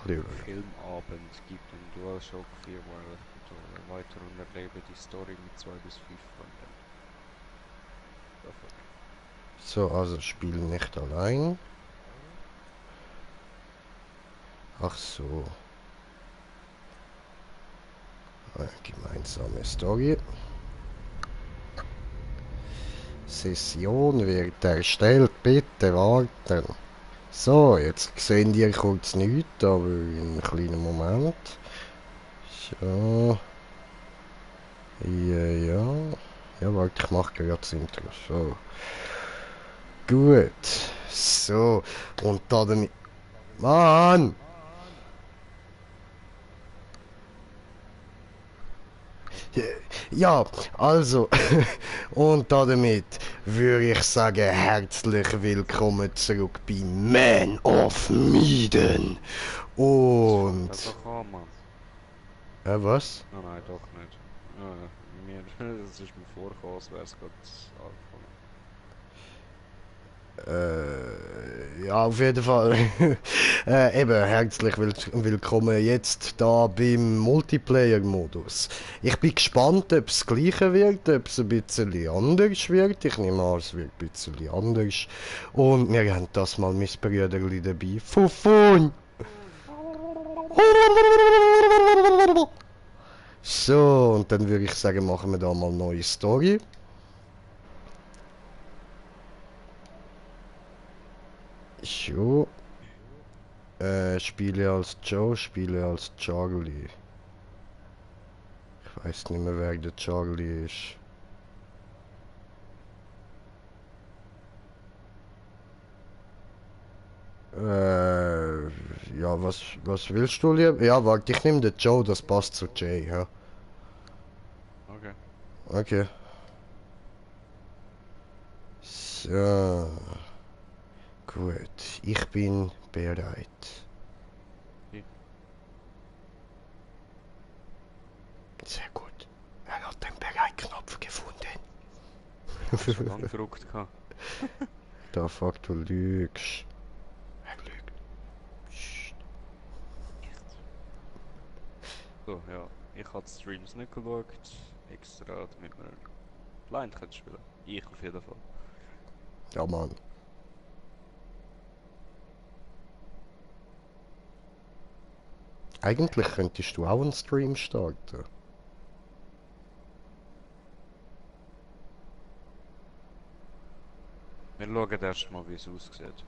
ein bisschen über. Filmabend gibt ein DualShock 4 Wireless Controller. Erweitere und erlebe die Story mit 2 bis 5 Freunden. Perfekt. So, also spiel nicht allein. Ach so. Gemeinsame Story. Session wird erstellt. Bitte warten. So, jetzt sehen die kurz nichts, aber in einem kleinen Moment. So. Ja, ja. Ja, warte, ich mache gerade das Intro. So. Gut. So. Und da damit. Mann! Ja, also. Und damit würde ich sagen, herzlich willkommen zurück bei Man of Medan. Das fängt Und. einfach an, Mann. Was? Oh nein, doch nicht. Es ist mir vorgekommen, als wäre es gerade angefangen. Ja, auf jeden Fall. Eben, herzlich willkommen jetzt da beim Multiplayer-Modus. Ich bin gespannt, ob es das gleiche wird, ob es ein bisschen anders wird. Ich nehme an, es wird ein bisschen anders. Und wir haben das mal mein Brüderli dabei. Fufun! So, und dann würde ich sagen, machen wir da mal eine neue Story. So. Spiele als Joe, spiele als Charlie. Ich weiß nicht mehr, wer der Charlie ist. Ja, was willst du lieber? Ja, warte, ich nehme den Joe, das passt zu Jay, ja. Okay. Okay. So. Gut, ich bin bereit. Hey, Sehr gut. Er hat den Bereit-Knopf gefunden. ich hab's schon lange gedruckt gehabt. Da fuck, du lügst. Er lügt. Psst. Echt? So, ja. Ich habe die Streams nicht geschaut. Extra, damit wir blind können spielen. Ich auf jeden Fall. Ja, Mann. Eigentlich könntest du auch einen Stream starten. Wir schauen erst mal, wie es aussieht.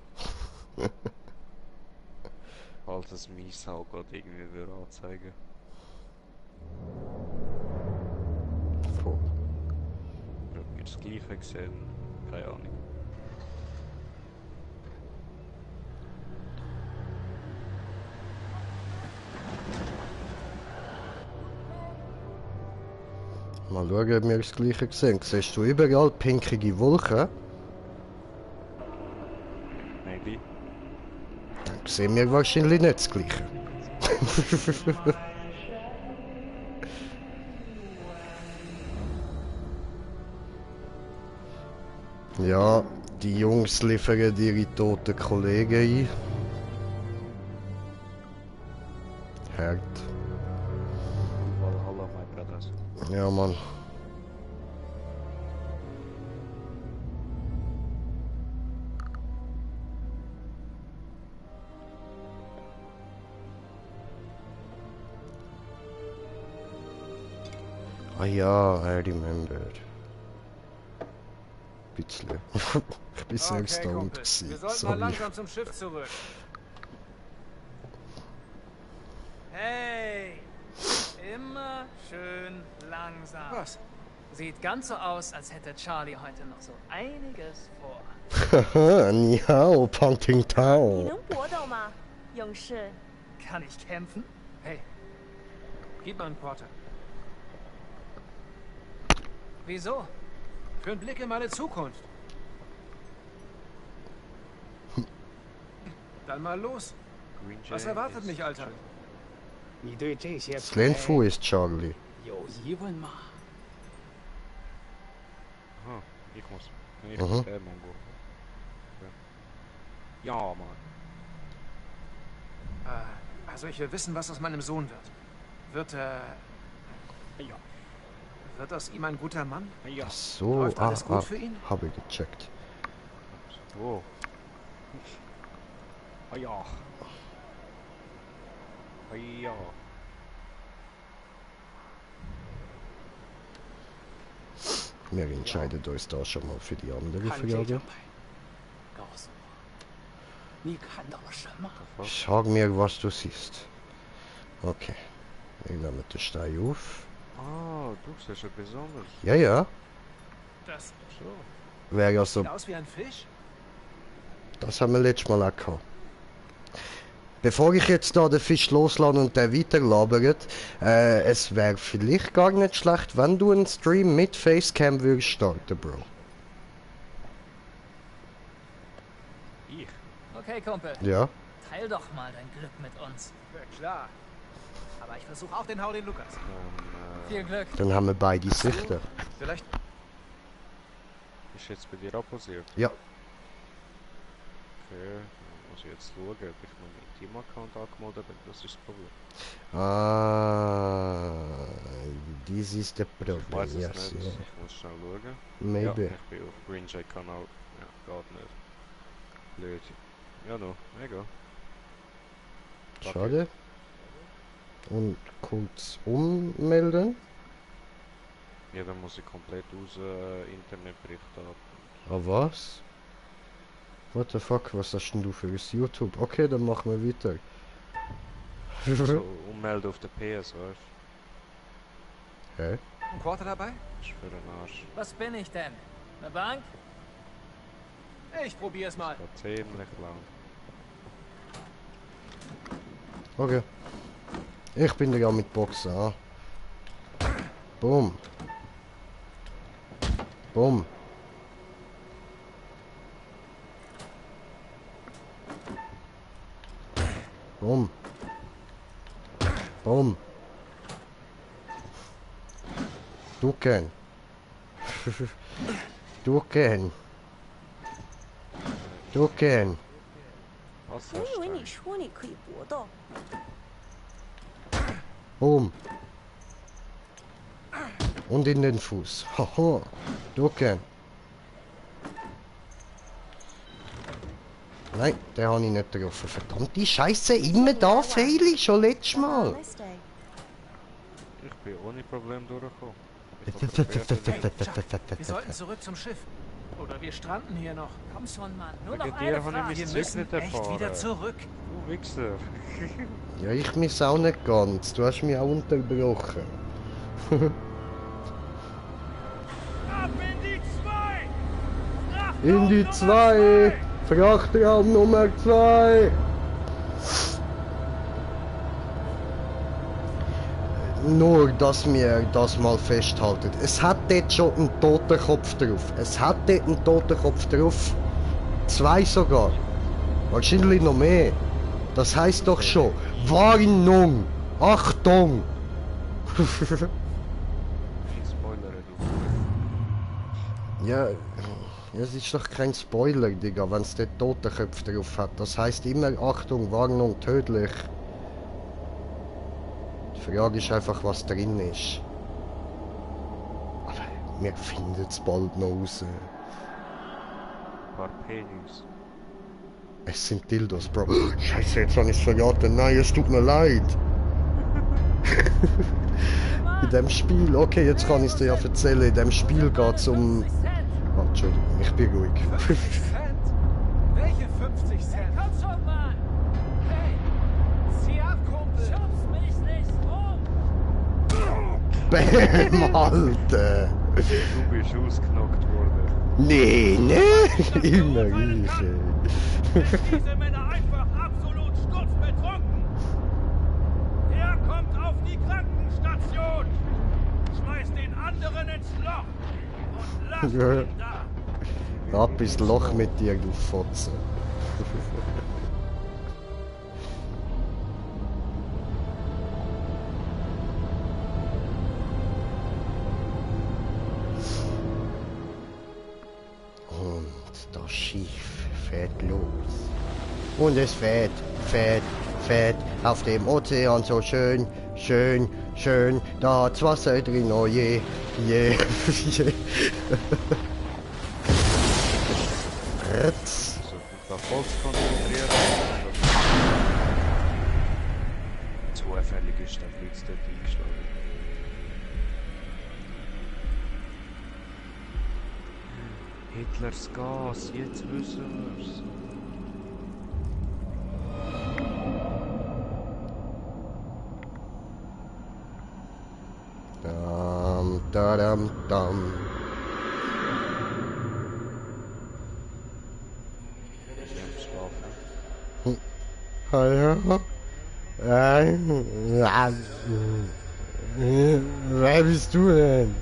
Falls es mein Auge gerade irgendwie würde anzeigen. Voll. Oder ob wir das Gleiche sehen. Keine Ahnung. Mal schauen, ob wir das gleiche sehen. Siehst du überall pinkige Wolken? Maybe. Dann sehen wir wahrscheinlich nicht das gleiche. Ja, die Jungs liefern ihre toten Kollegen ein. Hart. Valhalla, my brothers. Ja, Mann. Ah ja, I remember. Bisschen. Ich bin sehr Okay, stoned Kumpel. gewesen. Wir sollten mal Sorry. langsam zum Schiff zurück. Hey! Immer schön langsam. Was? Sieht ganz so aus, als hätte Charlie heute noch so einiges vor. Haha, ni hao, Pumping 你 Town. 能搏斗吗，勇士？ Kann ich kämpfen? Hey, gib mal einen Quarter. Wieso? Für einen Blick in meine Zukunft. Dann mal los. Green Was Jay erwartet ist mich, Alter? 你对这些 Slenfu ist Charlie. 有疑问吗？ Aha, ich muss. Ich Mhm. muss Mongo. Okay. Ja, Mann. Also ich will wissen, was aus meinem Sohn wird. Wird er... Ja. Wird aus ihm ein guter Mann? Ja. So, Läuft alles gut für ihn? habe ich gecheckt. So. Ah ja. Ah ja. Wir entscheiden uns da schon mal für die andere 看这张 Frage. 牌，告诉我，你看到了什么？ Sag mir, was du siehst. Okay. Wir nehmen den Stein auf. Ah, du siehst etwas anderes. Ja, ja. Das So. Wäre ja so. sieht aus wie ein Fisch. Das haben wir letztes Mal auch gehabt. Bevor ich jetzt da den Fisch loslasse und der weiterlabert, es wäre vielleicht gar nicht schlecht, wenn du einen Stream mit Facecam würdest starten, Bro. Ich? Okay, Kumpel. Ja? Teil doch mal dein Glück mit uns. Ja, klar. Aber ich versuche auch den Hau den Lukas. Viel Glück. Dann haben wir beide Sichter. Vielleicht... Ist jetzt bei dir abposiert? Ja. Okay, dann muss ich jetzt schauen, ob ich meinen Team-Account angemeldet bin. Das ist das Problem. Ah, this is the Ich weiß problem. es Yes, nicht. yeah. Ich muss schnell schauen. Maybe. Ja, ich bin auf Green Jay Kanal. Ja, geht nicht. Blöd. Ja, no, egal. Schade. Und kurz ummelden. Ja, dann muss ich komplett aus Internetbericht ab. Ah, was? What the fuck, was hast denn du für ein YouTube? Okay, dann machen wir weiter. So, ummelden auf der PS, weißt du? Hä? ein Quarter dabei? Ist für den Arsch. Was bin ich denn? Eine Bank? Ich probiere es mal. War ziemlich lang. Okay. Ich bin ja mit Boxen, ah. Boom. Boom. Boom. Boom. Ducken. Ducken. Ducken. Was 我 hast 以为 du? 你说你可以搏斗。 Boom. Und in den Fuß. Haha. Ducken. Nein, den habe ich nicht getroffen. Verdammte Scheiße, immer da fehle ich, schon letztes Mal. Nice day. Ich bin ohne Problem durchgekommen. Wir sollten zurück zum Schiff. Oder wir stranden hier noch. Komm schon, Mann. Nur noch Wegen eine dir habe Frage. ich Wir mein müssen Zeug nicht echt wieder erfahren. zurück. Du Wichser. Ja, ich miss auch nicht ganz. Du hast mich auch unterbrochen. Ab in die 2! In die 2! Frachtraum Nummer 2! Nur, dass wir das mal festhalten. Es hat dort schon einen Totenkopf drauf. Es hat dort einen Totenkopf drauf. 2 sogar. Wahrscheinlich noch mehr. Das heißt doch schon. Warnung! Achtung! Ich spoilere du. Ja, es ist doch kein Spoiler, Digga, wenn es dort Totenköpfe drauf hat. Das heißt immer Achtung, Warnung, tödlich. Die Frage ist einfach, was drin ist. Aber wir finden es bald noch raus. Ein paar Penis. Es sind Dildos, Bro. Scheiße, jetzt habe ich es verraten. Nein, es tut mir leid. In dem Spiel, okay, jetzt kann ich es dir ja erzählen. In dem Spiel geht es um... Oh, Entschuldigung, ich bin ruhig. 50 Cent? Welche 50 Cent? Komm schon, Mann. Hey, Zieh ab, Kumpel! schubst mich nicht rum. Bäm, Alter. Du bist ausgenockt worden. Nee, nee, immer ich, ey. Diese Männer einfach absolut sturzbetrunken! Er kommt auf die Krankenstation! Schmeiß den anderen ins Loch! Und lass Ja. ihn da! Ab ins Loch mit dir, du Fotze. Und das Schiff fährt los. Und es fährt, fährt auf dem Ozean so schön, schön, schön. Da hat's Wasser drin, oh je, je, je. Ritz. So gut auf Holz konzentrieren. Zufällig ist der Blitz dort eingeschlagen. Hitlers Gas, jetzt wissen wir's. Dam, dam, dam. Ich am Schlafen. Hallo? Wer bist du denn?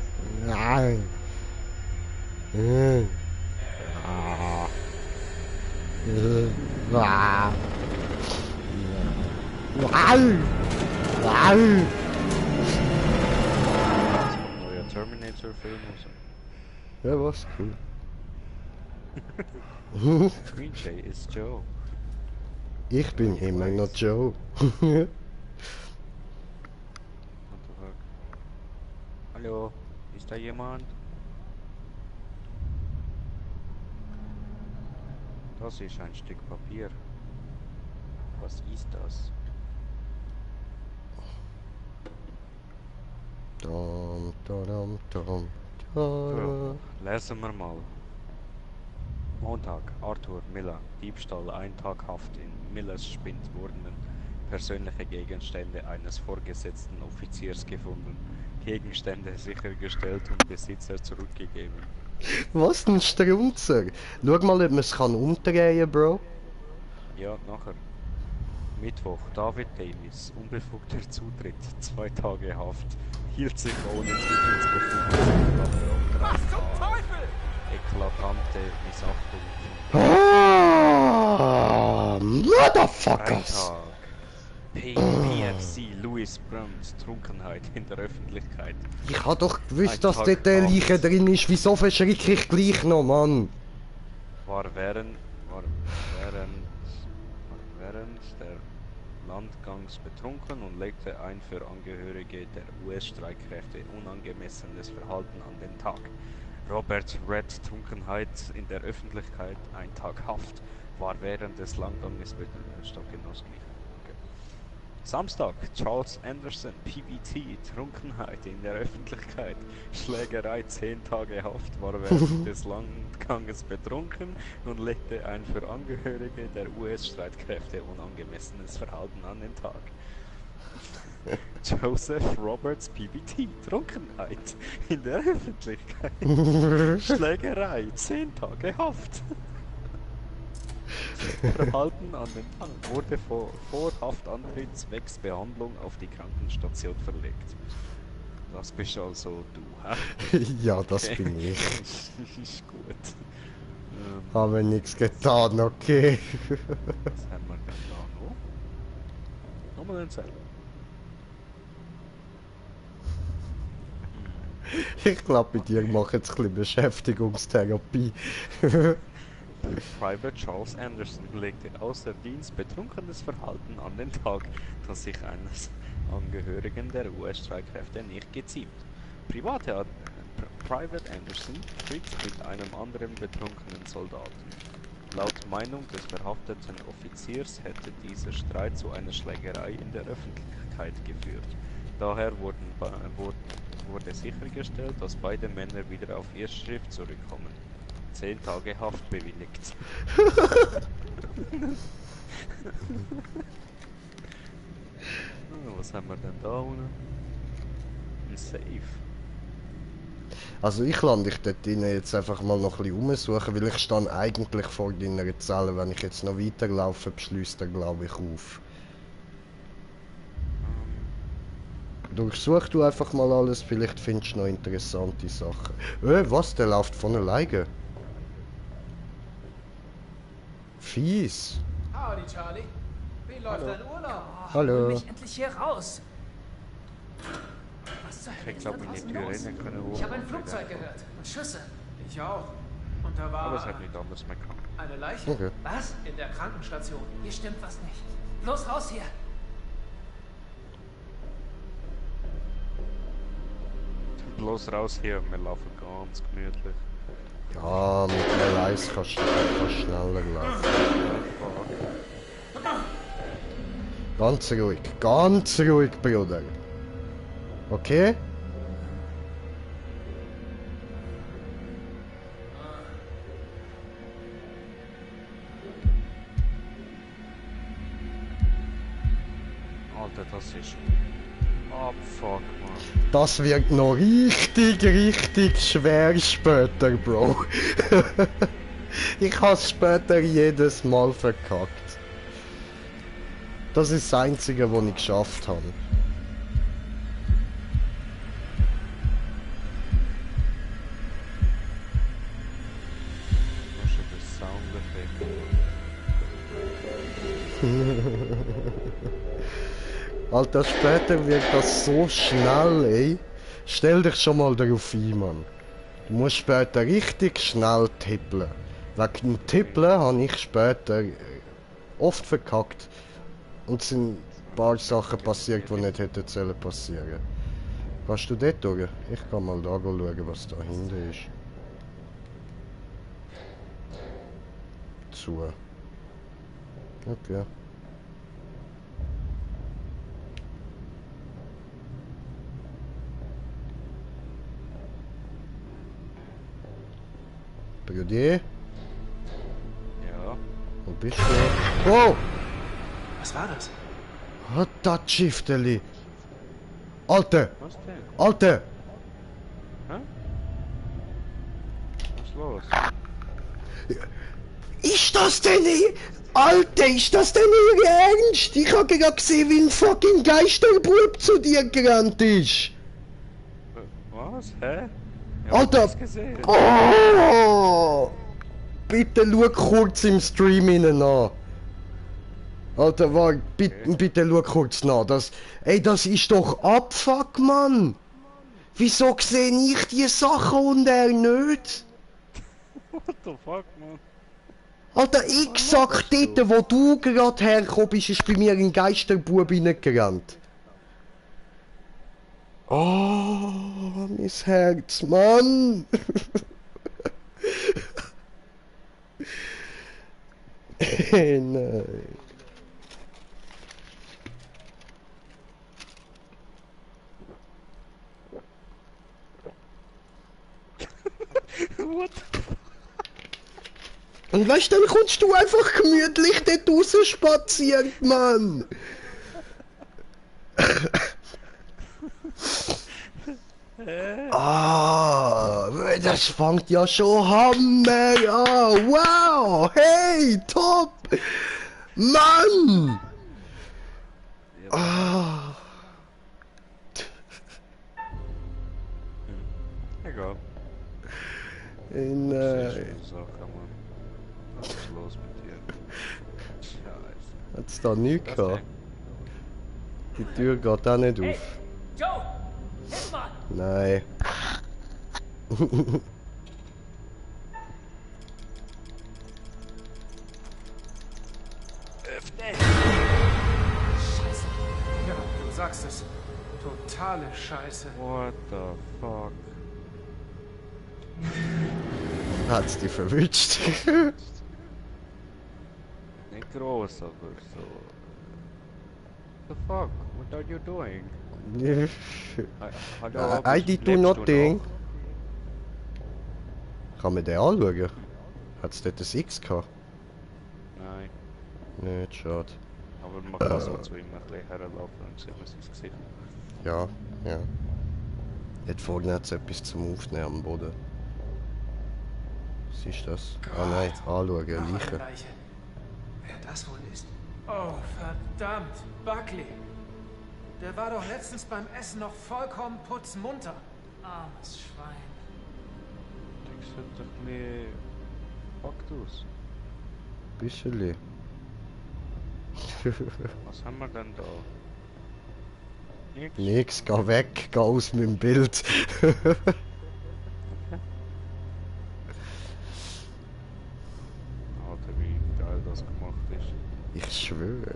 Neuer Terminator-Film oder so. Ja, was? Cool. Green Jay ist Joe. Ich bin immer noch Joe. What the fuck? Hallo, ist da jemand? Das ist ein Stück Papier. Was ist das? Dam, dam, dam, Ja, lesen wir mal. Montag, Arthur Miller, Diebstahl, 1 Tag Haft. In Millers Spind wurden persönliche Gegenstände eines vorgesetzten Offiziers gefunden. Gegenstände sichergestellt und Besitzer zurückgegeben. Was ein Strunzer! Schau mal, ob man es umdrehen kann, Bro. Ja, nachher. Mittwoch, David Davis, unbefugter Zutritt, 2 Tage Haft, hielt sich ohne Zutrittsbefugnis. Was zum Teufel? Eklatante Missachtung. Ah, Motherfuckers! Freitag. PFC Louis Bruns, Trunkenheit in der Öffentlichkeit. Ich hab doch Ein gewusst, dass Tag dort der Haft. Leiche drin ist. Wieso verschrecke ich gleich noch, Mann? War während der Landgangs betrunken und legte ein für Angehörige der US-Streitkräfte unangemessenes Verhalten an den Tag. Robert Red, Trunkenheit in der Öffentlichkeit, 1 Tag Haft, war während des Landganges betrunken. Samstag, Charles Anderson, PBT, Trunkenheit in der Öffentlichkeit, Schlägerei, 10 Tage Haft, war während des Landganges betrunken und legte ein für Angehörige der US-Streitkräfte unangemessenes Verhalten an den Tag. Joseph Roberts, PBT, Trunkenheit in der Öffentlichkeit, Schlägerei, 10 Tage Haft. Verhalten an den Tag wurde vor Haftantritt zwecks Behandlung auf die Krankenstation verlegt. Das bist also du, hä? Ja, das Okay. bin ich. Ist gut. Haben nichts getan, okay. Was haben wir denn da noch? Nochmal ein Zettel. Ich glaube, bei dir mache jetzt ein bisschen Beschäftigungstherapie. Private Charles Anderson legte außer Dienst betrunkenes Verhalten an den Tag, das sich eines Angehörigen der US-Streitkräfte nicht geziemt. Private Private Anderson tritt mit einem anderen betrunkenen Soldaten. Laut Meinung des verhafteten Offiziers hätte dieser Streit zu einer Schlägerei in der Öffentlichkeit geführt. Daher wurde sichergestellt, dass beide Männer wieder auf ihr Schiff zurückkommen. 10 Tage Haft bewilligt. Was haben wir denn da unten? Ein Safe. Also ich lande dich dort drinnen jetzt einfach mal noch ein bisschen umsuchen, weil ich stehe eigentlich vor deiner Zelle. Wenn ich jetzt noch weiterlaufe, beschließt er, glaube ich, auf. Durchsuch du einfach mal alles, vielleicht findest du noch interessante Sachen. Was? Der läuft von alleine. Fies. Howdy, Charlie. Wie läuft dein Urlaub? Hallo. Hol mich endlich hier raus. Was zur Hölle Ich ist da glaube, in die draußen Tür los? rein können hoch. Ich habe ein Flugzeug gehört und Schüsse. Ich auch. Und Und da Aber es war hat nicht anders mehr gekommen. eine Leiche. Okay. Was? In der Krankenstation. Hier stimmt was nicht. Los, raus hier! Bloß raus hier, wir laufen ganz gemütlich. Ja, mit der Eis kannst du schneller laufen. Ganz ruhig, Bruder. Okay? Alter, das ist... Oh, fuck, man. Das wird noch richtig schwer später, Bro. Ich hab's später jedes Mal verkackt. Das ist das Einzige, was ich geschafft habe. Das ist der Soundeffekt. Alter, später wird das so schnell, ey. Stell dich schon mal darauf ein, Mann. Du musst später richtig schnell tippeln. Wegen dem Tippeln habe ich später oft verkackt. Und es sind ein paar Sachen passiert, die nicht hätten sollen passieren. Kannst du dort durch? Ich kann mal da schauen, was da hinten ist. Zu. Okay. Brigadier, Ja. wo bist du? Wow! Was war das? Hat das Schifteli? Alter! Was denn? Alter! Hä? Was ist los? Ist das denn Alter, ist das denn Ihr Ernst? Ich hab gerade gesehen, wie ein fucking Geisterbub zu dir gerannt ist! Was? Hä? Ja, Alter! ich hab's gesehen. Oh! Bitte schau kurz im Stream rein an. Alter, warte, bitte schau kurz nach. Ey, das ist doch Abfuck, Mann! Wieso sehe ich die Sachen und er nicht? What the fuck, man? Alter, exakt dort, wo du gerade hergekommen bist, ist bei mir ein Geisterbub reingerannt. Oh, mein Herz, Mann! Nein. What? Und weißt du, dann kommst du einfach gemütlich dort raus spazieren, Mann! Ah, das fängt ja schon Hammer an! Wow! Hey, top! Mann! Ah! Egal. Nein. Schöne Sache, Mann. Was ist los mit dir? Scheiße. Hat's da nichts Was gehabt? Die Tür geht auch nicht Hey, auf. Joe! Hilf mal! Nein. Öffne! Scheiße. Ja, du sagst es. Totale Scheiße. What the fuck? Hat's dich verwünscht? Nicht groß, aber so. The fuck? What are you doing? I did do nothing. Kann man den anschauen? Hat's dort ein X gehabt? Nein, Nicht, schade. aber man kann so zu ihm ein bisschen herlaufen und sehen, was sein Gesicht. Ja, ja. Dort vorne hat's etwas zum Aufnehmen am Boden. Was ist das? Ah nein, anschauen, Noch eine Leiche. Leiche. Wer das wohl ist? Oh, verdammt. Buckley. Der war doch letztens beim Essen noch vollkommen putzmunter. Armes Schwein. Ich sieht doch ein bisschen fucked aus. Bisschen. Was haben wir denn da? Nix. Nix, geh weg, geh aus meinem Bild. das gemacht ist. Ich schwöre.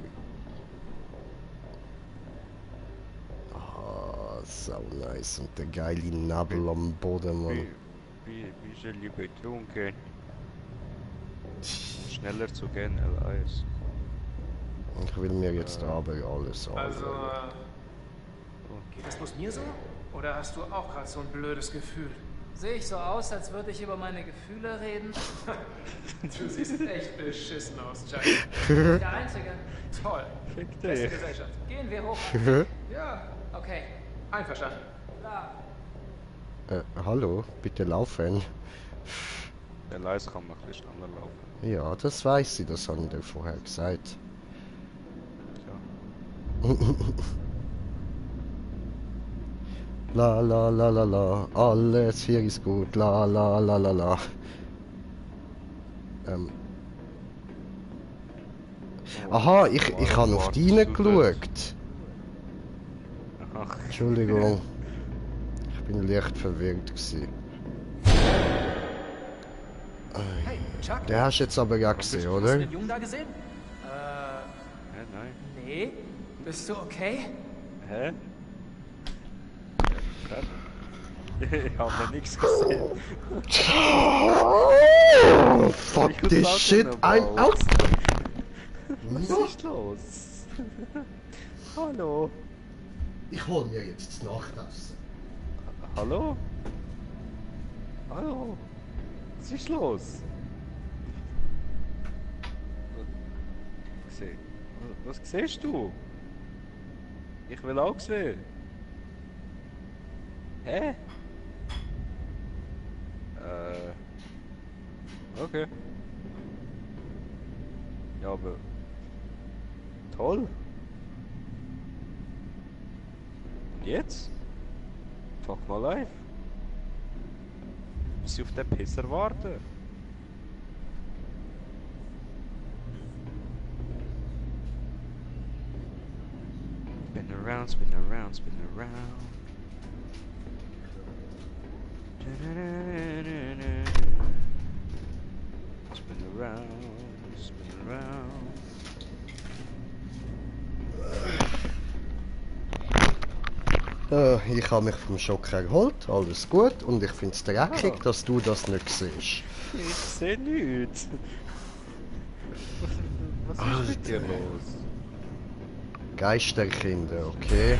Ah, so nice. Und der geile Nabel am Boden, Mann. Wie soll ich betrunken? Schneller zu gehen, L1. Ich will mir jetzt aber alles Also, anschauen. geht das bloß mir so? Oder hast du auch gerade so ein blödes Gefühl? Sehe ich so aus, als würde ich über meine Gefühle reden? Du siehst echt beschissen aus, Jack. Der Einzige. Toll. Beste Gesellschaft. Gehen wir hoch. Ja, Okay, einverstanden. klar. Hallo, bitte laufen. L1 kann noch ein bisschen schneller laufen. Ja, das weiß ich, das habe ich dir vorher gesagt. Ja. La la la la la, alles hier ist gut, la la la la la. Aha, ich habe auf die geschaut. Ach, Entschuldigung. Ich bin leicht verwirrt gewesen. Hey, Chuck. Der hast du jetzt aber ja gesehen, Hast du oder? den Jungen da gesehen? hä, nein. Nee, bist du okay? Hä? Ich habe noch nichts gesehen. Oh, fuck this shit, I'm out! Was ist los? Hallo? Ich hol mir jetzt das Nachtessen. Hallo? Hallo? Was ist los? Was siehst du? Ich will auch sehen. Hä? Okay. Ja, aber... Toll. Und jetzt? Fuck mal live. Muss ich auf den Pisser warten? Spin around, spin around, spin around. Spin around, spin around. Ich habe mich vom Schock erholt, alles gut, und ich finde es dreckig, dass du das nicht siehst. Ich sehe nichts. Was ist mit dir los? Geisterkinder, okay.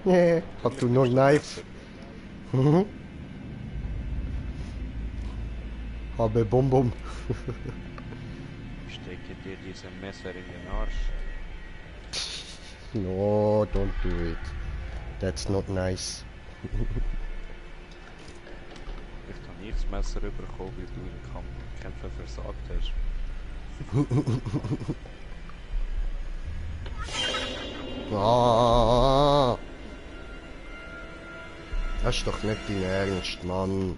Nee, hast du nur Knife? Habe Bum. Ich stecke dir dieses Messer in den Arsch. No, don't do it. That's not nice. Ich habe nicht das Messer bekommen, weil du im Kämpfen versagt hast. Ah, das ist doch nicht dein Ernst, Mann.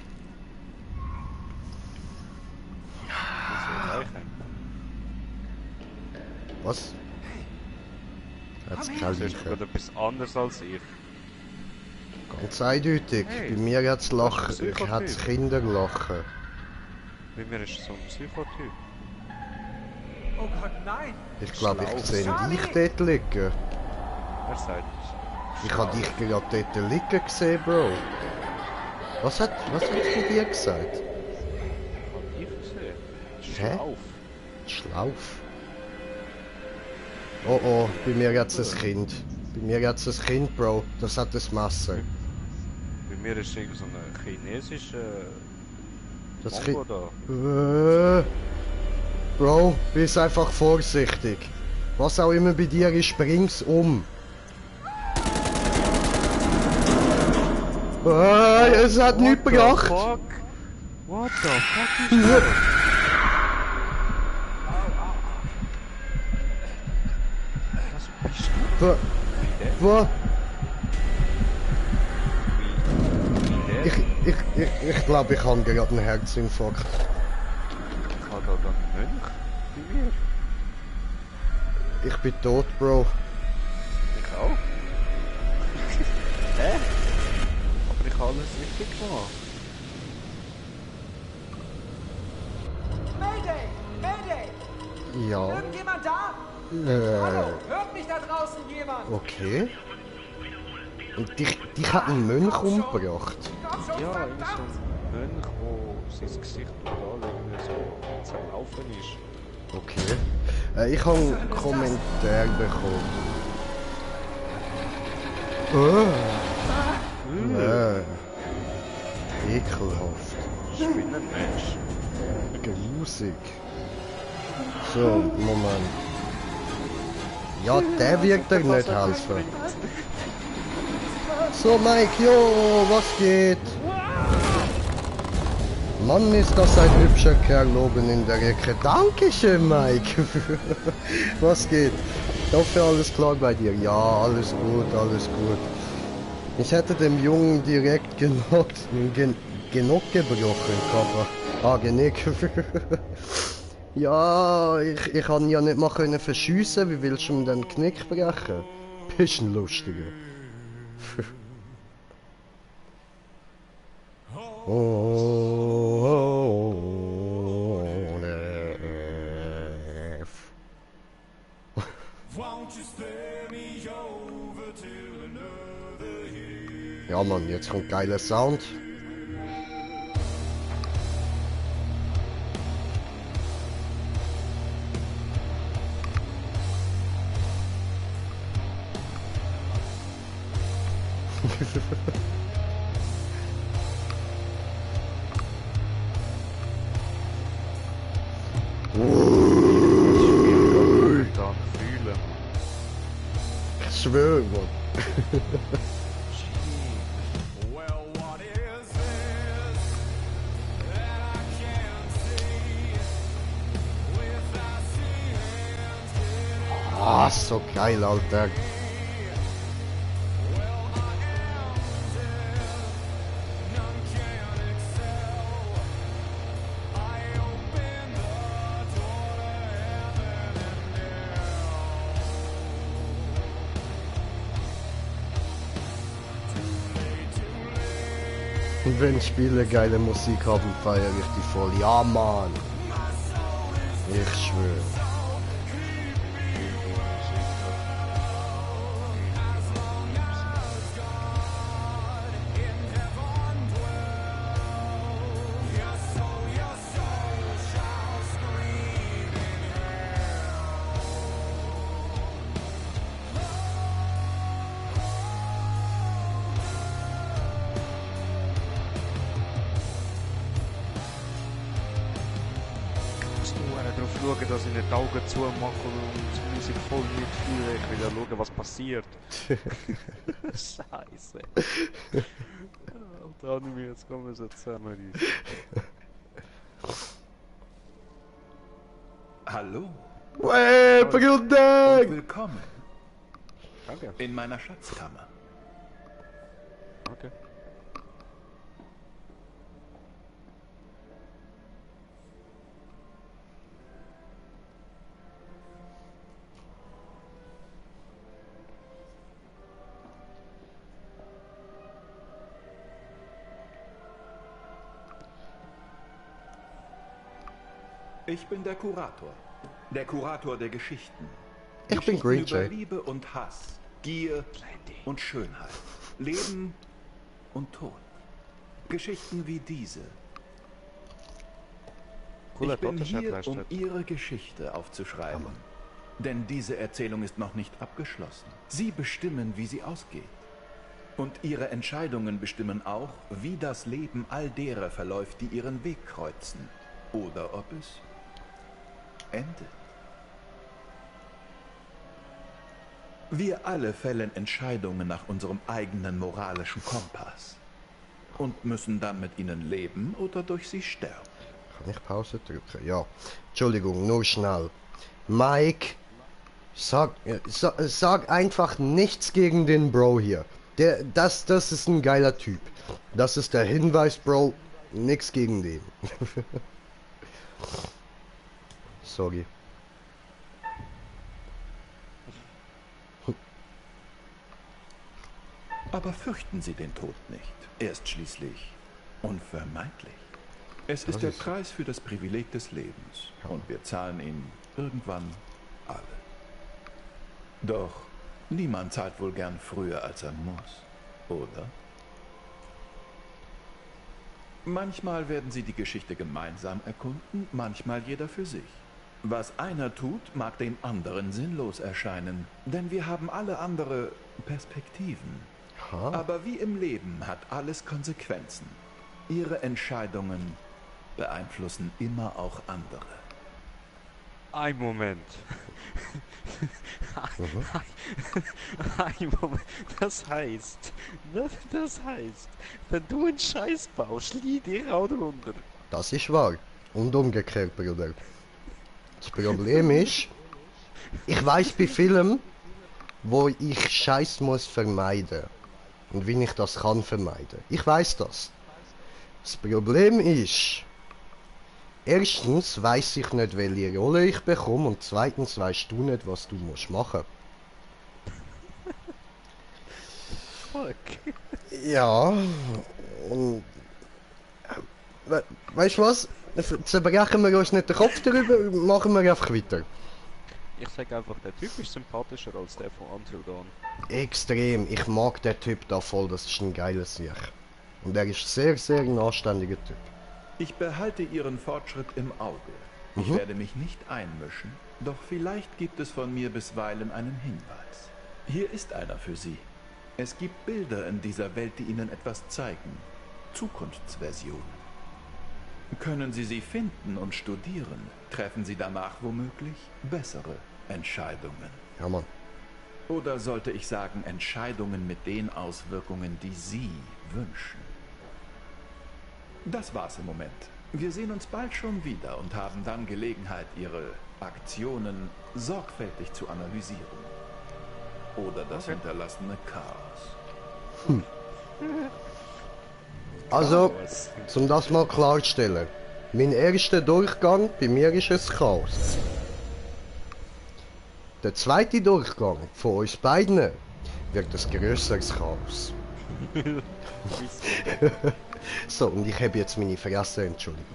Was? Jetzt kann Du ich. bist gerade etwas anderes als ich. Ganz eindeutig. Hey, Bei mir hat's Lachen, das ist ein ich hat's Psychotyp. Kinder lachen. Bei mir ist so ein Psychotyp. Oh Gott, nein! Ich glaube, ich Schlau. sehe Charlie! dich dort liegen. Wer sagt Ich habe dich gerade dort liegen gesehen, Bro. Was hat sie dir gesagt? Ich habe dich gesehen. Hä? Schlauf. Schlauf. Oh oh, bei mir hat's ein Kind. Bei mir hat's ein Kind, Bro. Das hat ein Messer. Bei mir ist irgend so ein chinesischer Das Mongo Kind. da. Bro, bist einfach vorsichtig. Was auch immer bei dir ist, bring's um. Es hat nichts gebracht. Fuck? What the fuck ist das? Was bist du? Was? Wie der? Ich glaube, ich habe gerade einen Herzinfarkt. Ich habe da einen Mönch bei mir. Ich bin tot, Bro. Ich Oh. Hä? Aber ich habe alles richtig gemacht. Mayday! Mayday! Ja. Irgendjemand da? Hallo, hört mich da draußen jemand? Okay. Und dich hat ein Mönch umgebracht. Komm schon, Ja, irgend so verdammt! ein Mönch, wo sein Gesicht total irgendwie so zerlaufen ist. Okay. Ich habe einen Kommentar bekommen. Ekelhaft. Spinnenmensch. Grusig. So, Moment. Ja, der wird dir nicht helfen. So, Mike, jo, was geht? Mann, ist das ein hübscher Kerl oben in der Ecke. Dankeschön, Mike. Was geht? Ich hoffe, alles klar bei dir. Ja, alles gut, alles gut. Ich hätte dem Jungen direkt Genick gebrochen, aber... Genick. Ja, ich kann ja nicht mal verschiessen. Wie willst du ihm den Knick brechen? Bisschen lustiger. Ja Mann, jetzt kommt geiler Sound. Dann fühlen. Ich schwöre, Mann. Ah, so geil, Alter. Und wenn Spiele geile Musik haben, feiere ich die voll. Ja, Mann. Ich schwöre. Darauf schauen, dass ich nicht die Augen zumache und die Musik voll mitfühle. Ich will ja schauen, was passiert. Scheiße. Da habe ich mich jetzt so zusammenreißen. Hallo Hey, und Bruder! willkommen Danke. in meiner Schatzkammer. Okay. Ich bin der Kurator. Der Kurator der Geschichten. Ich bin Geschichten Green über Jay. Liebe und Hass, Gier und Schönheit. Leben und Tod. Geschichten wie diese. Cooler Ich bin hier, Totenschädler um Ihre Geschichte aufzuschreiben. Denn diese Erzählung ist noch nicht abgeschlossen. Sie bestimmen, wie sie ausgeht. Und Ihre Entscheidungen bestimmen auch, wie das Leben all derer verläuft, die Ihren Weg kreuzen. Oder ob es endet. Wir alle fällen Entscheidungen nach unserem eigenen moralischen Kompass. Und müssen dann mit ihnen leben oder durch sie sterben. Kann ich Pause drücken? Ja. Entschuldigung, nur schnell. Mike, sag einfach nichts gegen den Bro hier. Das ist ein geiler Typ. Das ist der Hinweis, Bro. Nix gegen den. Sorry. Aber fürchten Sie den Tod nicht. Er ist schließlich unvermeidlich. Es ist der Preis für das Privileg des Lebens. Und wir zahlen ihn irgendwann alle. Doch niemand zahlt wohl gern früher, als er muss, oder? Manchmal werden Sie die Geschichte gemeinsam erkunden, manchmal jeder für sich. Was einer tut, mag dem anderen sinnlos erscheinen, denn wir haben alle andere Perspektiven. Aber wie im Leben hat alles Konsequenzen. Ihre Entscheidungen beeinflussen immer auch andere. Ein Moment. Ein Moment. Das heißt, wenn du einen Scheiß baust, liegt ihr auch drunter. Das ist wahr. Und umgekehrt, Bruder. Das Problem ist, ich weiß bei Filmen, wo ich Scheiß muss vermeiden. Und wie ich das kann vermeiden. Ich weiß das. Das Problem ist, erstens weiß ich nicht, welche Rolle ich bekomme, und zweitens weißt du nicht, was du musst machen. Fuck. Ja. Und, weißt du was? Zerbrechen wir uns nicht den Kopf darüber, machen wir einfach weiter. Ich sag einfach, der Typ ist sympathischer als der von Until Dawn. Extrem. Ich mag den Typ da voll, das ist ein geiler Sieg. Und er ist sehr, sehr ein anständiger Typ. Ich behalte Ihren Fortschritt im Auge. Ich werde mich nicht einmischen, doch vielleicht gibt es von mir bisweilen einen Hinweis. Hier ist einer für Sie. Es gibt Bilder in dieser Welt, die Ihnen etwas zeigen. Zukunftsversionen. Können Sie sie finden und studieren, treffen Sie danach womöglich bessere Entscheidungen. Ja, Mann. Oder sollte ich sagen, Entscheidungen mit den Auswirkungen, die Sie wünschen. Das war's im Moment. Wir sehen uns bald schon wieder und haben dann Gelegenheit, Ihre Aktionen sorgfältig zu analysieren. Oder das hinterlassene Chaos. Also, um das mal klarzustellen. Mein erster Durchgang, bei mir ist es Chaos. Der zweite Durchgang von uns beiden wird ein grösseres Chaos. So, und ich habe jetzt meine Fresse, Entschuldigung.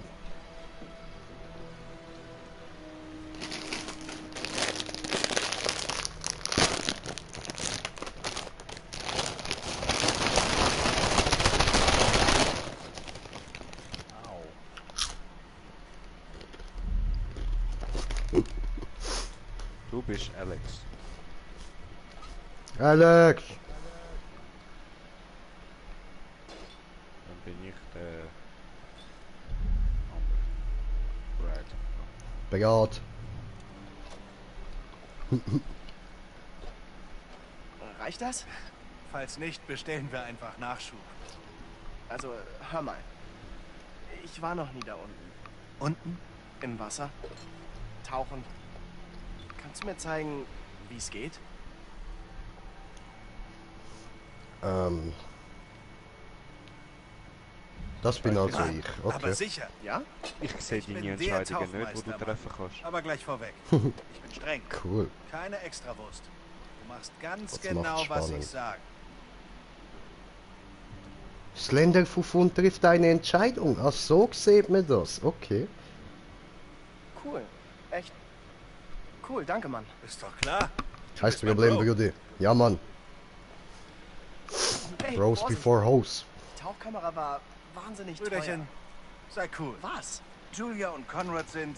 Du bist Alex. Alex! Dann bin ich der andere. Brad. Begat. Reicht das? Falls nicht, bestellen wir einfach Nachschub. Also, hör mal. Ich war noch nie da unten. Unten? Im Wasser. Tauchen. Kannst du mir zeigen, wie es geht? Das bin also ich. Aber Okay. sicher. Ja? Ich sehe deine bin der Entscheidungen nicht, wo du Tauchmeister, treffen kannst. Aber gleich vorweg. Ich bin streng. Cool. Keine Extrawurst. Du machst ganz Das genau, macht's was spannend. ich sage. Slenderfuffun trifft eine Entscheidung. Ach, so sieht man das. Okay. Cool. Echt. Cool, danke, Mann. Ist doch klar. Kein bist mein Problem, Bro. Brudi. Ja, Mann. Hey, Bros Vorsicht. before hoes. Die Tauchkamera war wahnsinnig Brüderchen, sei cool. teuer. Was? Julia und Conrad sind,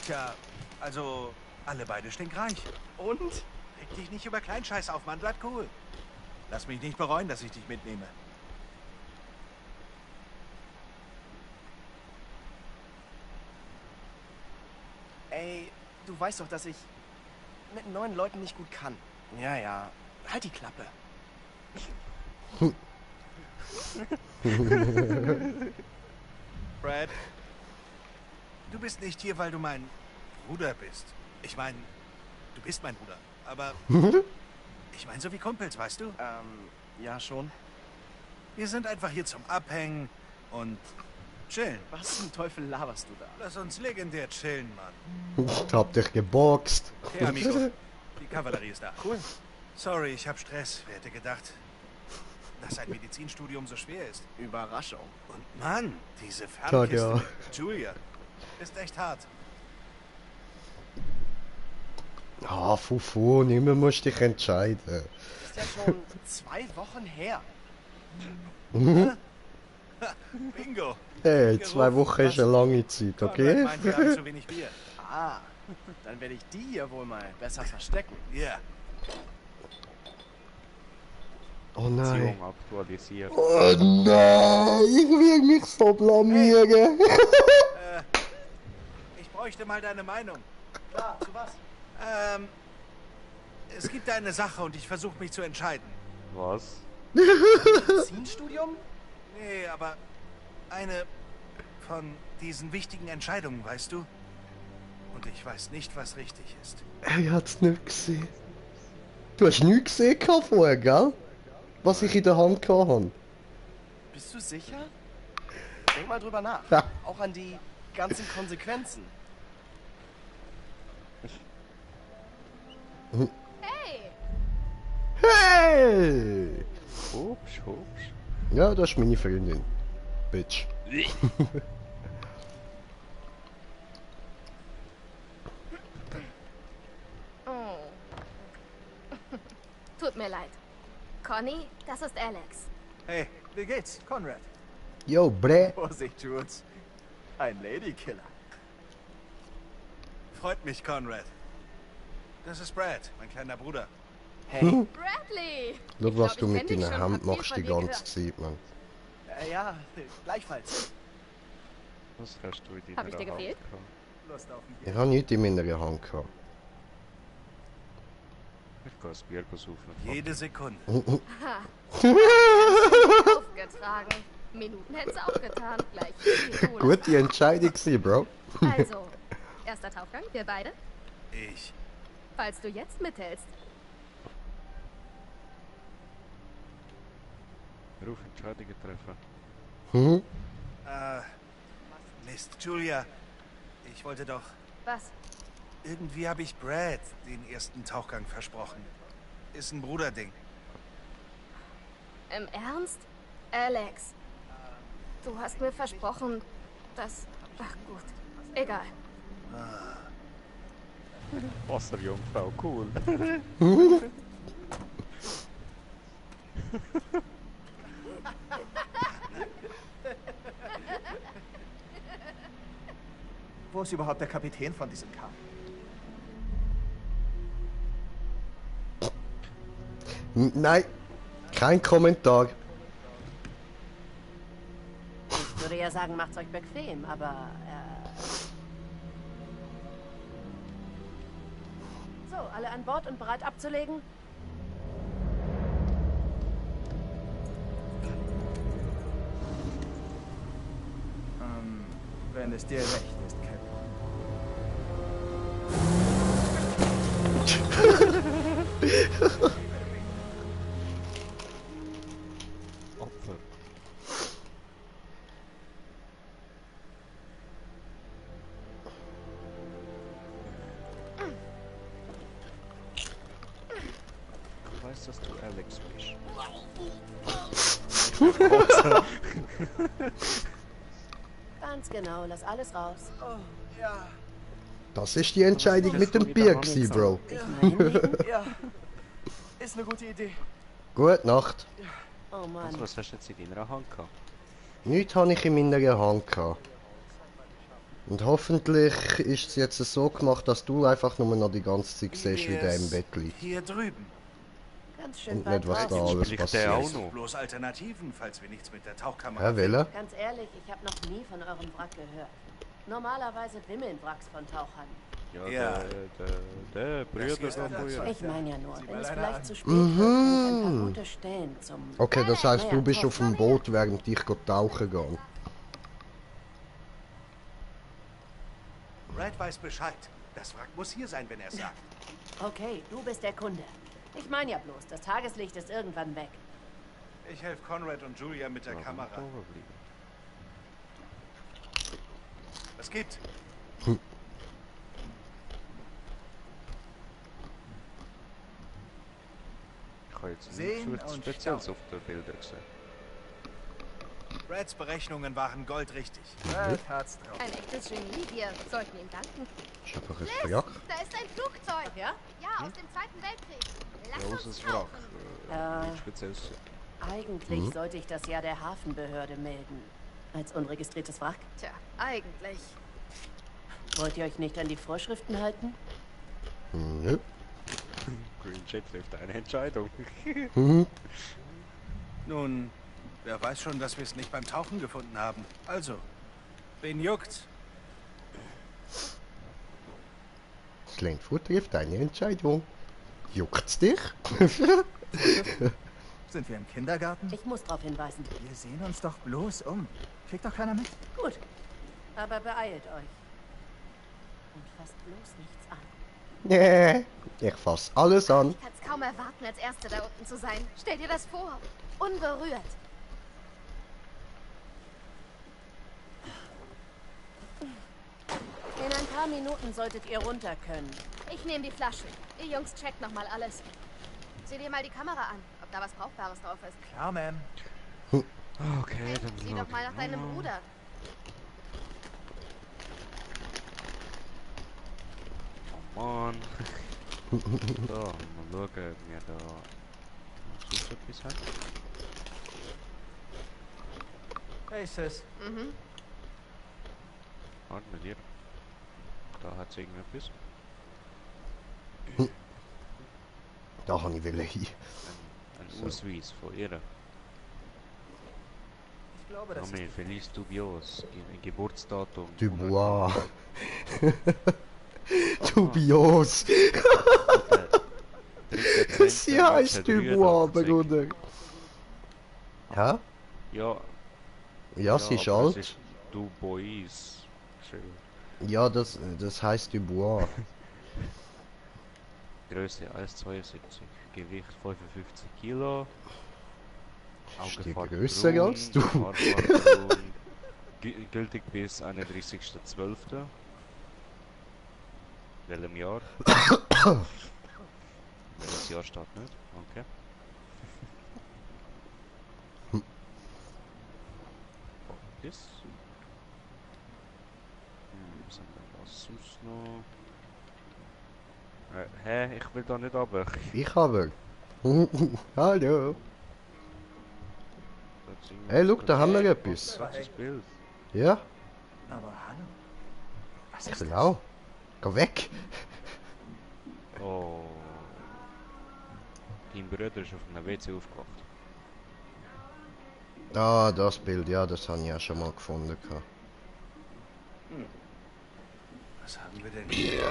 tja, also alle beide stinkreich. Und? Reg dich nicht über Kleinscheiß auf, Mann, bleib cool. Lass mich nicht bereuen, dass ich dich mitnehme. Ey, du weißt doch, dass ich mit neuen Leuten nicht gut kann. Ja, ja. Halt die Klappe. Brad, du bist nicht hier, weil du mein Bruder bist. Ich meine, du bist mein Bruder, aber ich meine so wie Kumpels, weißt du? Ja schon. Wir sind einfach hier zum Abhängen und chillen. Was zum Teufel laberst du da? Lass uns legendär chillen, Mann. Hab dich geboxt. Hey, amigo. Die Kavallerie ist da. Cool. Sorry, ich hab Stress. Wer hätte gedacht? dass ein Medizinstudium so schwer ist. Überraschung. Und Mann, diese Tja, Fernkiste ja. mit Julia ist echt hart. Ah, Fufu, nicht mehr musst dich entscheiden. Ist ja schon 2 Wochen her. Bingo. Hey, 2 Wochen ist eine lange Zeit, okay? Conrad meint, wir haben zu wenig Bier. Ah, dann werde ich die hier wohl mal besser verstecken. Ja. Oh nein. Beziehung aktualisiert. Oh nein, ich will mich so blamieren. Ich bräuchte mal deine Meinung. Klar, zu was? Es gibt eine Sache und ich versuche mich zu entscheiden. Was? Medizinstudium? Nee, aber eine von diesen wichtigen Entscheidungen, weißt du? Und ich weiß nicht, was richtig ist. Er hat's nicht gesehen. Du hast nichts gesehen vorher, gell? Was ich in der Hand hatte. Bist du sicher? Denk mal drüber nach. Ja. Auch an die ganzen Konsequenzen. Hey! Hey! Hupsch, hupsch. Ja, das ist meine Freundin. Bitch. Oh. Tut mir leid. Conny, das ist Alex. Hey, wie geht's, Conrad? Yo, bre. Vorsicht, Jules. Ein Ladykiller. Freut mich, Conrad. Das ist Brad, mein kleiner Bruder. Hey. Bradley! Schau, was du ich mit kenn dich deiner schon, Hand hab viel machst von die dir ganze gehört. Zeit, man. Ja, gleichfalls. Was hast du in deiner Hab ich dir Hand gefehlt? gehabt? Lust auf ein Ich Bier. habe nichts in meiner Hand gehabt. Ich kann ein Bier saufen. Jede Sekunde. Aufgetragen. Minuten hätt's auch getan. Gleich viel Kohle. Gute Entscheidung gewesen, Bro. Also, erster Tauchgang, wir beide. Ich. Falls du jetzt mithältst. Ruf Entscheidungen treffen. Hm? Mist, Julia. Ich wollte doch... Was? Irgendwie habe ich Brad den ersten Tauchgang versprochen. Ist ein Bruderding. Im Ernst? Alex. Du hast mir versprochen, dass... Ach gut. Egal. Wasserjungfrau, cool. Wo ist überhaupt der Kapitän von diesem Kahn? Nein, kein Kommentar. Ich würde ja sagen, macht's euch bequem, aber So, alle an Bord und bereit abzulegen? Wenn es dir recht ist, Captain. Opfer. Du weißt, dass du Alex bist. Ganz genau, lass alles raus. Oh, ja. Das ist die Entscheidung mit dem Bier gewesen, Bro. Ja. Ist eine gute Idee. Gute Nacht. Oh Mann. Also, was hast du jetzt in deiner Hand gehabt? Nichts habe ich in meiner Hand gehabt. Und hoffentlich ist es jetzt so gemacht, dass du einfach nur noch die ganze Zeit siehst, wie der im Bett liegt. Hier drüben. Ganz schön Und weit nicht, was da draußen. alles Spricht der auch passiert. noch? Bloß Alternativen, falls wir nichts mit der Tauchkamera... Herr Welle? Ganz ehrlich, ich habe noch nie von eurem Wrack gehört. Normalerweise wimmeln Wracks von Tauchern. Ja, Ja. der Brüder ist von der früher. Ich meine ja nur, Sieh wenn mal es einer vielleicht an. zu spät wird, finde ich ein paar gute Stellen zum... Okay, das heißt, Naja, du bist toll. auf dem Boot, während ich tauchen gehe. Brad weiß Bescheid. Das Wrack muss hier sein, wenn er es sagt. Okay, du bist der Kunde. Ich meine ja bloß, das Tageslicht ist irgendwann weg. Ich helfe Conrad und Julia mit der Kamera. Was gibt? Ich habe jetzt Sehen nichts und Spezielles auf der Bilder gesehen. Brads Berechnungen waren goldrichtig. Brad hat's drauf. Ein echtes Genie. Wir sollten ihm danken. Ist einfach ein Liz, Wrack. da ist ein Flugzeug. Ja? Ja, aus dem Zweiten Weltkrieg. Lass uns Großes Wrack. tauchen. Nichts Spezielles. Eigentlich sollte ich das ja der Hafenbehörde melden. Als unregistriertes Wrack. Tja, eigentlich. Wollt ihr euch nicht an die Vorschriften halten? Nö. Green Jet trifft eine Entscheidung. Nun, wer weiß schon, dass wir es nicht beim Tauchen gefunden haben. Also, wen juckt's? Slangfoot trifft eine Entscheidung. Juckt's dich? Sind wir im Kindergarten? Ich muss darauf hinweisen. Wir sehen uns doch bloß um. Kriegt doch keiner mit. Gut, aber beeilt euch. Und fasst bloß nichts an. Nee, ich fass alles an. Ich kann's kaum erwarten, als Erste da unten zu sein. Stell dir das vor. Unberührt. In ein paar Minuten solltet ihr runter können. Ich nehme die Flaschen. Ihr Jungs checkt nochmal alles. Sieh dir mal die Kamera an, ob da was Brauchbares drauf ist. Klar, Ma'am. Okay, dann Sieh doch mal nach deinem Bruder. Oh Mann. So, mal schauen, ob wir da sonst etwas haben. Hey, Sis. Warte mit dir. Da hat es irgendetwas. Da kann ich hin. Ein Ausweis von ihr. Ich glaube, das Name, Feliz Dubios. Geburtsdatum. Dubois. Dubios. Sie heißt Dubois, Bruder. Hä? Ja. Ja, sie ist aber alt. es ist Dubois. Ja, das heißt Dubois. Größe 1,72. Gewicht 55 Kilo. Ist die Augenfarbe grösser braun, als du? Haarfarbe braun. Gültig bis 31.12. Welchem Jahr? Welches Jahr steht nicht? Okay. Das. Was haben wir da sonst noch? Hä? Ich will da nicht runter. Ich habe. Hallo. Hey, look, da haben wir etwas. Das ist das Bild. Ja, Aber hallo. Was ich ist will das? auch. Geh weg. Oh. Dein Bruder ist auf einem WC aufgewacht. Ah, das Bild, ja, das habe ich ja schon mal gefunden. Was haben wir denn hier?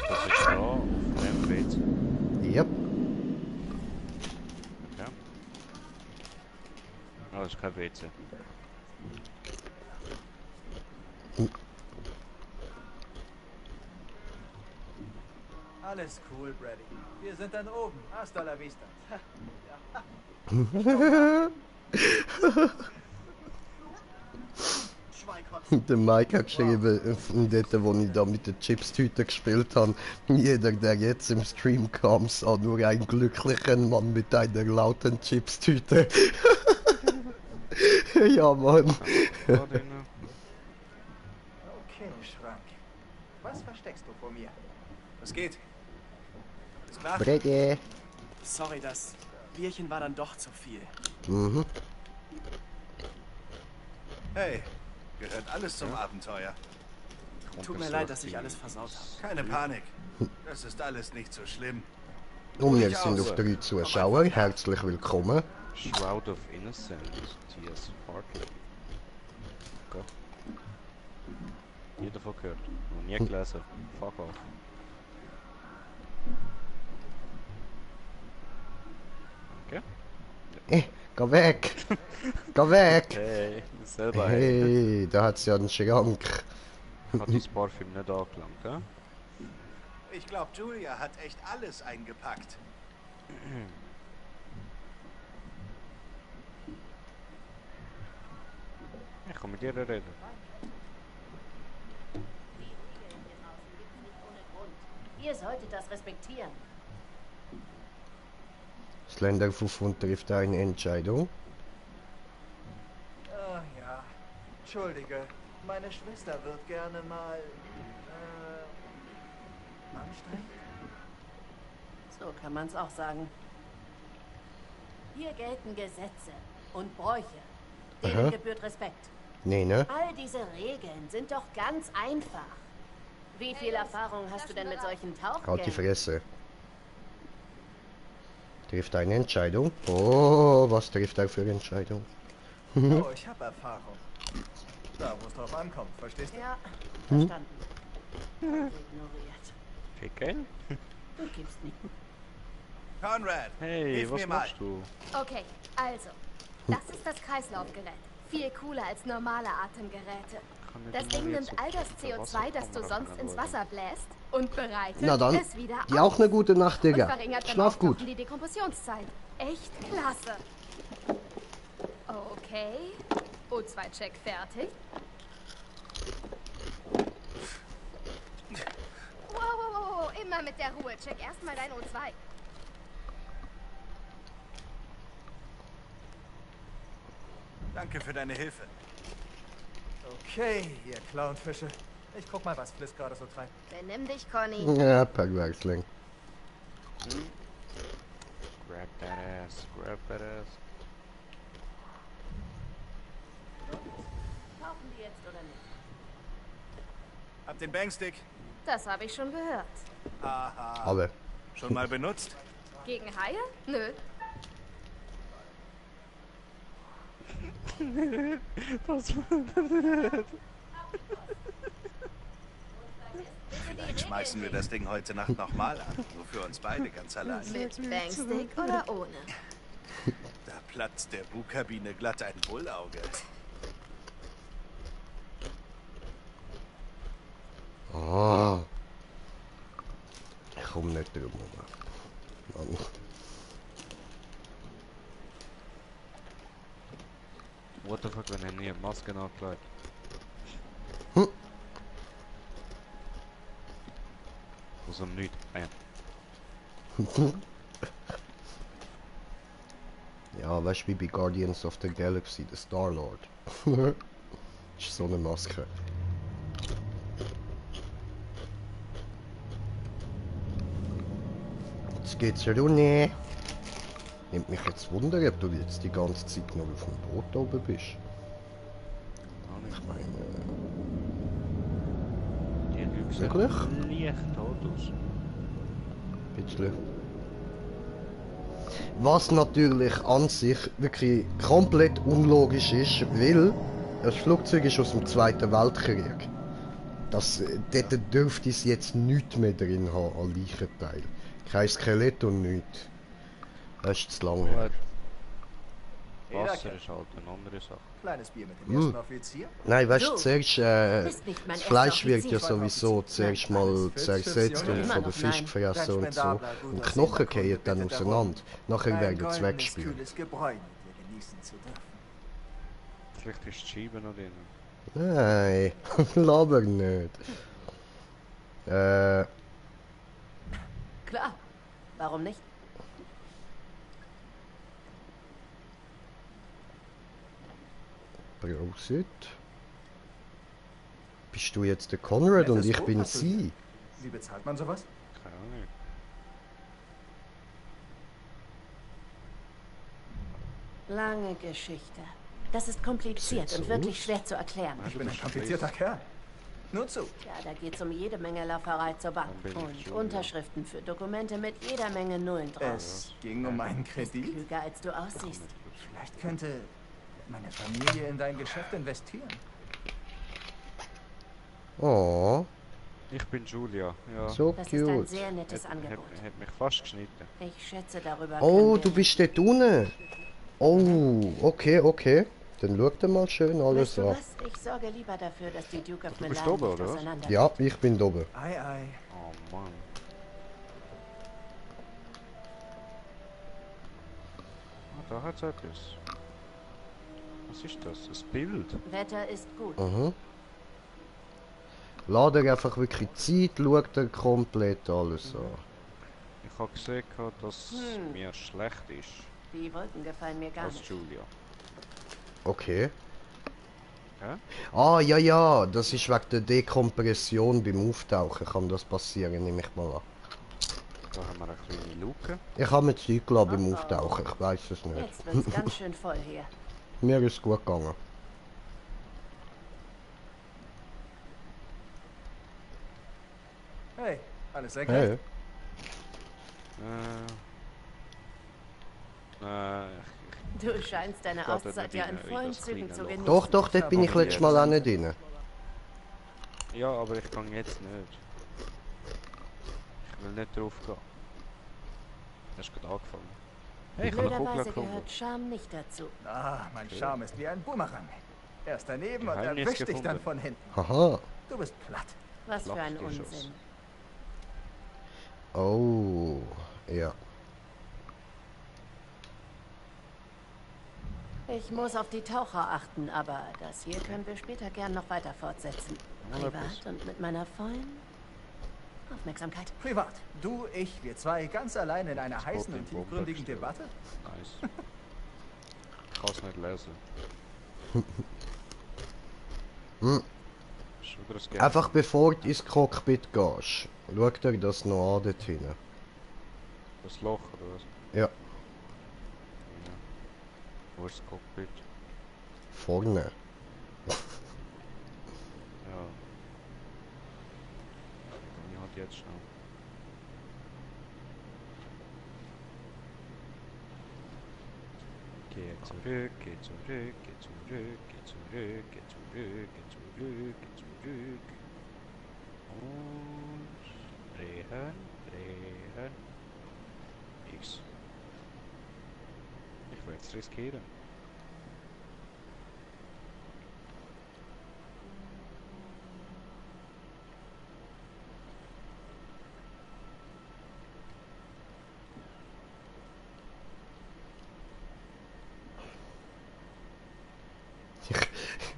Das ist da, auf dem WC. Yep. Okay. Ah, das ist kein WC. Alles cool, Brady. Wir sind dann oben. Hasta la vista. Der Mike hat geschrieben, dort wo ich da mit den Chips-Tüten gespielt habe, jeder, der jetzt im Stream kam, sah nur einen glücklichen Mann mit einer lauten Chips-Tüte. Ja, Mann. Okay, Schrank. Was versteckst du vor mir? Was geht? Ist klar? Brady. Sorry, das Bierchen war dann doch zu viel. Mhm. Hey, gehört alles zum Abenteuer. Tut mir leid, dass ich alles versaut habe. Keine Panik. Das ist alles nicht so schlimm. Und wir sind auf 3 Zuschauer. Herzlich willkommen. Shroud of Innocence, T.S. Bartlett. Okay. Nie davon gehört. Noch nie gelesen. Fuck off. Okay. Geh weg. Geh weg. Hey, selber. Hey, da hat's ja einen Schrank. Hat das Parfüm nicht angelangt, hä? Ich glaube, Julia hat echt alles eingepackt. Ich kann mit dir reden. Ihr solltet das respektieren. Slender 500 trifft eine Entscheidung. Ah ja. Entschuldige. Meine Schwester wird gerne mal... anstrengend? So kann man's auch sagen. Hier gelten Gesetze und Bräuche. Denen Aha. gebührt Respekt. Nee, ne? All diese Regeln sind doch ganz einfach. Wie viel Erfahrung hast du denn mit solchen Halt die Tauchgängen? Fresse. Trifft eine Entscheidung. Oh, was trifft er für Entscheidung? Oh, ich habe Erfahrung. Da, wo es drauf ankommt, verstehst du? Ja, Hm? verstanden. Ignoriert. Ficken? Du gibst nicht. Conrad, Hey, hilf was mir mal. machst du? Okay, also. Das ist das Kreislaufgerät. Viel cooler als normale Atemgeräte. Das Ding nimmt all das CO2, das du sonst ins Wasser bläst, und bereitet Na dann, es wieder dir auch eine gute Nacht, und Digga. verringert beim Schlaf gut. Auftauchen die Dekompressionszeit. Echt klasse. Okay. O2-Check fertig. Wow, immer mit der Ruhe. Check erstmal dein O2. Danke für deine Hilfe. Okay, ihr Clownfische. Ich guck mal, was Fliss gerade so treibt. Benimm dich, Conny. Ja, Perversling. Grab that ass, grab that ass. Tauchen die jetzt oder nicht? Hab den Bangstick. Das habe ich schon gehört. Aha. Aber. Schon mal benutzt? Gegen Haie? Nö. Vielleicht schmeißen wir das Ding heute Nacht nochmal an. Nur für uns beide ganz allein. Mit Bangstick oder ohne? Da platzt der Bugkabine glatt ein Bullauge. Ah. Ich komm nicht drum rum. Mann. What the fuck, wenn er nie Maske nachgelegt? Aus dem Nichts. Ja, weißt du, wie bei Guardians of the Galaxy, der Star-Lord. Ist so eine Maske. Jetzt geht's ja runter. Nimmt mich jetzt Wunder, ob du jetzt die ganze Zeit noch auf dem Boot oben bist. Ich meine... Die Leute sehen Wirklich? leicht tot aus. Bisschen. Was natürlich an sich wirklich komplett unlogisch ist, weil das Flugzeug ist aus dem Zweiten Weltkrieg. Dort dürfte es jetzt nichts mehr drin haben an Leichenteil. Kein Skelett und nichts. Das ist zu lang her. Wasser ist halt eine andere Sache. Kleines Bier mit dem ersten Offizier? Nein, weißt du, Du zuerst, bist nicht mein das Fleisch erster wird ja Offizier. sowieso zuerst mal zersetzt und Immer von noch den Fisch nein. gefressen und so. Und die Knochen gehen dann auseinander. Nachher werden sie weggespielt. kühles Gebräu mit dir genießen zu dürfen. Vielleicht ist die Scheibe noch drin. Nein, laber nicht. Klar. Warum nicht? Prosit. Bist du jetzt der Conrad und ich bin sie? Wie bezahlt man sowas? Keine Ahnung. Lange Geschichte. Das ist kompliziert und wirklich schwer zu erklären. Ich bin ein komplizierter Kerl. Nur zu. Ja, da geht's um jede Menge Lauferei zur Bank. Dann bin ich Und Junior. Unterschriften für Dokumente mit jeder Menge Nullen drauf. Es ging um einen Kredit. Klüger als du aussiehst. Vielleicht könnte meine Familie in dein Geschäft investieren. Oh, Ich bin Julia, ja. so Das ist ein cute. sehr nettes Angebot. Hat mich fast geschnitten. Ich schätze, darüber Oh, können du wir... bist dort unten. Oh, okay. Dann schau dir mal schön alles Weißt du an. was? Ich sorge lieber dafür, dass die Duke of Du bist Milan oben, nicht oder was? auseinander... Ja, ich bin da oben. Ei, ei. Oh Mann. Ah, da hat's etwas. Was ist das? Ein Bild? Wetter ist gut. Mhm. Lade einfach wirklich Zeit, schau dir komplett alles an. Ich habe gesehen, dass mir schlecht ist. Die Wolken gefallen mir gar nicht. Julia. Okay. Ja? Ah, ja, das ist wegen der Dekompression beim Auftauchen kann das passieren, nehme ich mal an. Da haben wir eine kleine Luke. Ich habe mir Zeug gelassen beim Auftauchen, ich weiß es nicht. Jetzt wird's ganz schön voll hier. Mir ist gut gegangen. Hey, alles senkrecht? Hey. Du scheinst deine Auszeit ja in vollen Zügen zu genießen. Doch, dort bin ich letztes Mal auch nicht drin. Ja, aber ich kann jetzt nicht. Ich will nicht drauf gehen. Hast du gerade angefangen? Hey, ich habe eine Blöderweise gehört Charme nicht dazu. Ah, mein Charme ist wie ein Boomerang. Er ist daneben und erwischt dich dann von hinten. Haha. Du bist platt. Was für ein Unsinn. Oh, ja. Ich muss auf die Taucher achten, aber das hier können wir später gern noch weiter fortsetzen. Privat und mit meiner vollen Aufmerksamkeit. Privat. Du, ich, wir zwei ganz allein in einer heißen und tiefgründigen Debatte? Nice. Ich kann es nicht lesen. Einfach bevor du ins Cockpit gehst, schau dir das noch an dort hinten. Das Loch oder was? Ja. Wo ist das Cockpit? Vorne. Ja. Ich halt jetzt schnell. Geh zurück, geh zurück, geh zurück, geh zurück, geh zurück, geh zurück, geh zurück. Und drehen, drehen. X. Ich will jetzt riskieren.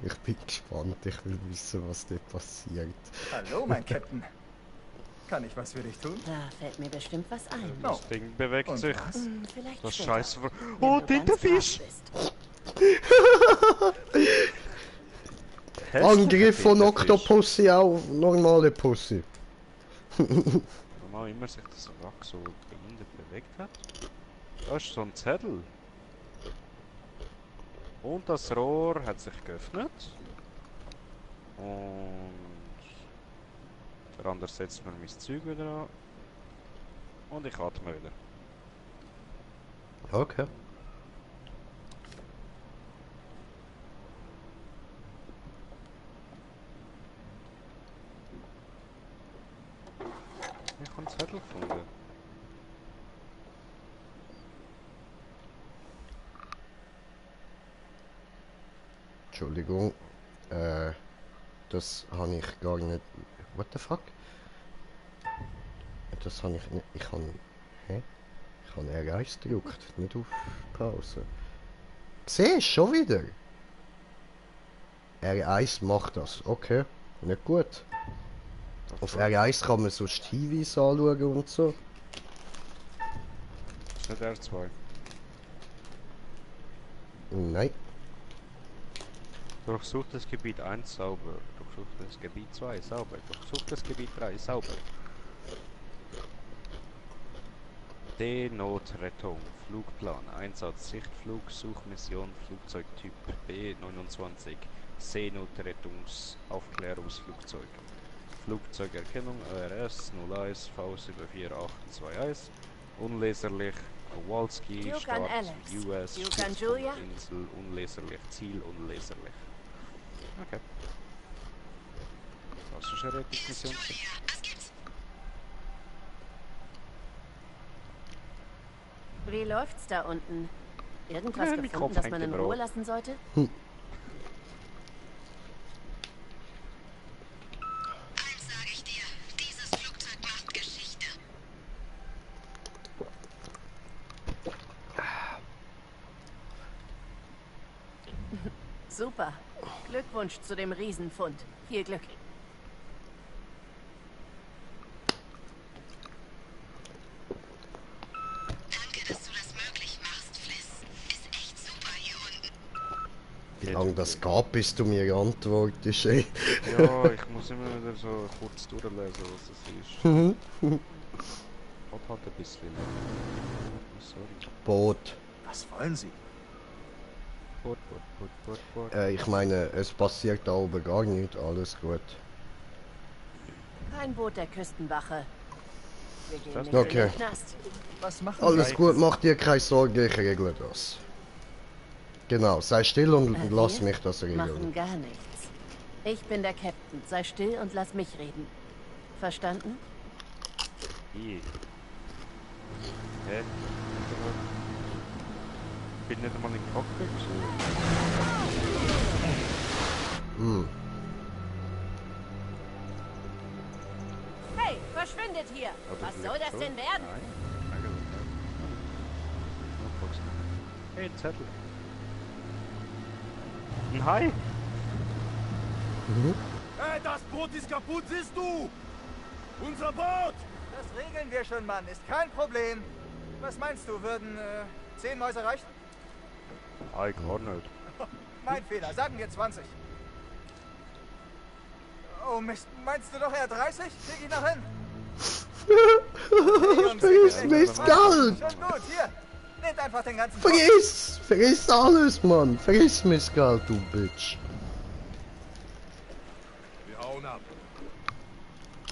Ich bin gespannt, ich will wissen, was dort passiert. Hallo, mein Captain. Kann ich was für dich tun? Da fällt mir bestimmt was ein. Das Ding bewegt Und sich. was? Vielleicht Das später, Scheiße. wenn Oh, du ganz Tintenfisch! brav bist. Angriff von Octopussy auf normale Pussy. Warum immer sich das Wrack so behindert bewegt hat. Da ist so ein Zettel. Und das Rohr hat sich geöffnet. Und der andere setzt mir mein Zeug wieder an. Und ich atme wieder. Okay. Ich habe einen Zettel gefunden. Entschuldigung. Das habe ich gar nicht... What the fuck? Das habe ich nicht... Ich habe... Hä? Ich habe R1 gedrückt, nicht auf Pause. Siehst du, schon wieder? R1 macht das, okay. Nicht gut. Auf R1 kann man so Hinweise anschauen und so. Ist nicht R2. Nein. Durchsucht das Gebiet 1 sauber. Durchsucht das Gebiet 2 sauber. Durchsucht das Gebiet 3 sauber. D-Notrettung. Flugplan. Einsatz. Sichtflug. Suchmission. Flugzeugtyp B29. Seenotrettungsaufklärungsflugzeug. Flugzeugerkennung ARS 01 V74821. Unleserlich. Kowalski. Duke Start an Alex. US. Duke an Julia. Insel. Unleserlich. Ziel. Unleserlich. Okay. Das ist eine Rettungsmission. Wie läuft's da unten? Irgendwas Ja, mein gefunden, Kopf das hängt man in im Ruhe Rohr. lassen sollte? Super. Glückwunsch zu dem Riesenfund. Viel Glück. Wie lange das geht, bis du mir antwortest, ey. Ja, ich muss immer wieder so kurz durchlesen, was das ist. Hat halt ein bisschen länger. Sorry. Boot. Was wollen Sie? Boot. Ich meine, es passiert da oben gar nicht. Alles gut. Kein Boot der Küstenwache. Wir gehen nicht Okay. in den Knast. Was machen Alles Sie? gut, mach dir keine Sorge, ich regle das. Genau, sei still und lass Wir mich das regeln. machen gar nichts. Ich bin der Captain. Sei still und lass mich reden. Verstanden? Hä? Ich bin nicht einmal im Cockpit. Hm. Hey, verschwindet hier! Was soll das denn werden? Hey, ein Zettel. Ein Hai! Hey, das Boot ist kaputt, siehst du? Unser Boot! Das regeln wir schon, Mann. Ist kein Problem. Was meinst du, würden 10 Mäuse reichen? Hai, gar nicht. Mein Fehler. Sagen wir 20. Oh Mist, meinst du doch eher 30? Krieg ich noch hin? Vergiss Mistgalt! Schon gut, hier. Nehmt einfach den ganzen Vergiss alles, Mann! Vergiss Mistgalt, du Bitch! Wir hauen ab.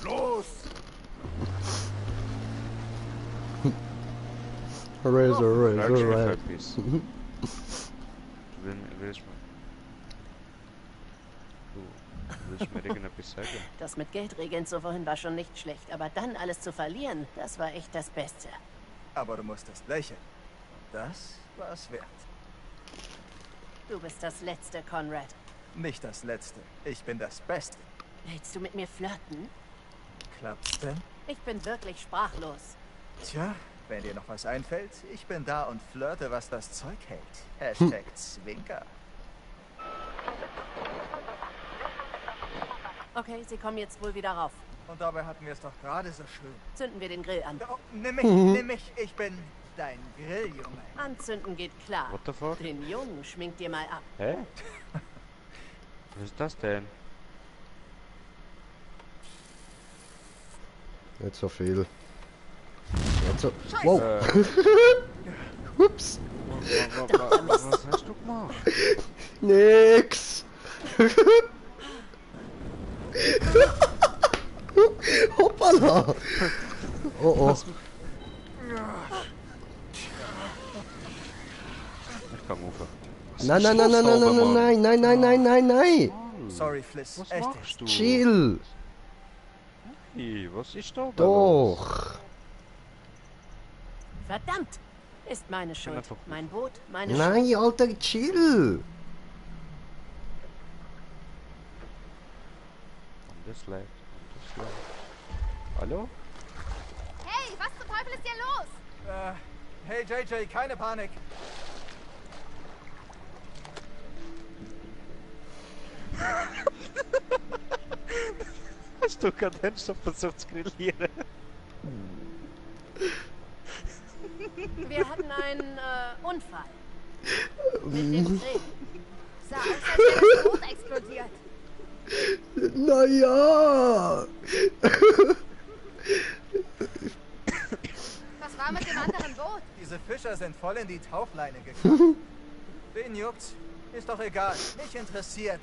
Los! Razor. Willst mir irgendetwas sagen? Das mit Geldregeln zu vorhin war schon nicht schlecht, aber dann alles zu verlieren, das war echt das Beste. Aber du musstest lächeln. Das war's wert. Du bist das Letzte, Conrad. Nicht das Letzte. Ich bin das Beste. Willst du mit mir flirten? Klappt's denn? Ich bin wirklich sprachlos. Tja, wenn dir noch was einfällt, ich bin da und flirte, was das Zeug hält. #Zwinker. Okay, sie kommen jetzt wohl wieder rauf. Und dabei hatten wir es doch gerade so schön. Zünden wir den Grill an. Oh, nimm mich. Ich bin dein Grilljunge. Anzünden geht klar. What the fuck? Den Jungen schminkt dir mal ab. Hä? Was ist das denn? Nicht so viel. Nicht so... Wow! Ups! Was hast du gemacht? Nix! Hoppala! Oh. Ich kann rufen. Nein! Sorry, Fliss. Was Echt machst du? Chill! Hey, was ist da? Doch! Verdammt! Ist meine Schuld. einfach- Mein Boot, meine Schuld. Nein, Alter, chill! Das lag. Hallo? Hey, was zum Teufel ist hier los? Hey JJ, keine Panik. Hast du gerade ernsthaft versucht zu grillieren? Wir hatten einen Unfall. Mit dem Grill. Sah aus, als wäre das Boot explodiert. Naja! Was war mit dem anderen Boot? Diese Fischer sind voll in die Tauchleine gekommen. Wen juckt's? Ist doch egal. Mich interessiert,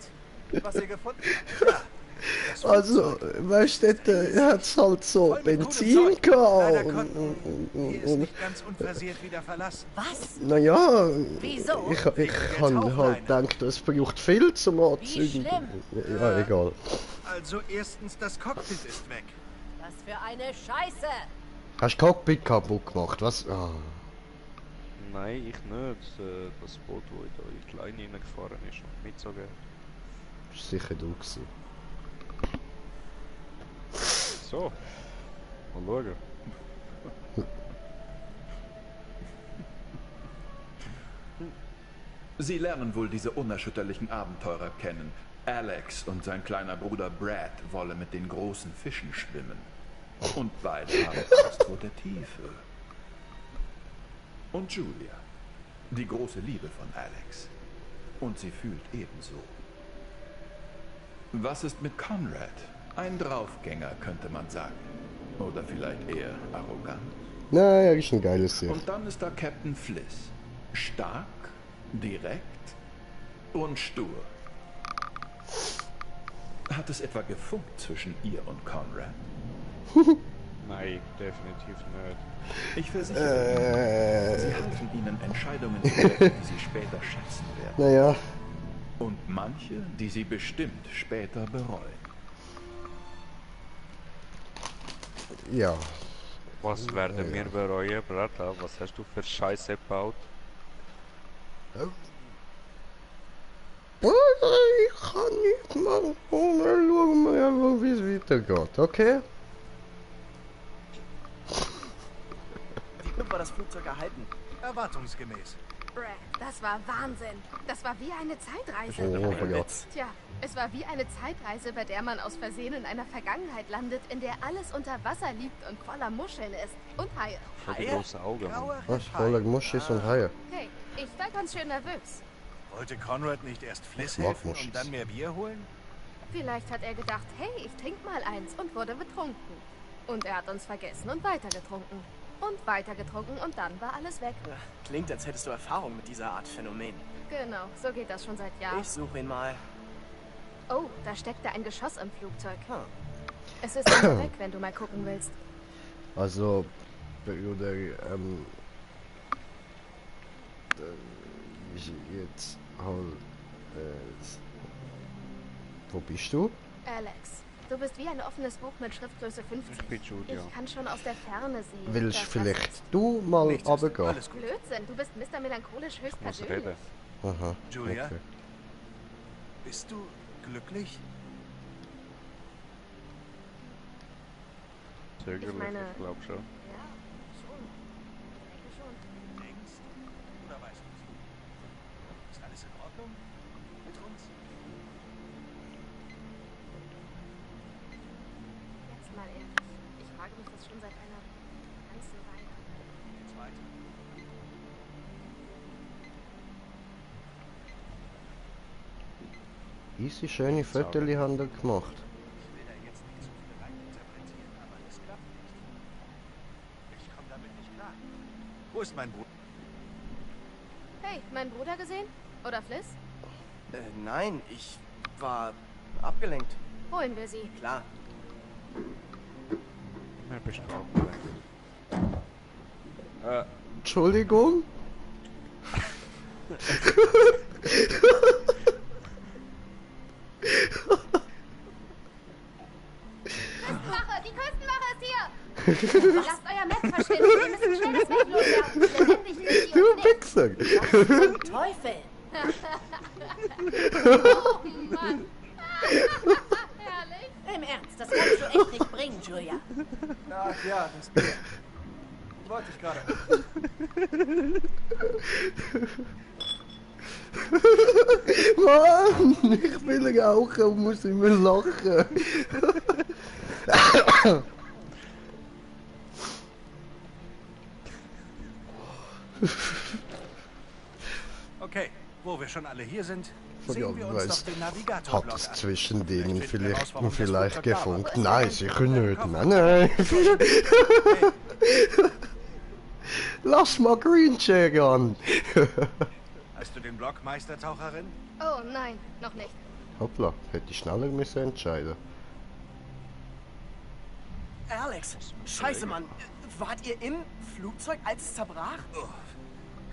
was ihr gefunden habt. Ja. Also, weißt du, er hat halt so Benzin Leider gehabt. konnten wir es nicht ganz unversehrt wieder verlassen. Was? Naja, Wieso? ich kann halt gedacht, es braucht viel zum Anzünden. Ja, egal. Also erstens, das Cockpit ist weg. Was für eine Scheiße! Hast du Cockpit kaputt gemacht? Was? Ah. Nein, ich nicht. Das Boot, wo ich da in die Kleine reingefahren ist und mitgezogen hat. Das war sicher du gewesen. So. Mal schauen. Sie lernen wohl diese unerschütterlichen Abenteurer kennen. Alex und sein kleiner Bruder Brad wollen mit den großen Fischen schwimmen. Und beide haben Angst vor der Tiefe. Und Julia, die große Liebe von Alex. Und sie fühlt ebenso. Was ist mit Conrad? Ein Draufgänger, könnte man sagen. Oder vielleicht eher arrogant. Na, er ist ein geiles Sieg. Und dann ist da Captain Fliss. Stark, direkt und stur. Hat es etwa gefunkt zwischen ihr und Conrad? Nein, definitiv nicht. Ich versichere Sie halten ihnen Entscheidungen vor, die sie später schätzen werden. Naja. Und manche, die sie bestimmt später bereuen. Ja. Was werden wir bereuen, Brata? Was hast du für Scheiße gebaut? Ich kann nicht machen. Schauen wir einfach, wie es weitergeht, okay? Wie gut war das Flugzeug erhalten? Erwartungsgemäß. Das war Wahnsinn. Das war wie eine Zeitreise. Oh Gott. Tja, es war wie eine Zeitreise, bei der man aus Versehen in einer Vergangenheit landet, in der alles unter Wasser liegt und voller Muscheln ist. Und Haie. Voll die große Augen. Was? Voller Muschis und Haie. Hey, ich war ganz schön nervös. Wollte Conrad nicht erst Fliss Ich mag helfen Muschis. und dann mehr Bier holen? Vielleicht hat er gedacht, hey, ich trink mal eins und wurde betrunken. Und er hat uns vergessen und weiter getrunken. Und weiter getrunken und dann war alles weg. Klingt, als hättest du Erfahrung mit dieser Art Phänomen. Genau, so geht das schon seit Jahren. Ich suche ihn mal. Oh, da steckte ein Geschoss im Flugzeug. Es ist immer weg, wenn du mal gucken willst. Also, Bruder, jetzt halt, wo bist du? Alex, du bist wie ein offenes Buch mit Schriftgröße 50. Ich kann schon aus der Ferne sehen. Willst dass vielleicht das du mal runtergehen? Blödsinn, du bist Mr. Melancholisch höchstpersönlich. Aha, Julia? okay. Bist du glücklich? Zögerlich, Ich meine- ich glaub schon. Ja, schon. Ich denke schon. Denkst oder weißt du? Ist alles in Ordnung mit uns? Jetzt mal ehrlich. Ich frage mich das schon seit einer ganzen Weile. Geht's weiter? Easy, schöne Fotos haben wir gemacht. Ich will da jetzt nicht so viel reininterpretieren, aber es klappt nicht. Ich komme damit nicht klar. Wo ist mein Bruder? Hey, meinen Bruder gesehen? Oder Fliss? Nein, ich war abgelenkt. Holen wir sie. Klar. Ja, bist du auch Entschuldigung? Küstenwache, die Küstenwache ist hier! Lasst euer Netz verschwinden, wir müssen schnell das Weg loswerden. Lebendig sind sie Du uns nicht. Wichser! Zum Teufel! Oh Mann! Herrlich! Im Ernst, das kannst du echt nicht bringen, Julia. Ach ja, das Bier. Wollte ich gerade. Mann, ich will rauchen und muss immer lachen. Okay, wo wir schon alle hier sind, Ja, sehen wir uns weißt, doch den Navigator hat Blog es an. zwischen denen finden wir raus, warum das vielleicht Flugzeug da war. gefunkt? Nein, sicher nicht. Nein, nein. Lass mal Greencheck an. Hast du den Blog, Meistertaucherin? Oh nein, noch nicht. Hoppla, hätte ich schneller müssen entscheiden. Alex, scheiße, Mann. Wart ihr im Flugzeug, als es zerbrach? Oh,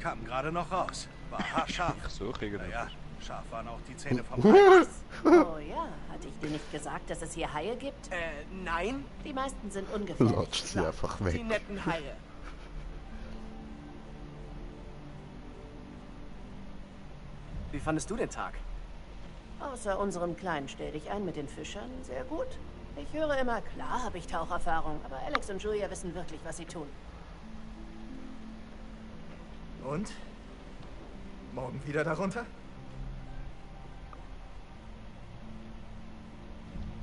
kam gerade noch raus. War haarscharf. Ich suche irgendwas. Naja, scharf waren auch die Zähne vom Hai. Oh ja, hatte ich dir nicht gesagt, dass es hier Haie gibt? Nein. Die meisten sind ungefährlich. Latscht sie einfach Die weg. netten Haie. Wie fandest du den Tag? Außer unserem kleinen Stell-dich-ein mit den Fischern, sehr gut. Ich höre immer, klar habe ich Taucherfahrung, aber Alex und Julia wissen wirklich, was sie tun. Und? Morgen wieder darunter?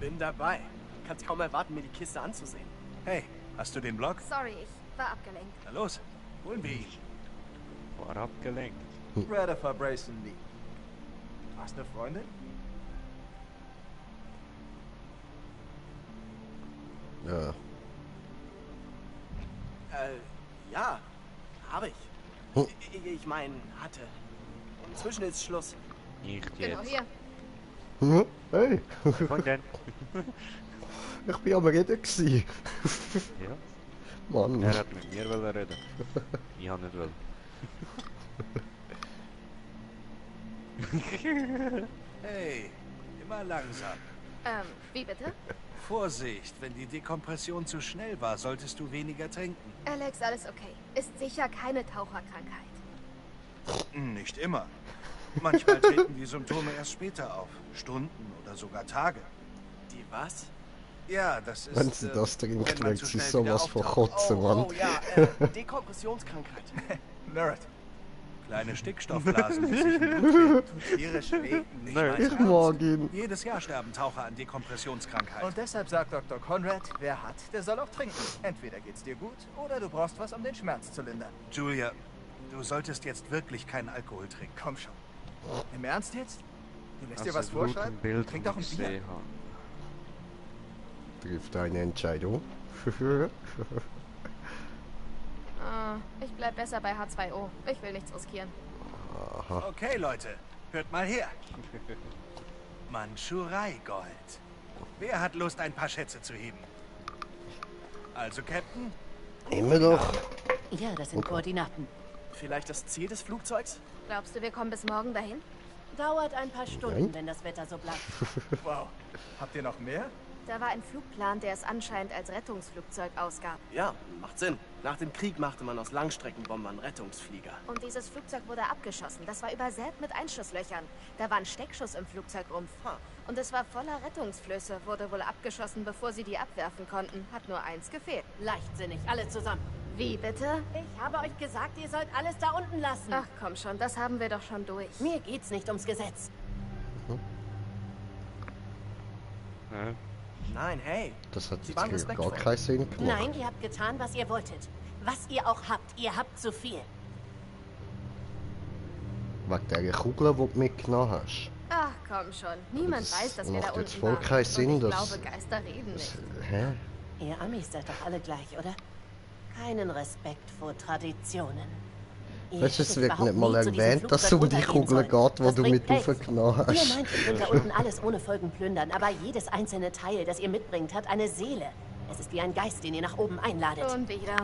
Bin dabei. Kann's kaum erwarten, mir die Kiste anzusehen. Hey, hast du den Blog? Sorry, ich war abgelenkt. Na los, holen wir ihn. War abgelenkt. Rather verbrazen nie. Hast du eine Freundin? Ja. Ja, habe ich. Ich meine, hatte. Inzwischen ist Schluss. Nicht Genau jetzt. hier. Hey. Freundin. Ich bin am Reden gsi. Ja. Mann. Er hat mit mir reden. Ich habe nicht wollen. Hey, immer langsam. Wie bitte? Vorsicht, wenn die Dekompression zu schnell war, solltest du weniger trinken. Alex, alles okay. Ist sicher keine Taucherkrankheit. Nicht immer. Manchmal treten die Symptome erst später auf. Stunden oder sogar Tage. Die was? Ja, das ist... Wenn sie das trinkt, wenn man kriegt zu sie schnell wieder sowas vor auftaucht. Kotzen, Mann. Oh ja, Dekompressionskrankheit. Nerd. Kleine Stickstoffblasen, die sich im Blut bilden. Tut tierisch weh. Ich mag ihn. Jedes Jahr sterben Taucher an Dekompressionskrankheit. Und deshalb sagt Dr. Conrad, wer hat, der soll auch trinken. Entweder geht's dir gut oder du brauchst was, um den Schmerz zu lindern. Julia, du solltest jetzt wirklich keinen Alkohol trinken. Komm schon. Im Ernst jetzt? Du lässt dir Also was vorschreiben? Bild Trink doch ein Bier. Trifft eine Entscheidung. Ich bleib besser bei H2O. Ich will nichts riskieren. Aha. Okay, Leute, hört mal her. Mandschurei-Gold. Wer hat Lust, ein paar Schätze zu heben? Also, Captain? Immer doch. Ja, das sind Koordinaten. Vielleicht das Ziel des Flugzeugs? Glaubst du, wir kommen bis morgen dahin? Dauert ein paar Stunden, wenn das Wetter so bleibt. Wow. Habt ihr noch mehr? Da war ein Flugplan, der es anscheinend als Rettungsflugzeug ausgab. Ja, macht Sinn. Nach dem Krieg machte man aus Langstreckenbombern Rettungsflieger. Und dieses Flugzeug wurde abgeschossen. Das war übersät mit Einschusslöchern. Da war ein Steckschuss im Flugzeugrumpf. Und es war voller Rettungsflöße. Wurde wohl abgeschossen, bevor sie die abwerfen konnten. Hat nur eins gefehlt. Leichtsinnig, alle zusammen. Wie bitte? Ich habe euch gesagt, ihr sollt alles da unten lassen. Ach komm schon, das haben wir doch schon durch. Mir geht's nicht ums Gesetz. Nein, hey. Das hat Sie waren jetzt gar respektvoll. keinen Sinn gemacht. Nein, ihr habt getan, was ihr wolltet. Was ihr auch habt, ihr habt zu viel. Wegen der Kugel, die du mitgenommen hast. Ach komm schon. Niemand das weiß, dass wir da macht jetzt unten voll waren. keinen Sinn, Und ich dass- glaube, Geister reden nicht. Hä? Ihr Amis seid doch alle gleich, oder? Keinen Respekt vor Traditionen. Weißt du, es wird nicht mal erwähnt, dass es um die Kugel geht, die du mit aufgenommen Ihr hast. meint, ihr könnt da unten alles ohne Folgen plündern, aber jedes einzelne Teil, das ihr mitbringt, hat eine Seele. Es ist wie ein Geist, den ihr nach oben einladet. Schon wieder.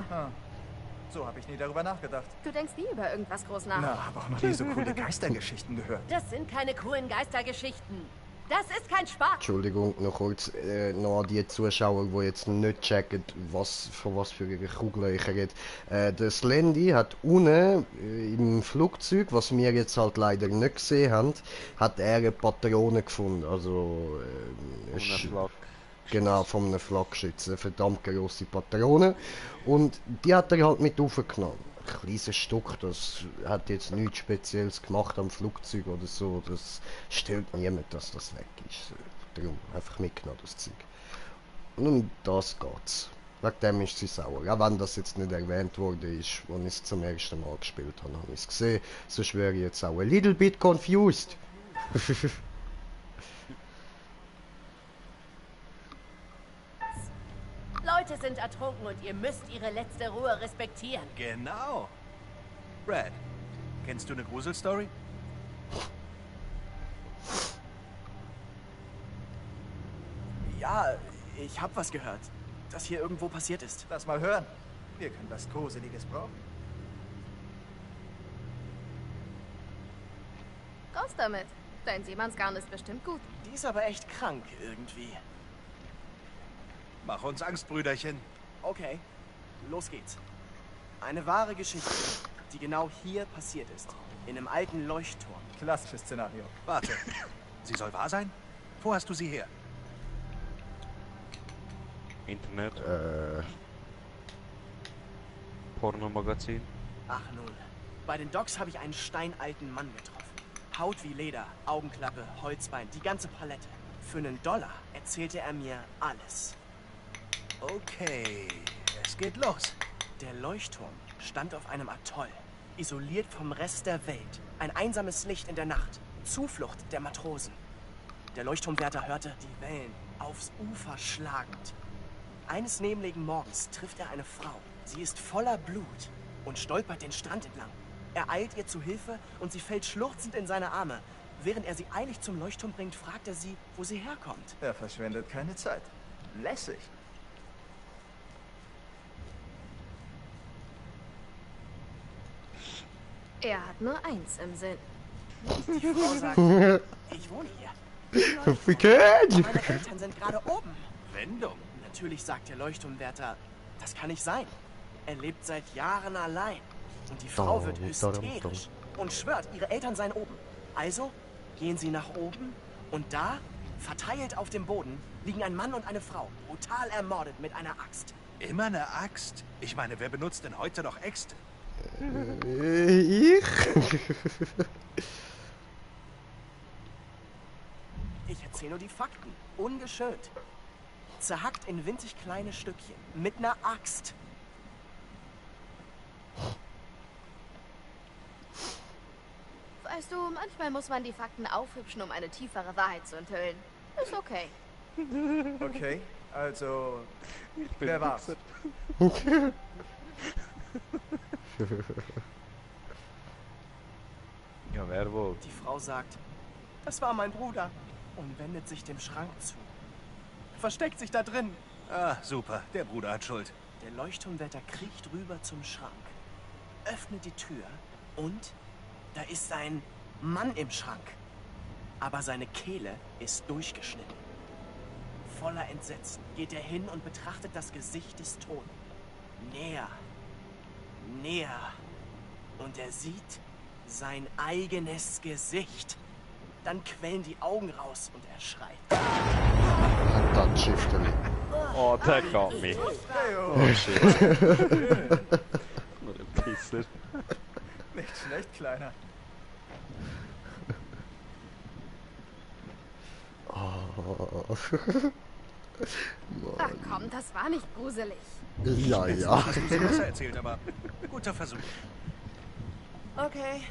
So habe ich nie darüber nachgedacht. Du denkst nie über irgendwas groß nach. Na, habe auch noch nie so coole Geistergeschichten gehört. Das sind keine coolen Geistergeschichten. Das ist kein Spaß. Entschuldigung, noch kurz noch an die Zuschauer, die jetzt nicht checken, von was für eine Kugel ich rede. Der Slendy hat unten im Flugzeug, was wir jetzt halt leider nicht gesehen haben, hat er eine Patrone gefunden. Also genau, von einem Flakgeschütz. Eine verdammt grosse Patrone. Und die hat er halt mit aufgenommen. Ein kleines Stück, das hat jetzt nichts Spezielles gemacht am Flugzeug oder so. Das stört niemand, dass das weg ist. Darum einfach mitgenommen, das Zeug. Und um das geht's. Wegen dem ist sie sauer. Auch wenn das jetzt nicht erwähnt worden ist, als ich es zum ersten Mal gespielt habe, habe ich es gesehen. Sonst wäre ich jetzt auch ein little bit confused. Leute sind ertrunken und ihr müsst ihre letzte Ruhe respektieren. Genau. Brad, kennst du eine Gruselstory? Ja, ich hab was gehört. Dass hier irgendwo passiert ist. Lass mal hören. Wir können was Gruseliges brauchen. Raus damit. Dein Seemannsgarn ist bestimmt gut. Die ist aber echt krank irgendwie. Mach uns Angst, Brüderchen. Okay, los geht's. Eine wahre Geschichte, die genau hier passiert ist. In einem alten Leuchtturm. Klassisches Szenario. Warte, sie soll wahr sein? Wo hast du sie her? Internet. Pornomagazin. Ach nun, bei den Docks habe ich einen steinalten Mann getroffen. Haut wie Leder, Augenklappe, Holzbein, die ganze Palette. Für $1 erzählte er mir alles. Okay, es geht los. Der Leuchtturm stand auf einem Atoll, isoliert vom Rest der Welt. Ein einsames Licht in der Nacht. Zuflucht der Matrosen. Der Leuchtturmwärter hörte die Wellen aufs Ufer schlagend. Eines nebligen Morgens trifft er eine Frau. Sie ist voller Blut und stolpert den Strand entlang. Er eilt ihr zu Hilfe und sie fällt schluchzend in seine Arme. Während er sie eilig zum Leuchtturm bringt, fragt er sie, wo sie herkommt. Er verschwendet keine Zeit. Lässig. Er hat nur eins im Sinn. Die Frau sagt, ich wohne hier. Wie geht? Meine Eltern sind gerade oben. Wendung. Natürlich sagt der Leuchtturmwärter, das kann nicht sein. Er lebt seit Jahren allein. Und die Frau wird hysterisch und schwört, ihre Eltern seien oben. Also gehen sie nach oben und da, verteilt auf dem Boden, liegen ein Mann und eine Frau, brutal ermordet mit einer Axt. Immer eine Axt? Ich meine, wer benutzt denn heute noch Äxte? Ich? Ich erzähle nur die Fakten, ungeschönt. Zerhackt in winzig kleine Stückchen, mit einer Axt. Weißt du, manchmal muss man die Fakten aufhübschen, um eine tiefere Wahrheit zu enthüllen. Ist okay. Okay, also... Wer war's? Ja, wer wohl? Die Frau sagt, das war mein Bruder und wendet sich dem Schrank zu. Versteckt sich da drin. Ah, super. Der Bruder hat Schuld. Der Leuchtturmwärter kriecht rüber zum Schrank, öffnet die Tür und da ist ein Mann im Schrank. Aber seine Kehle ist durchgeschnitten. Voller Entsetzen geht er hin und betrachtet das Gesicht des Toten. Näher. Näher. Und er sieht sein eigenes Gesicht. Dann quellen die Augen raus und er schreit. Das Schiffchen. Oh, der got me. Oh, shit. What a Pisser. Nicht schlecht, Kleiner. Oh. Ach komm, das war nicht gruselig. Ja, ja. Hast du sie besser erzählt, aber guter Versuch. Okay,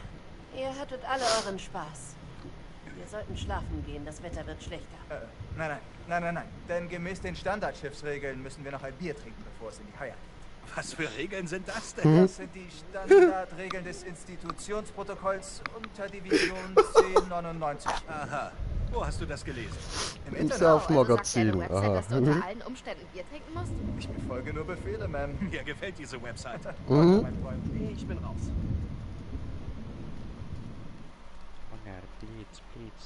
ihr hattet alle euren Spaß. Wir sollten schlafen gehen, das Wetter wird schlechter. Nein. Denn gemäß den Standardschiffsregeln müssen wir noch ein Bier trinken, bevor es in die Haie geht. Was für Regeln sind das denn? Das sind die Standardregeln des Institutionsprotokolls unter Division 1099. Aha. Wo hast du das gelesen? Im Surf-Magazin. Sagt ja, dass du unter allen Umständen Bier trinken musst? Ich befolge nur Befehle, Ma'am. Mir gefällt diese Website. Mhm. Ich bin raus.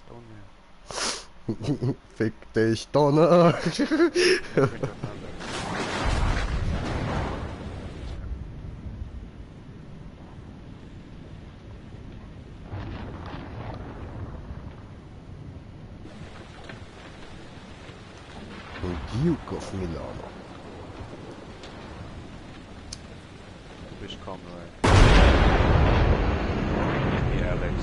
Donner. Fick dich, Donner. Duke of Milano. Du bist Conrad. Wie Alex.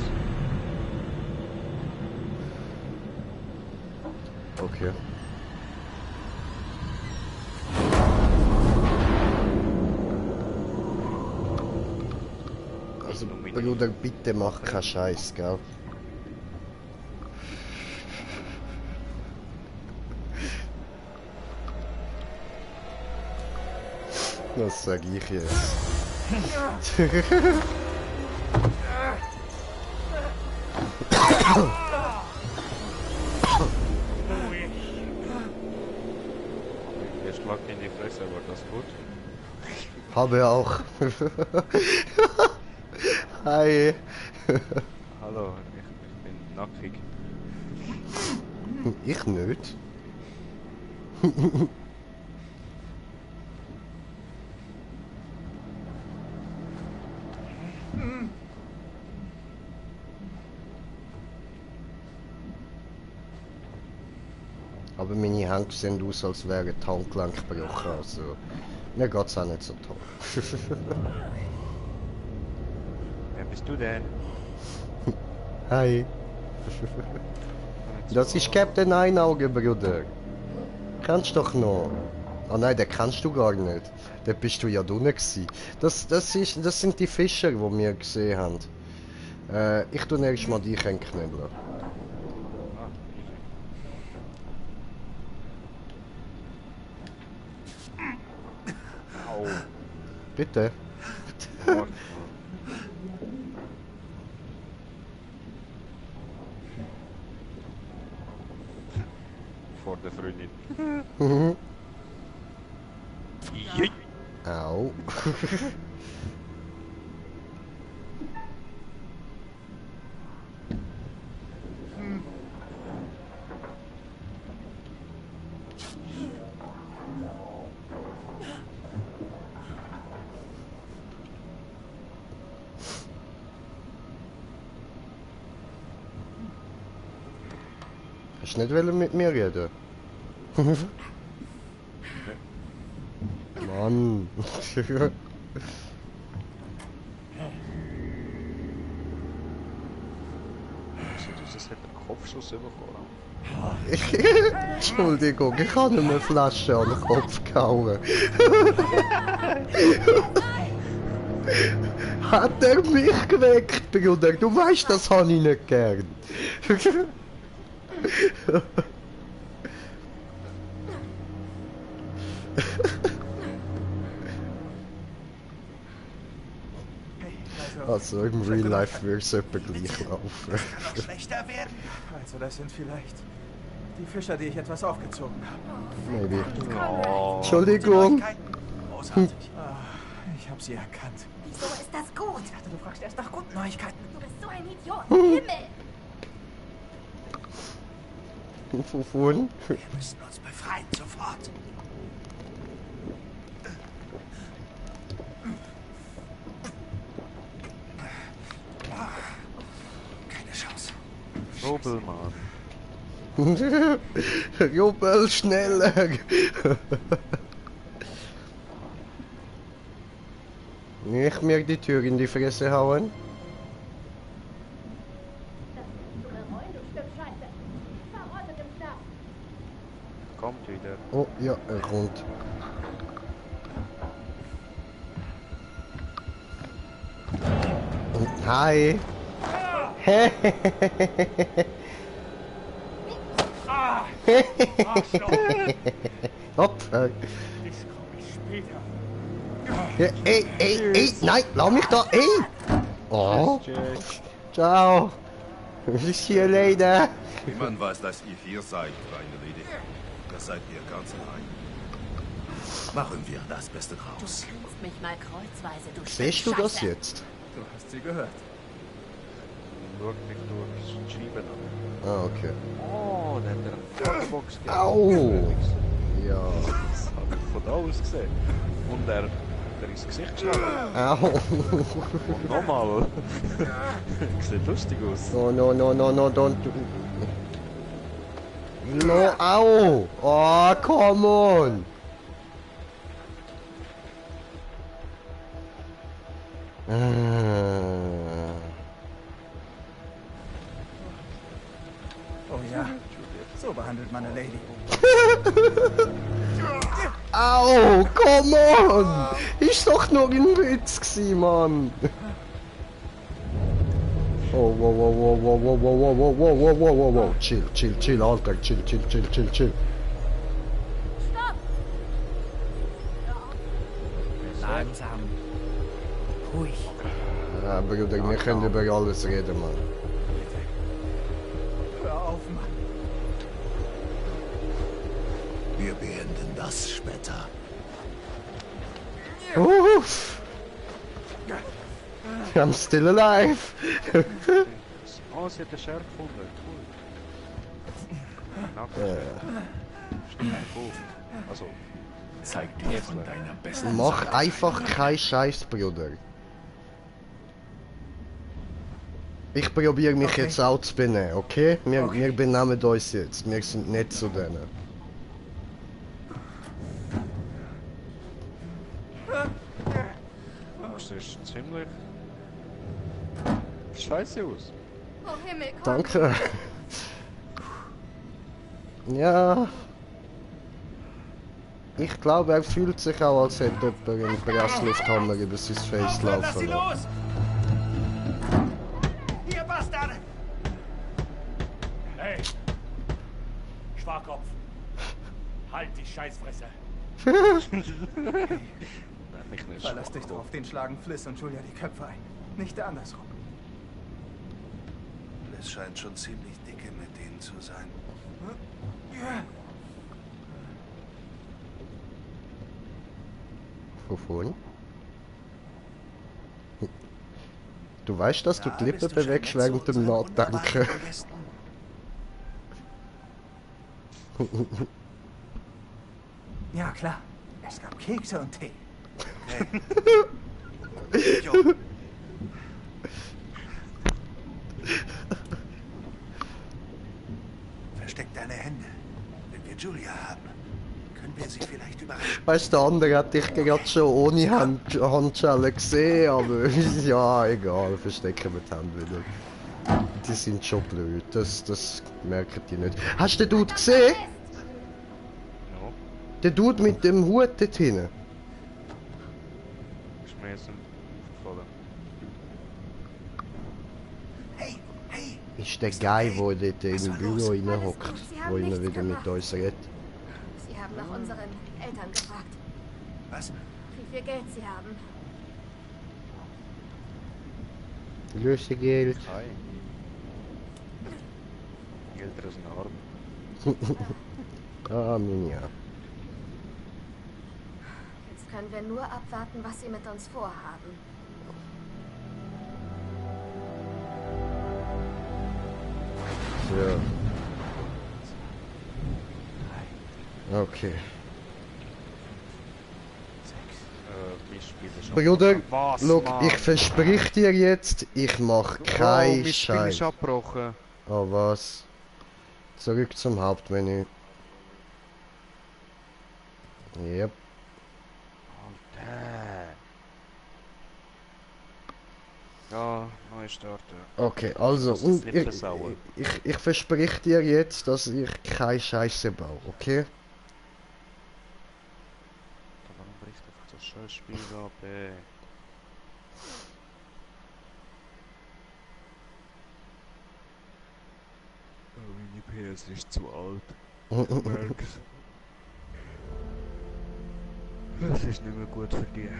Okay. Also, Bruder, bitte mach keinen Scheiß, gell? Das sag ich jetzt. Der Schlag in die Fresse, war das gut? Habe auch. Hi. Hallo, ich bin nackig. Ich nicht. Aber meine Hände sehen aus, als wäre ein Handgelenk gebrochen, also mir geht's auch nicht so toll. Wer bist du denn? Hi. Das ist Captain Einauge, Bruder. Kennst doch noch. Ah nein, den kennst du gar nicht. Da bist du ja drinnen gewesen. Das sind die Fischer, die wir gesehen haben. Ich tue erst mal dich knebeln. Au. Bitte? Vor der Freundin. Au. Hast du nicht mit mir reden? Mann. Das hat einen Kopfschuss bekommen. Entschuldigung, ich habe ihm eine Flasche an den Kopf gehauen. Hat er mich geweckt, Bruder? Du weißt, das habe ich nicht gern. Also im Real Life würde es etwa gleich laufen. Das kann noch schlechter werden. Also das sind vielleicht die Fischer, die ich etwas aufgezogen habe. Maybe. Oh. Entschuldigung. Großartig. Ich habe sie erkannt. Wieso ist das gut? Ich dachte, du fragst erst nach guten Neuigkeiten. Du bist so ein Idiot. Himmel! Wovon? Wir müssen uns befreien, sofort. Keine Chance. Robelmann. Jubel, schneller! Nicht mir die Tür in die Fresse hauen. Kommt wieder. Oh ja, er kommt. Hi! Opfer! Ich komme später. Ja, ey, nein, lass mich da, ey! Oh! Ciao! See you later! Niemand weiß, dass ihr hier seid, kleine Lady. Das seid ihr ganz allein. Machen wir das Beste draus. Du kannst mich mal kreuzweise, du Siehst du das Scheiße. jetzt? Du hast sie gehört. Schaut mich durchs Schieben an. Ah, okay. Oh, da hat er eine Fortbox gegeben. Au! Ja. Das hat von da aus gesehen. Und er ins Gesicht geschlagen. Au! Und nochmal. Sieht lustig aus. No, don't do... No, au! Oh, come on! Oh ja, so behandelt man eine Lady. Au, come on! Ist doch nur ein Witz gsi, Mann! Oh, wow. Chill, Alter, chill. Stopp! Langsam. Ruhig. Ja, Bruder, wir können über alles reden, Mann. Hör auf, Mann. Wir beenden das später. Uff! I'm still alive! Oh, sie hat den Scherf gefunden. Cool. Stimmt, cool. Also, Zeig dir von deiner besten Mach Seite. einfach keinen Scheiß, Bruder. Ich probiere mich jetzt auch zu benehmen, okay? Wir benehmen uns jetzt. Wir sind nicht zu denen. das ist ziemlich scheiße aus. Oh Himmel, komm. Danke. Ja. Ich glaube, er fühlt sich auch, als hätte jemand einen Presslufthammer über sein Face laufen lassen. Bastarde! Hey! Schwarkopf! Halt die Scheißfresse! Verlass dich drauf, den schlagen Fliss und Julia die Köpfe ein. Nicht andersrum. Fliss scheint schon ziemlich dicke mit denen zu sein. Wovon? Du weißt, dass du die Lippen bewegst während dem Nachdenken. Ja, klar. Es gab Kekse und Tee. Jo. Versteck deine Hände. Wenn wir Julia haben, können wir sie vielleicht überraschen. Weißt du, der andere hat dich gerade schon ohne Handschellen gesehen, aber ja, egal, verstecken wir die Hände wieder. Die sind schon blöd, das merken die nicht. Hast du den Dude gesehen? No. Der Dude mit dem Hut dort hinten. Schmeißen. Verfolgen. Ist der Guy, der dort im Büro reinhockt, wo immer wieder mit uns redet. Sie haben nach unseren Eltern gefragt. Was? Wie viel Geld sie haben. Lösegeld. Hi. Die Eltern sind arm. Ah, Minja. Jetzt können wir nur abwarten, was sie mit uns vorhaben. So. Okay. Bruder, look, ich versprich dir jetzt, ich mach keinen Scheiß. Ist abgebrochen. Oh was? Zurück zum Hauptmenü. Yep. Alter. Ja, neu starten. Okay, also, und ich versprich dir jetzt, dass ich keine Scheiße baue, okay? Warum bricht einfach das scheiß Spiel ab, ey? Oh, meine PS ist zu alt. Du merkst. Das ist nicht mehr gut für dich.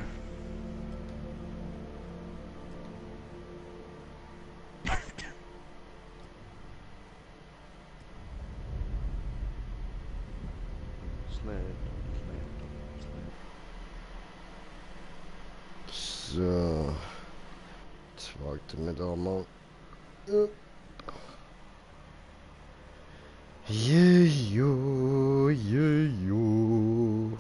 So. Jetzt warten wir da mal. Jeju, jeju.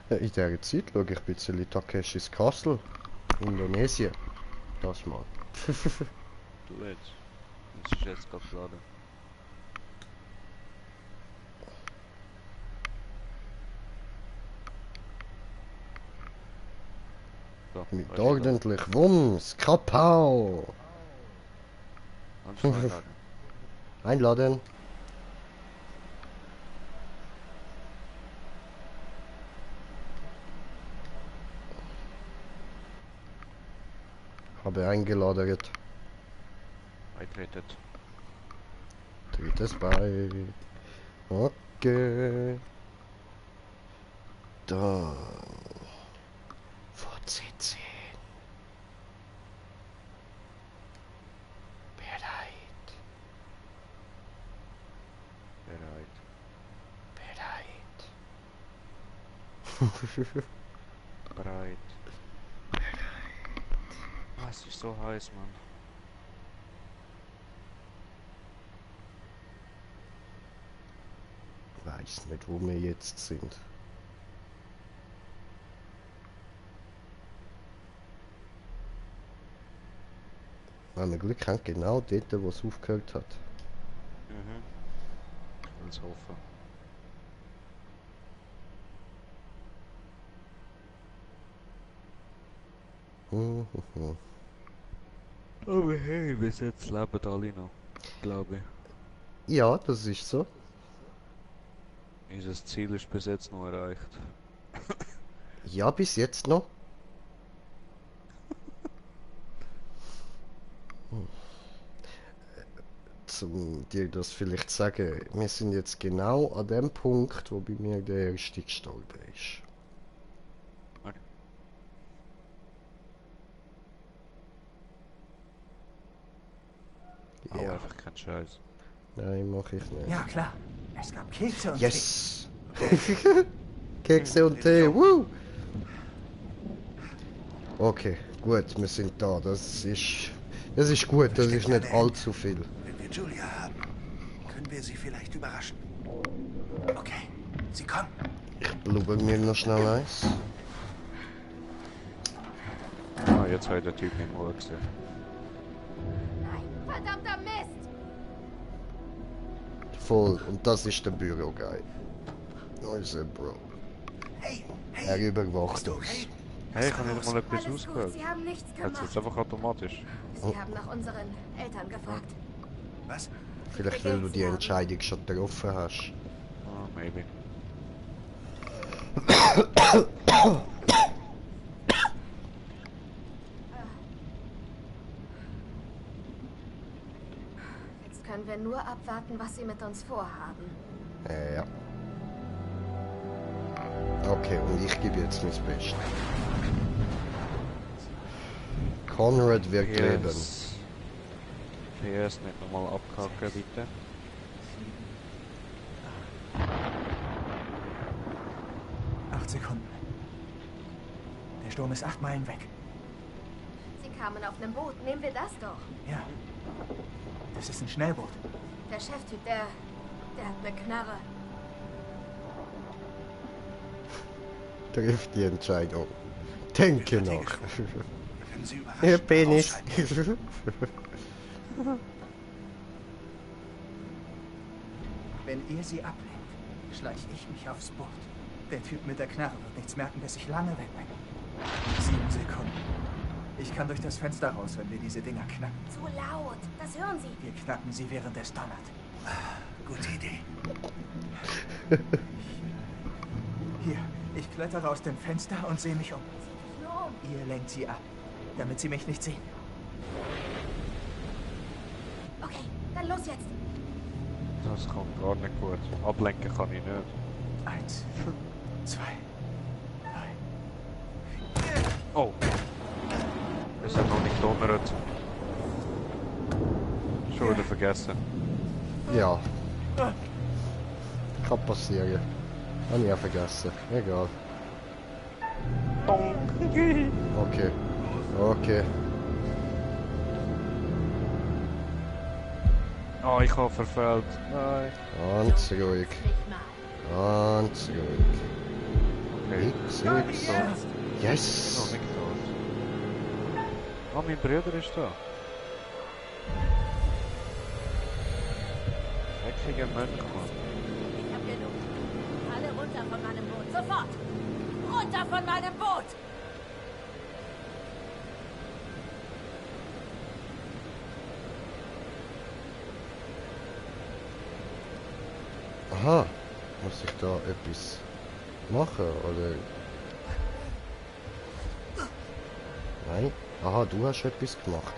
In dieser Zeit schaue ich ein bisschen Takeshis Castle. Indonesien. Das mal. Du jetzt. Das ist jetzt gerade geladen. So, Mit ordentlich Wumms. Kapau. Einladen. Habe eingeladen. Eintreten. Drittes bei. Okay. Da. Fortsetzen. Bereit. Bereit. Ah, es ist so heiß, Mann. Weiß nicht, wo wir jetzt sind. Wenn wir Glück haben, genau dort, wo es aufgehört hat. Mhm. Ich will's hoffen. Aber hey, bis jetzt leben alle noch, glaube ich. Ja, das ist so. Unser Ziel ist bis jetzt noch erreicht. Ja, bis jetzt noch. um dir das vielleicht zu sagen. Wir sind jetzt genau an dem Punkt, wo bei mir der erste gestorben ist. Okay. Ja. Oh, einfach kein Scheiß. Nein, mach ich nicht. Ja, klar. Es gab Kekse und Yes! Kekse und Tee, woo! Okay, gut, wir sind da. Das ist gut, das ist nicht allzu viel. Wenn wir Julia haben, können wir sie vielleicht überraschen. Okay, sie kommen. Ich blubber mir noch schnell eins. Ah, jetzt habe ich den Typ im Ohr gesehen. Verdammter Mist! Voll, und das ist der Büro-Guy. Unser Bro. Er überwacht uns. Hey, ich habe nicht mal etwas Alles gut, ausgehört. Sie haben nichts Jetzt gemacht. ist einfach automatisch. Sie haben nach unseren Eltern gefragt. Was? Vielleicht weil du die Entscheidung schon getroffen hast. Ah, maybe. Jetzt können wir nur abwarten, was sie mit uns vorhaben. Ja. Okay, und ich gebe jetzt mein Bestes. Conrad wird leben. PS nicht nochmal abkacken, bitte. Sekunden. Der Sturm ist 8 Meilen weg. Sie kamen auf einem Boot. Nehmen wir das doch. Ja. Das ist ein Schnellboot. Der Cheftyp, der hat eine Knarre. Trifft die Entscheidung. Denke noch. Ihr Penis. Wenn ihr sie ablehnt, schleiche ich mich aufs Boot. Der Typ mit der Knarre wird nichts merken, bis ich lange weg bin. 7 Sekunden. Ich kann durch das Fenster raus, wenn wir diese Dinger knacken. Zu laut. Das hören Sie. Wir knacken sie, während es donnert. Gute Idee. Hier, ich klettere aus dem Fenster und sehe mich um. Nur um. Ihr lenkt sie ab, damit sie mich nicht sehen. Okay, dann los jetzt. Das kommt gar nicht gut. Ablenken kann ich nicht. 1, 2, 3. Oh! Es hat noch nicht donnert. Schon wieder vergessen. Ja. Kann passieren. Habe ich auch vergessen. Egal. Okay. Okay. Oh, ich habe verfehlt. Nein. Ganz ruhig. Ganz ruhig. Okay. X. Noch Yes! nicht tot. Oh, mein Bruder ist da. Eckiger Mönch, Mann. Ich hab genug. Alle runter von meinem Boot. Sofort! Runter von meinem Boot! Aha. Muss ich da etwas machen, oder? Nein? Aha, du hast etwas gemacht.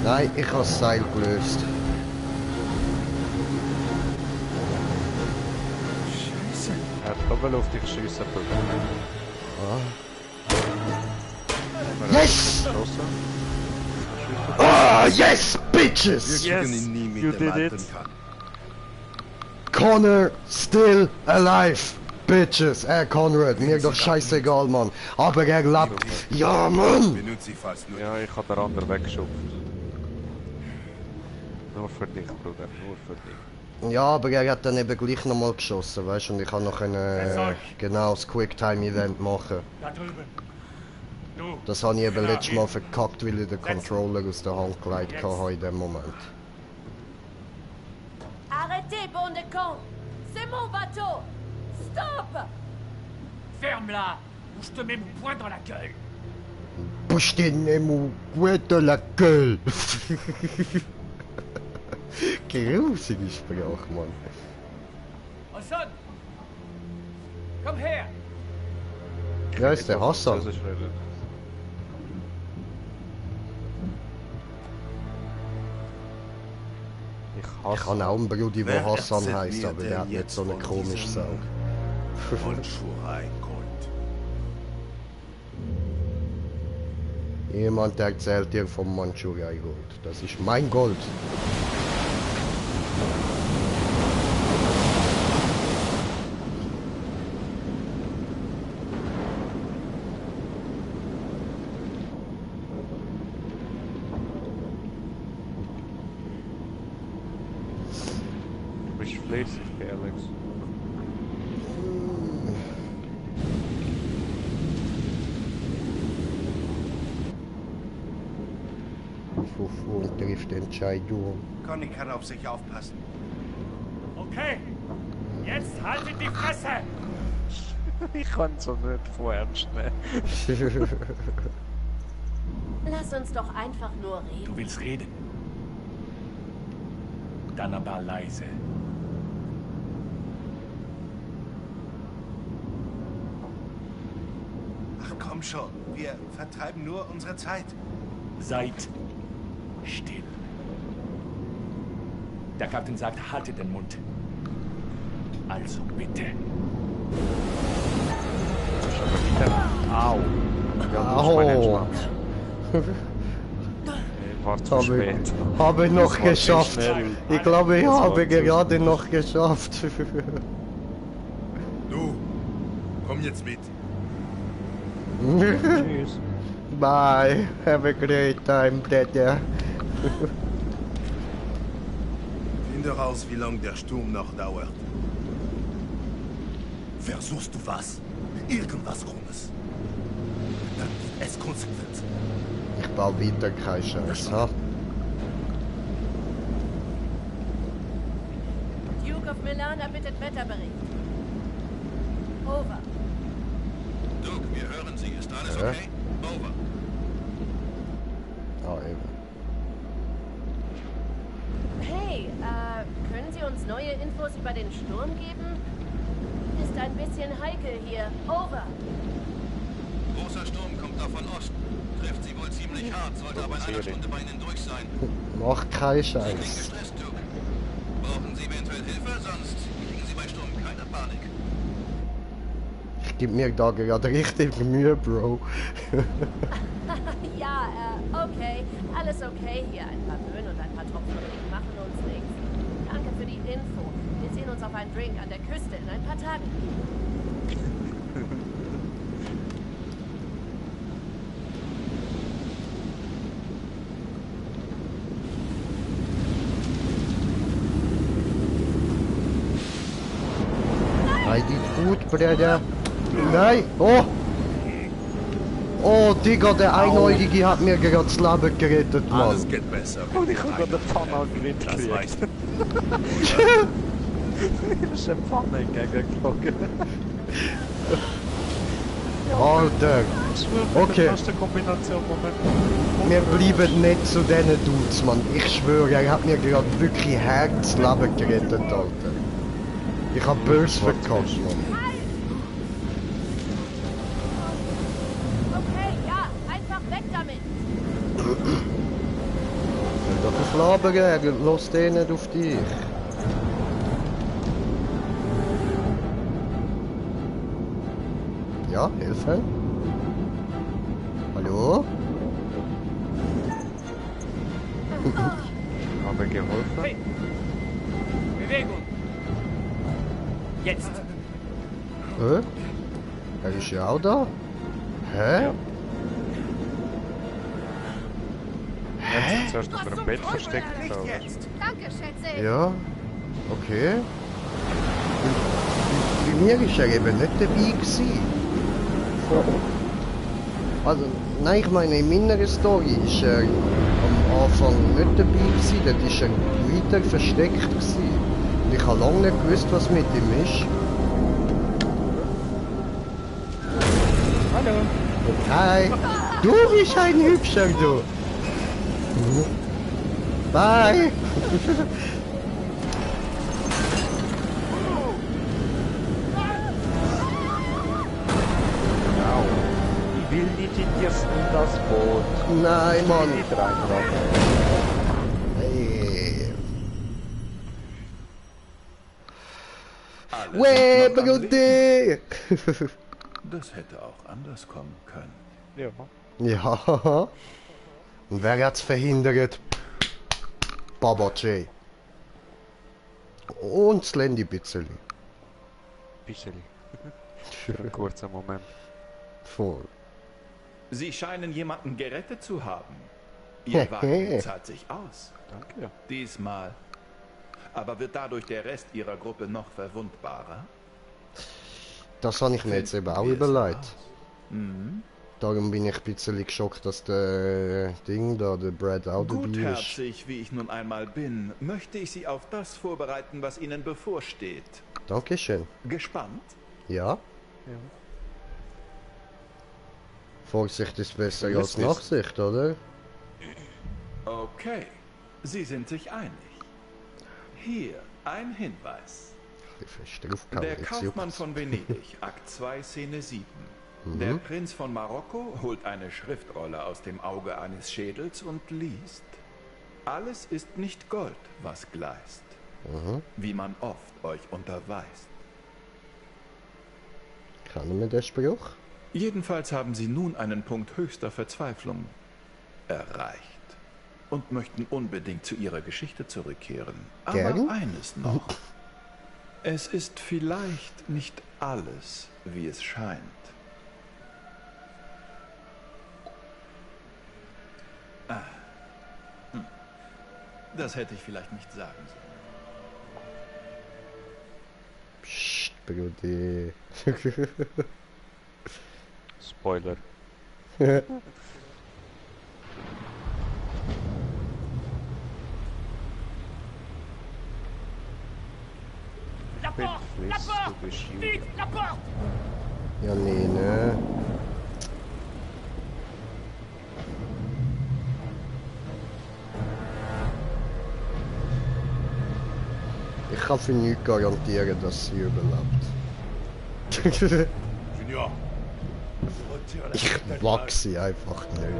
Nein, ich habe das Seil gelöst. Scheiße. Er hat aber auf dich schiessen probiert. Yes! Ah, yes, bitches! Yes, you did it. Connor still alive, bitches. Conrad, mir doch scheißegal, Mann. Aber er lebt. Ja, Mann! Ja, ich habe den anderen weggeschubst. Nur für dich, Bruder, nur für dich. Ja, aber er hat dann eben gleich nochmal geschossen, weißt du? Und ich kann noch ein genau das Quicktime-Event machen. Da drüben. Du. Das habe ich eben letztes Mal verkackt, weil ich den Controller aus der Hand gelegt habe in dem Moment. Arrêtez, bande de cons! C'est mon bateau! Stop! Ferme-la ou je te mets mon poing dans la gueule. Push-te mon poing dans la gueule! Grusige Sprache, Mann. Hassan! Komm her! Ja, ist der Hassan. Ich habe auch einen Brudi, der Hassan heisst, aber der hat nicht so eine komische Sau. Jemand erzählt dir vom Mandschurei Gold. Das ist mein Gold. Du bist fleißig, Alex. Und trifft Entscheidung. Conny kann auf sich aufpassen. Okay, jetzt haltet die Fresse! Ich kann so nicht von ernst nehmen. Lass uns doch einfach nur reden. Du willst reden? Dann aber leise. Ach komm schon, wir vertreiben nur unsere Zeit. Seid still. Der Kapitän sagt, halte den Mund. Also bitte. Au. Au. War zu spät. Habe ich noch geschafft. Ich glaube, ich habe gerade noch geschafft. Du, komm jetzt mit. Tschüss. Bye. Have a great time, brother. Find heraus, wie lange der Sturm noch dauert. Versuchst du was? Irgendwas Krummes. Dann gibt es Konsequenzen. Ich baue weiter keinen Scheiß, ha? Duke of Milan erbittet Wetterbericht. Over. Duke, wir hören Sie. Ist alles okay? Over. Ah, eben. Hey, können Sie uns neue Infos über den Sturm geben? Ist ein bisschen heikel hier. Over. Großer Sturm kommt da von Osten. Trifft Sie wohl ziemlich hart, sollte aber in einer Stunde bei Ihnen durch sein. Mach keinen Sie klingen Scheiß. gestresst, Duke. Brauchen Sie eventuell Hilfe? Sonst kriegen Sie bei Sturm keine Panik. Ich geb mir da gerade richtig Mühe, Bro. Ja, okay. Alles okay hier. Ein paar Böen und ein paar Tropfen Regen machen uns nichts. Danke für die Info. Wir sehen uns auf einen Drink an der Küste in ein paar Tagen. I did gut, Bruder. Nein! Oh! Oh, Digga, der Einäugige hat mir gerade das Leben gerettet, Mann. Alles geht besser. Und ich habe gerade eine Pfanne angelegt. Das weißt du. Das ist eine Pfanne entgegengeflogen. Alter! Okay. Das ist die Kombination, Moment. Wir bleiben nicht zu diesen Dudes, Mann. Ich schwöre, er hat mir gerade wirklich hart das Leben gerettet, Alter. Ich hab böse verkackt, Mann. Okay, ja, einfach weg damit. Wenn du auf Labern, los den nicht auf dich. Ja, Hilfe. Hallo? Habe geholfen. Hey! Bewegung! Jetzt! Hä? Er ist ja auch da? Hä? Ja. Er hat sich zuerst unter dem Bett versteckt, glaube ich. Danke, Schätze. Ja, okay. Bei mir ist er eben nicht dabei gewesen. Also, nein, ich meine, in meiner Story ist er am Anfang nicht dabei gewesen, dort ist er weiter versteckt gewesen. Und ich habe lange nicht gewusst, was mit ihm ist. Hallo! Hi! Du bist ein Hübscher, du! Bye! will nicht in das Boot. Nein, Mann. Nicht reinlassen. Hey. Weh, Brudi! Das hätte auch anders kommen können. Ja. Ja. Und wer hat's verhindert? Baba J. Und Slendy bisschen. Bisschen. Für einen kurzen Moment. Voll. Sie scheinen jemanden gerettet zu haben. Ihr Wagen zahlt sich aus. Danke. Diesmal. Aber wird dadurch der Rest ihrer Gruppe noch verwundbarer? Das habe ich mir jetzt eben auch überlegt. Mhm. Darum bin ich ein bisschen geschockt, dass der Ding da, der Brad auch dabei ist. Gutherzig, wie ich nun einmal bin, möchte ich Sie auf das vorbereiten, was Ihnen bevorsteht. Dankeschön. Gespannt? Ja. Ja. Vorsicht ist besser als Nachsicht, oder? Okay, Sie sind sich einig. Hier ein Hinweis. Der Kaufmann von Venedig, Akt 2, Szene 7. Der Prinz von Marokko holt eine Schriftrolle aus dem Auge eines Schädels und liest: Alles ist nicht Gold, was gleißt, wie man oft euch unterweist. Kann mir der Spruch? Jedenfalls haben sie nun einen Punkt höchster Verzweiflung erreicht und möchten unbedingt zu ihrer Geschichte zurückkehren. Gern? Aber eines noch. Es ist vielleicht nicht alles, wie es scheint. Das hätte ich vielleicht nicht sagen sollen. Psst, Brudi. Spoiler. La porte! La porte! Vite, la porte! Ja, nee, ne? Ich kann für nichts garantieren, dass sie überlebt. Junior. Ich mag sie einfach nicht, Mann.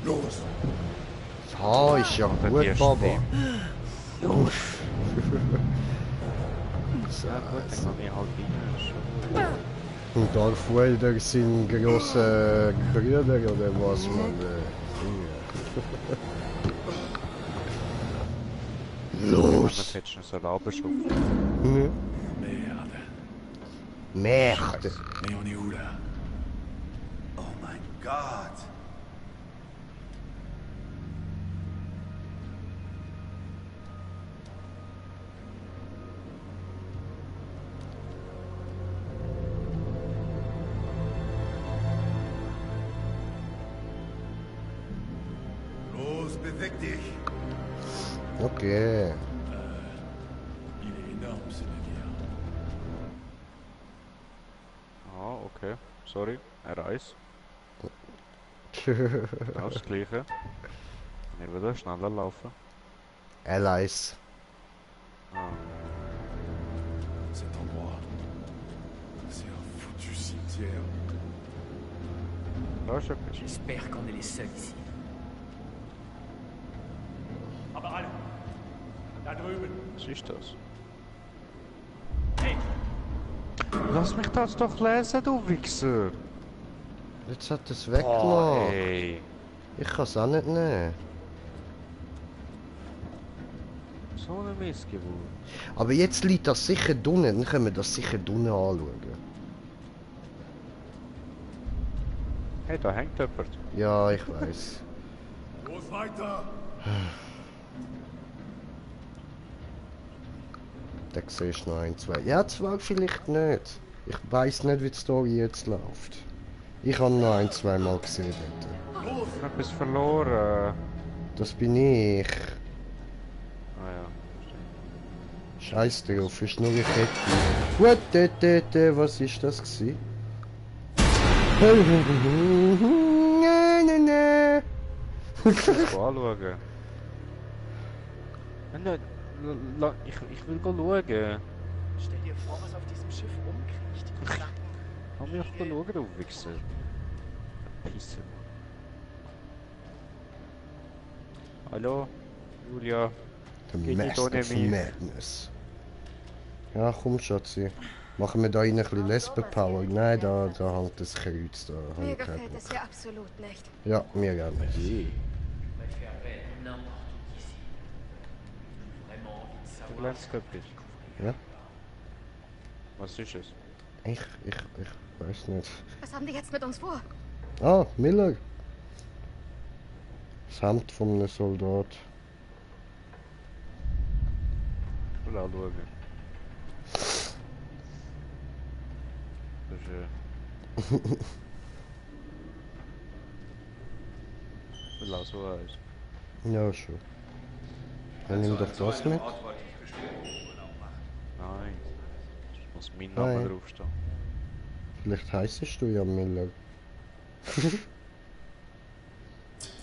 Los! Ja, ist ja gut, Baba. Uff. Ja gut, dann kann ich halt rein. Und Darth Vader sind grosse Brüder oder was man Los! Hättest du so lauber schon. Merde. Merde. Mais on est où là? Oh mein Gott! Los, beweg dich! Okay. Il est énorme ce navire. Ah, okay. Sorry, Reis. Das gleiche. Ich würde schneller laufen. Allies. Cet endroit, c'est un foutu cimetière. J'espère qu'on est les seuls ici. Aber alle. Da drüben. Was ist das? Hey! Lass mich das doch lesen, du Wichser! Jetzt hat es weggemacht. Hey. Ich kann es auch nicht nehmen. So eine Missgeburt. Aber jetzt liegt das sicher drinnen, dann können wir das sicher drinnen anschauen. Hey, da hängt jemand. Ja, ich weiß. Los weiter! Da siehst du noch ein, zwei. Ja, zwei vielleicht nicht. Ich weiß nicht, wie die Story jetzt läuft. Ich habe noch ein, zwei Mal gesehen dort. Ich habe etwas verloren. Das bin ich. Ah ja, Scheiß drauf, ist nur eine Kette. Was ist das gewesen? Ich will anschauen. Ich will schauen. Stell dir vor, was auf diesem Schiff umkriecht. Haben wir doch schauen, du Wichser. Pisse. Hallo? Julia? The Master of Madness. Ja, komm, Schatzi. Machen wir da rein ein bisschen Lesben-Power? Nein, da hängt das Kreuz. Da mir gefällt es hier absolut nicht. Ja, mir gerne. Du lernst skeptisch. Ja? Was ist es? Ich weiß nicht. Was haben die jetzt mit uns vor? Ah, Miller. Das Hemd von einem Soldat. Ich will auch schauen. Das ist will auch so eins. Ja, schon. Dann nimm doch das mit. Nein. Es muss mein Name draufstehen. Vielleicht heissest du ja Miller.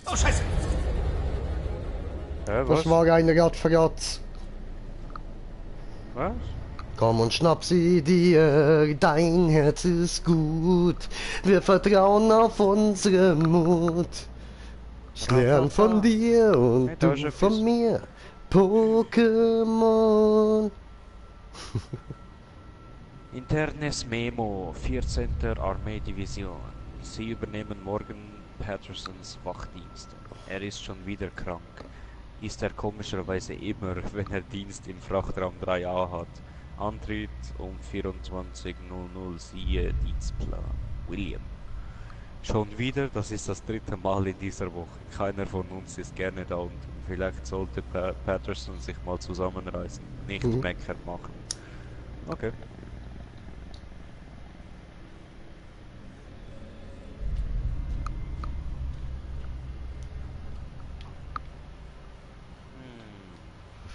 Oh, Scheiße! Was? Das war eine Radverrat. Was? Komm und schnapp sie dir, dein Herz ist gut. Wir vertrauen auf unseren Mut. Ich lerne von dir und du von mir. Pokémon. Internes Memo, 14. Armeedivision. Sie übernehmen morgen Pattersons Wachdienst. Er ist schon wieder krank. Ist er komischerweise immer, wenn er Dienst im Frachtraum 3a hat. Antritt um 24:00, siehe Dienstplan. William. Schon wieder, das ist das 3. Mal in dieser Woche. Keiner von uns ist gerne da unten. Vielleicht sollte Patterson sich mal zusammenreißen. Nicht meckern machen. Okay.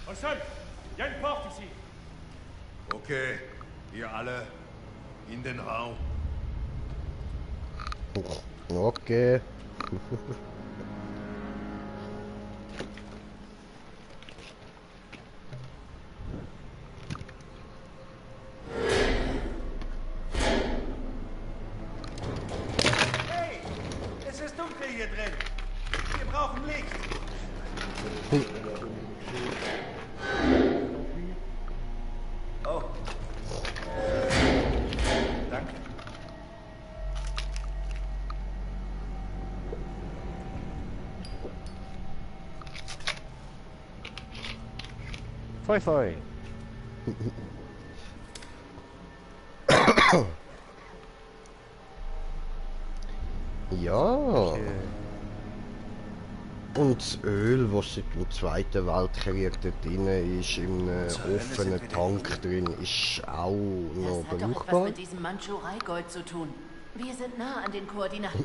Ensemble, il y a une porte ici. Okay, ihr alle in den Raum. Okay. Hey, es ist dunkel hier drin. Wir brauchen Licht. Oh. Danke. Foi foi. Ja. Okay. Und das Öl, das seit dem Zweiten Weltkrieg dort drin ist, im offenen Tank drin, ist auch noch Das hat doch etwas brauchbar. mit diesem Mandschurei-Gold zu tun. Wir sind nah an den Koordinaten.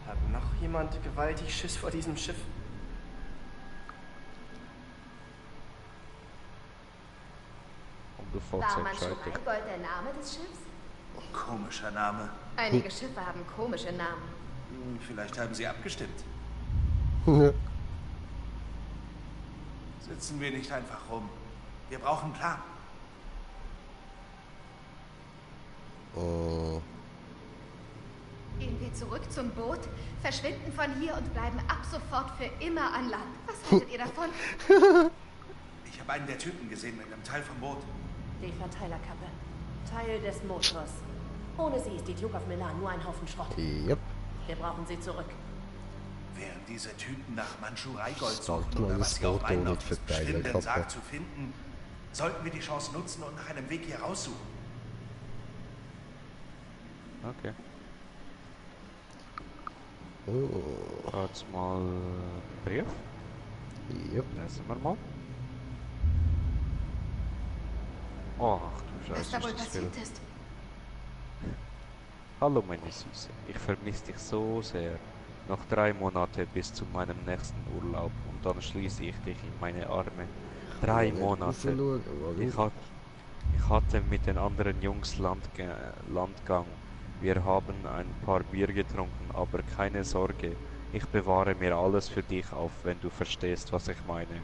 Hat noch jemand gewaltig Schiss vor diesem Schiff? War Mandschurei-Gold der Name des Schiffs? Komischer Name. Einige Schiffe haben komische Namen. Vielleicht haben sie abgestimmt. Sitzen wir nicht einfach rum. Wir brauchen einen Plan. Gehen wir zurück zum Boot, verschwinden von hier und bleiben ab sofort für immer an Land. Was haltet ihr davon? Ich habe einen der Typen gesehen mit einem Teil vom Boot. Die Verteilerkappe. Teil des Motors. Ohne sie ist die Duke of Milan nur ein Haufen Schrott. Yep. Wir brauchen sie zurück. Während diese Typen nach Mandschurei-Gold Sollte suchen man oder das was sie auch Foto meinen, nicht auf diesem verteilen, verschwindenden Kappe. Sarg zu finden, sollten wir die Chance nutzen und nach einem Weg hier raussuchen. Okay. Oh. Jetzt mal Brief. Yep. Lesen wir mal. Ach du Was Scheiße, da wohl ist das viel. passiert ist? Hallo meine Süße, ich vermisse dich so sehr. Noch 3 Monate bis zu meinem nächsten Urlaub und dann schließe ich dich in meine Arme. 3 Monate. Ich hatte mit den anderen Jungs Landgang. Wir haben ein paar Bier getrunken, aber keine Sorge. Ich bewahre mir alles für dich auf, wenn du verstehst, was ich meine.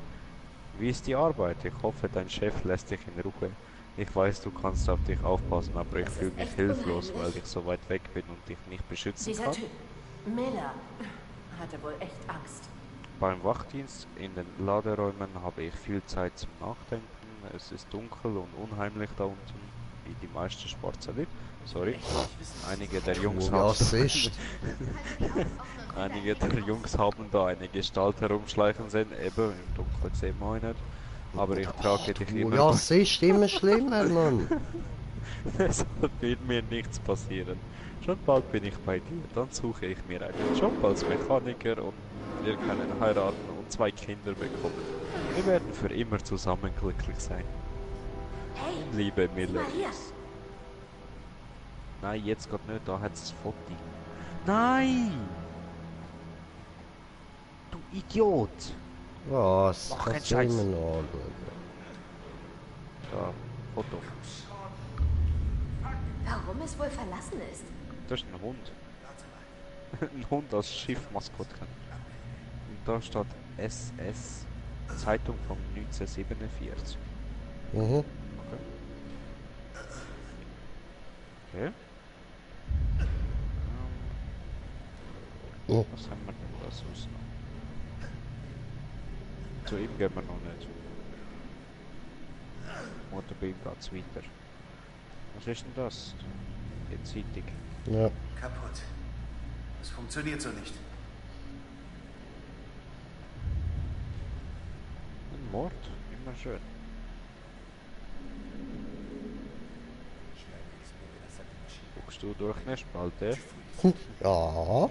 Wie ist die Arbeit? Ich hoffe, dein Chef lässt dich in Ruhe. Ich weiß, du kannst auf dich aufpassen, aber ich fühle mich hilflos, weil ich so weit weg bin und dich nicht beschützen kann. Dieser Typ, Miller, hatte wohl echt Angst. Beim Wachdienst in den Laderäumen habe ich viel Zeit zum Nachdenken. Es ist dunkel und unheimlich da unten, wie die meisten Sportler. Sorry. Einige der Jungs Einige der Jungs haben da eine Gestalt herumschleichen sehen. Eben, im Dunkeln sehen wir ihn nicht. Aber ich trage dich immer... Ja, es ist immer schlimmer, Mann. Es wird mir nichts passieren. Schon bald bin ich bei dir. Dann suche ich mir einen Job als Mechaniker und wir können heiraten und 2 Kinder bekommen. Wir werden für immer zusammen glücklich sein. Hey, liebe Miller. mal hier. Nein, jetzt geht nicht, da hat es ein Foto. Nein! Du Idiot! Was? Mach keinen Kannst du Scheiß. immer noch anschauen. Da, Foto. Warum es wohl verlassen ist? Das ist ein Hund. Ein Hund als Schiffmaskottchen. Und da steht SS. Zeitung von 1947. Mhm. Okay. Oh. Was haben wir denn da sonst noch? Zu ihm gehen wir noch nicht. Oder bei ihm geht's weiter. Was ist denn das? Die Zeitung. Ja. Kaputt. Das funktioniert so nicht. Ein Mord? Immer schön. Guckst du durch eine Spalte? Ja,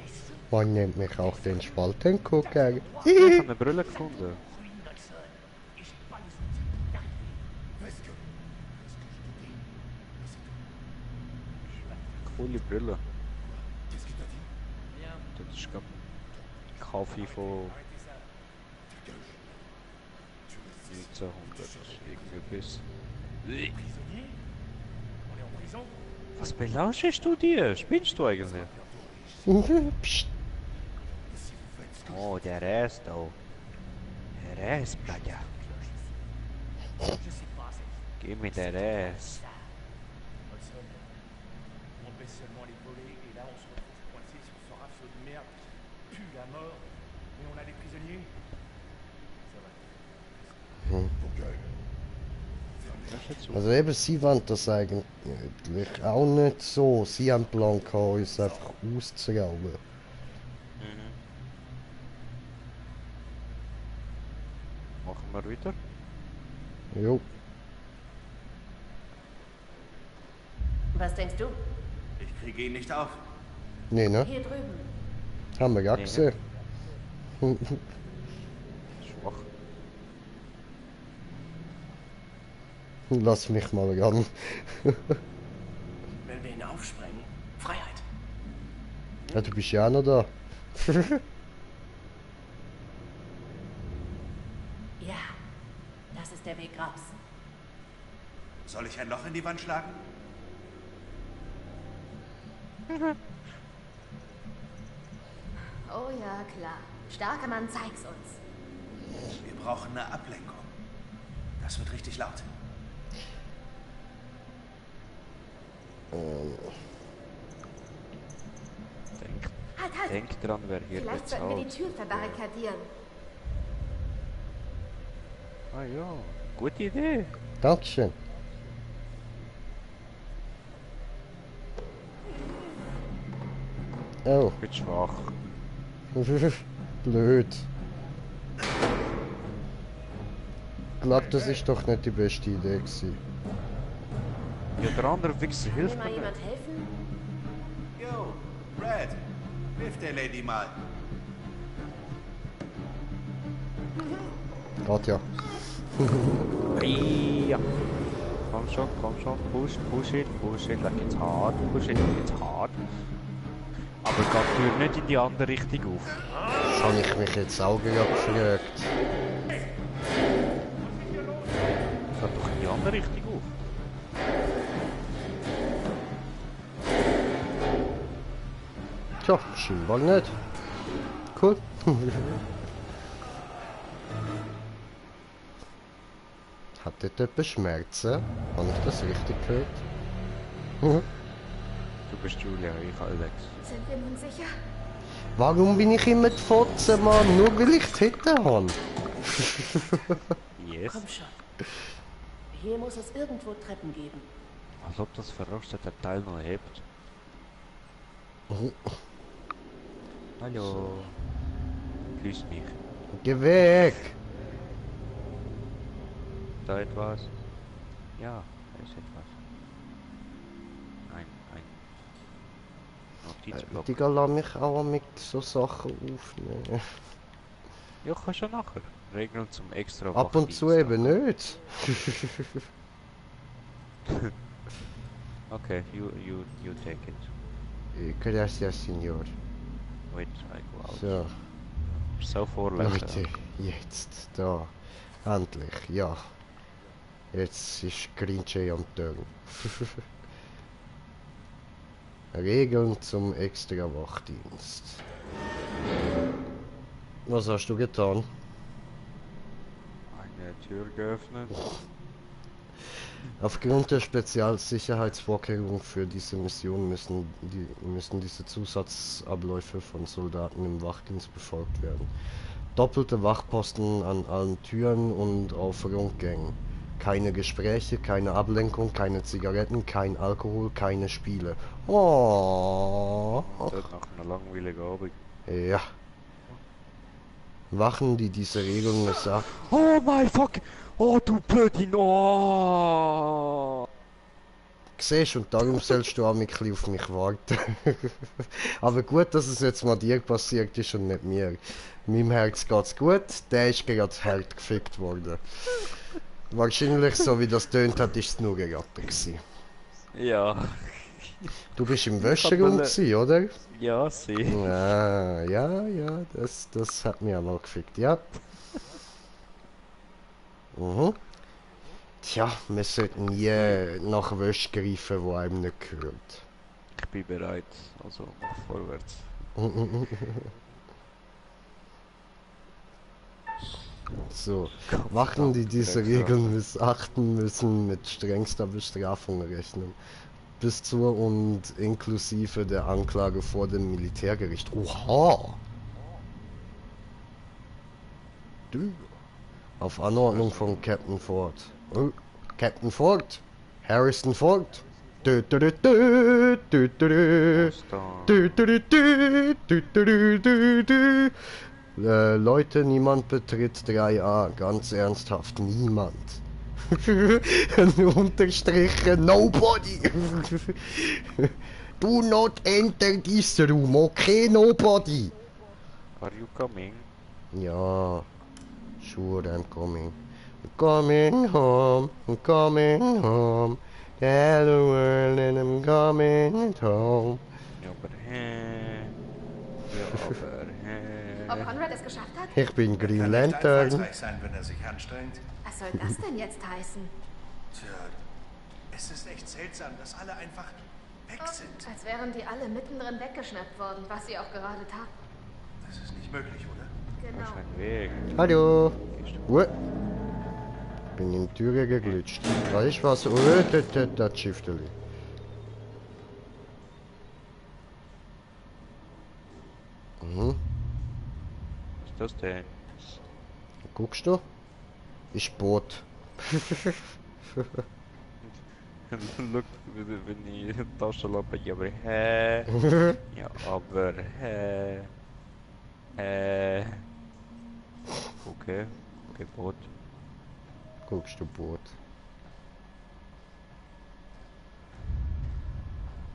man nennt mich auch den Spaltengucker. Ich habe eine Brille gefunden. Coole Brille. Das ist glaub ich Kaffee von 1900 irgendwie bis. Was belauschst du dir? Spinnst du eigentlich? Psst. Oh, der Rest da. Der Rest, Plaja. Gib mir den Rest. On baisse seulement les volets et là on se retrouve coincé sur ce rafle de merde qui pue la mort et on a des prisonniers. Ça va. Also eben, sie wollen das eigentlich auch nicht so. Sie haben Plan gehabt, uns einfach auszurauben. Machen wir weiter? Jo. Was denkst du? Ich kriege ihn nicht auf. Nee, ne? Hier drüben. Haben wir gar gesehen. Schwach. Lass mich mal ran. Wenn wir ihn aufsprengen, Freiheit. Ja, du bist ja auch noch da. Ja, das ist der Weg raus. Soll ich ein Loch in die Wand schlagen? Oh ja, klar. Starker Mann, zeig's uns. Wir brauchen eine Ablenkung. Das wird richtig laut. Halt! Denk dran, wer hier Vielleicht sollten wir die bezahlt. Tür verbarrikadieren. Ah ja, gute Idee. Dankeschön. Oh. Ich bin schwach. Blöd. Ich glaube, das ist doch nicht die beste Idee gewesen. Ja, der andere Wichser hilft Will mir mal jemand nicht. helfen? Yo, Brad, hilf der Lady mal. Geht ja. Ja. Komm schon, push it, like it's hard, push it, like it's hard. Aber geht die Tür nicht in die andere Richtung auf. Das habe ich mich jetzt auch gerade gefragt. andere Richtung auf. Tja, scheinbar nicht. Cool. Hat dort jemand Schmerzen? Habe ich das richtig gehört? Du bist Julia, ich Alex. Sind wir nun sicher? Warum bin ich immer die Fotze, Mann? Nur weil ich die Hütte habe. Yes. Komm schon. Hier muss es irgendwo Treppen geben. Als ob das verrostete Teil noch hebt. Hallo. Grüß mich. Geh weg! Da etwas? Ja, da ist etwas. Ein Notizblock. Digga, lass mich auch mit so Sachen aufnehmen. Ja, kannst du nachher. Regeln zum extra Ab und zu eben nicht. Okay, you take it. Gracias, Senor. Wait, I go out. So. So vorlesen. Leute, jetzt, da. Endlich, ja. Jetzt ist Green Jay am Turn. Regeln zum extra Wachdienst. Was hast du getan? Eine Tür geöffnet. Aufgrund der Spezialsicherheitsvorkehrungen für diese Mission müssen diese Zusatzabläufe von Soldaten im Wachdienst befolgt werden. Doppelte Wachposten an allen Türen und auf Rundgängen. Keine Gespräche, keine Ablenkung, keine Zigaretten, kein Alkohol, keine Spiele. Oh. Das nach einer langweiligen Abend. Ja. Wachen, die diese Regeln missachten. Oh mein Fuck! Oh du Blödin! Oh! Siehst und darum sollst du auch ein bisschen auf mich warten. Aber gut, dass es jetzt mal dir passiert ist und nicht mir. Meinem Herz geht's gut, der ist gerade hart gefickt worden. Wahrscheinlich, so wie das tönt hat, ist es nur gerade gewesen. Ja. Du bist im Wäscheraum gewesen, oder? Ja, sie. Ja, das hat mich einmal gefickt, ja. Tja, wir sollten nie nach Wäsche greifen, wo einem nicht gehört. Ich bin bereit, also mach vorwärts. So, Wachen, die diese Regeln missachten, müssen mit strengster Bestrafung rechnen. Bis zur und inklusive der Anklage vor dem Militärgericht. Oha! Du. Auf Anordnung von Captain Ford. Oh, Captain Ford! Harrison Ford! Leute, niemand betritt 3A. Ganz ernsthaft, niemand. Unterstrichen, nobody. Do not enter this room, okay, nobody. Are you coming? Ja, sure, I'm coming. I'm coming home, I'm coming home. Tell the world and I'm coming home. Ja, aber Ob Conrad es geschafft hat? Ich bin Green Kann nicht Lantern. einfallsreich sein, wenn er sich anstrengt. Was soll das denn jetzt heißen? Tja, es ist echt seltsam, dass alle einfach weg sind. Als wären die alle mittendrin weggeschnappt worden, was sie auch gerade taten. Das ist nicht möglich, oder? Genau. ein Weg. Hallo. Bin in die Türe geglitscht. Weißt du was? Das Schifteli. Was ist das denn? Guckst du? Ich Boot. Look, wenn ich Taschenlampe, ja, aber ja, aber okay, Boot. Guckst du Boot?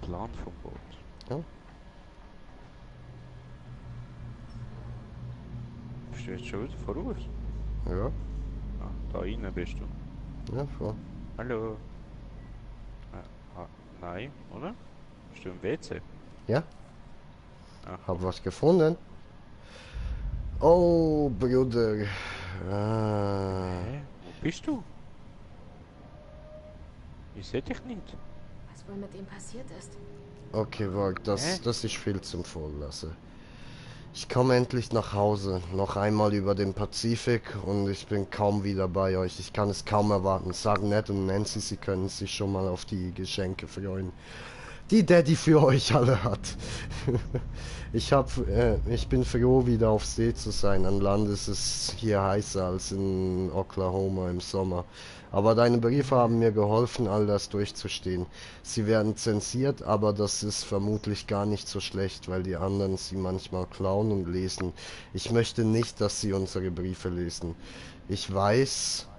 Plan vom Boot. Ja. Bist du jetzt schon wieder voraus? Ja. Ah, da innen bist du. Ja, voll. Hallo. Nein, oder? Bist du im WC? Ja. Ah. Hab was gefunden. Oh, Bruder. Wo bist du? Ich seh dich nicht. Was wohl mit ihm passiert ist? Okay, warte, das ist viel zum Vorlassen. Ich komme endlich nach Hause, noch einmal über den Pazifik und ich bin kaum wieder bei euch. Ich kann es kaum erwarten. Sagen Ned und Nancy, sie können sich schon mal auf die Geschenke freuen, die Daddy für euch alle hat. Ich bin froh, wieder auf See zu sein. An Land ist es hier heißer als in Oklahoma im Sommer. Aber deine Briefe haben mir geholfen, all das durchzustehen. Sie werden zensiert, aber das ist vermutlich gar nicht so schlecht, weil die anderen sie manchmal klauen und lesen. Ich möchte nicht, dass sie unsere Briefe lesen. Ich weiß,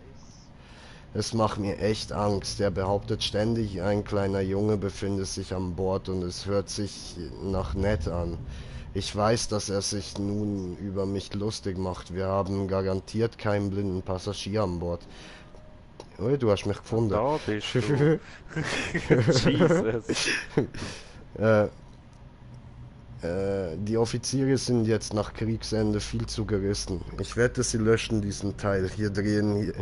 es macht mir echt Angst. Er behauptet ständig, ein kleiner Junge befinde sich an Bord und es hört sich nach Ned an. Ich weiß, dass er sich nun über mich lustig macht. Wir haben garantiert keinen blinden Passagier an Bord. Oh, du hast mich gefunden. Da bist du. Jesus. Die Offiziere sind jetzt nach Kriegsende viel zu gerissen. Ich wette, sie löschen diesen Teil. Hier drehen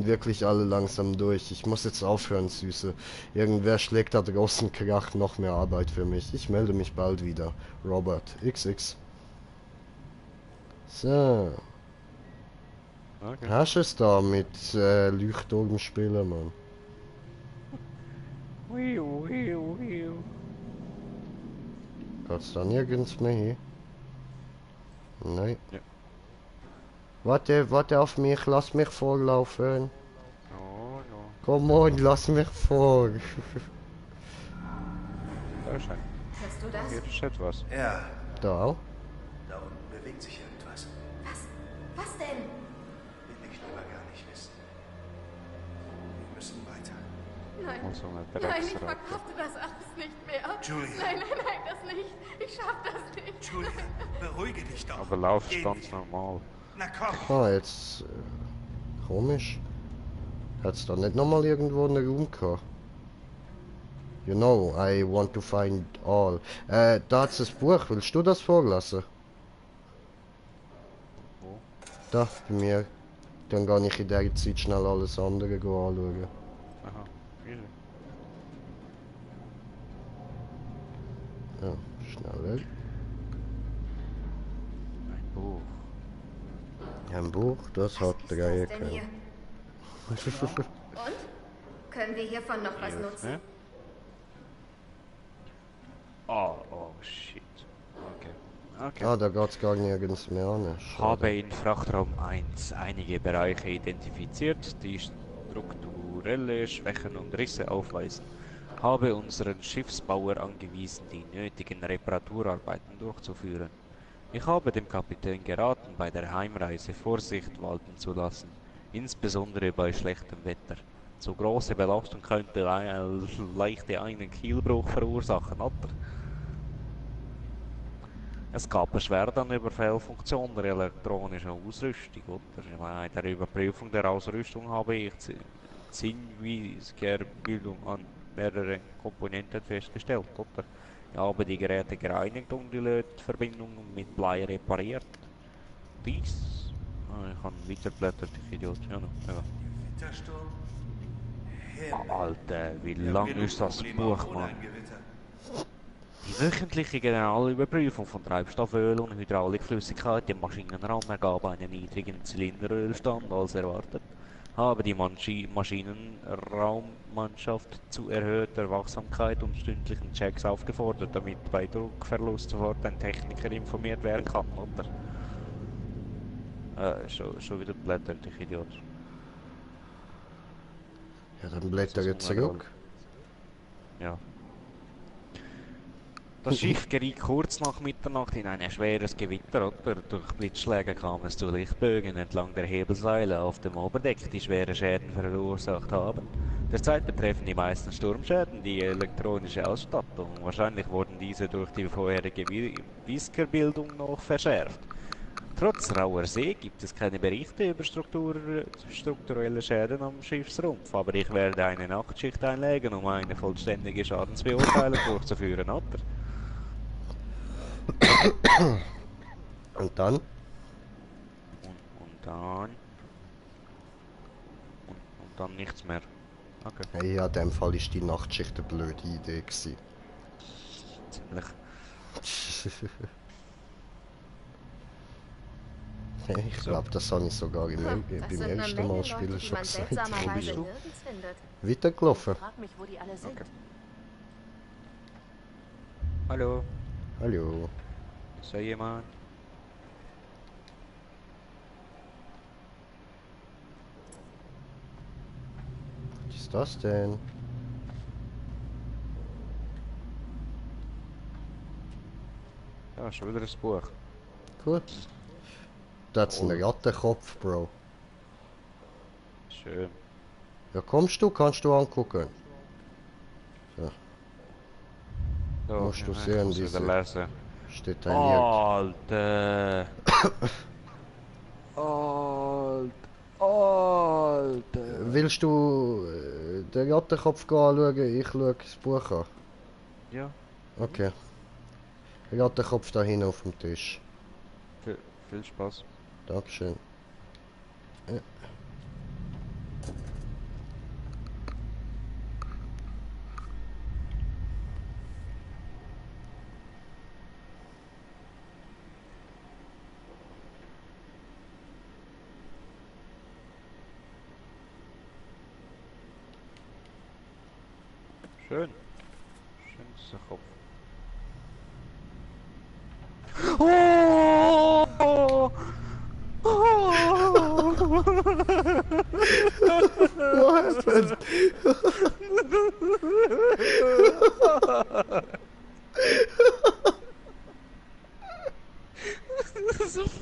wirklich alle langsam durch. Ich muss jetzt aufhören, Süße. Irgendwer schlägt da draußen Krach, noch mehr Arbeit für mich. Ich melde mich bald wieder. Robert, XX. So. Okay. Hast du es da mit Leuchtturm spielen, Mann? Geht's da nirgends mehr hin? Nein. Ja. Warte auf mich, lass mich vorlaufen. Oh, no. Komm on, lass mich vor. Da ist ein. Hörst du das? Hier ist etwas. Ja. Da? Da unten bewegt sich irgendwas. Was denn? Will ich lieber gar nicht wissen. Wir müssen weiter. Nein. Also Nein, ich verkrafte das alles nicht mehr. Julia. Nein, das nicht. Ich schaff das nicht. Julia, beruhige dich doch. Aber lauf ganz normal. Na komm. Ah, jetzt... komisch. Hat's da nicht nochmal irgendwo einen Raum gehabt? You know, I want to find all. Da ist das Buch. Willst du das vorlassen? Wo? Da, bei mir. Dann kann ich in der Zeit schnell alles andere anschauen. Aha, easy. Ja, schneller. Ein Buch. Ein Buch, das hat 3 Ecken. Und? Können wir hiervon noch was nutzen? Oh shit. Okay. Ah, da geht's gar nirgends mehr an. Habe in Frachtraum 1 einige Bereiche identifiziert, die strukturelle Schwächen und Risse aufweisen. Habe unseren Schiffsbauer angewiesen, die nötigen Reparaturarbeiten durchzuführen. Ich habe dem Kapitän geraten, bei der Heimreise Vorsicht walten zu lassen, insbesondere bei schlechtem Wetter. So große Belastung könnte leicht einen Kielbruch verursachen, oder? Es gab Beschwerden über Fehlfunktion der elektronischen Ausrüstung, oder? Bei der Überprüfung der Ausrüstung habe ich Bildung an mehreren Komponenten festgestellt, oder? Ich habe die Geräte gereinigt und die Lötverbindungen mit Blei repariert. Dies... ich kann weiterblättern, ich Idiot. Ja, Wintersturm? Alter, wie lang ist das Buch, Mann? Die wöchentliche Generalüberprüfung von Treibstofföl und Hydraulikflüssigkeit im Maschinenraum ergab einen niedrigen Zylinderölstand als erwartet. Habe die Maschinenraummannschaft zu erhöhter Wachsamkeit und stündlichen Checks aufgefordert, damit bei Druckverlust sofort ein Techniker informiert werden kann, oder? Schon wieder blättert, ich Idiot. Ja, dann blätter jetzt zurück. Ja. Das Schiff geriet kurz nach Mitternacht in ein schweres Gewitter, oder? Durch Blitzschläge kam es zu Lichtbögen entlang der Hebelseile auf dem Oberdeck, die schwere Schäden verursacht haben. Derzeit betreffen die meisten Sturmschäden die elektronische Ausstattung. Wahrscheinlich wurden diese durch die vorherige Whiskerbildung noch verschärft. Trotz rauer See gibt es keine Berichte über strukturelle Schäden am Schiffsrumpf, aber ich werde eine Nachtschicht einlegen, um eine vollständige Schadensbeurteilung durchzuführen, oder? Und dann? Und dann nichts mehr. Okay. Hey, ja, in dem Fall ist die Nachtschicht eine blöde Idee gewesen. Ziemlich. Ich glaube, das habe ich sogar beim ersten Mal spielen schon gesagt. Wo bist du? Weitergelaufen. Frag mich, wo die alle sind. Okay. Hallo. Hallo. Ist da jemand? Was ist das denn? Ja, schon wieder ein Buch. Gut. Da hat's einen Rattenkopf, Bro. Schön. Ja, kommst du? Kannst du angucken? So. So, Musst du ja, sehen, ich muss wieder lesen. Steht ein Alter. Alter. Willst du den Rattenkopf anschauen? Ich schaue das Buch an. Ja. Okay. Der Rattenkopf da hinten auf dem Tisch. Viel Spaß. Dankeschön. Ja. Schön. Schön ist der Kopf. Oh! What happened?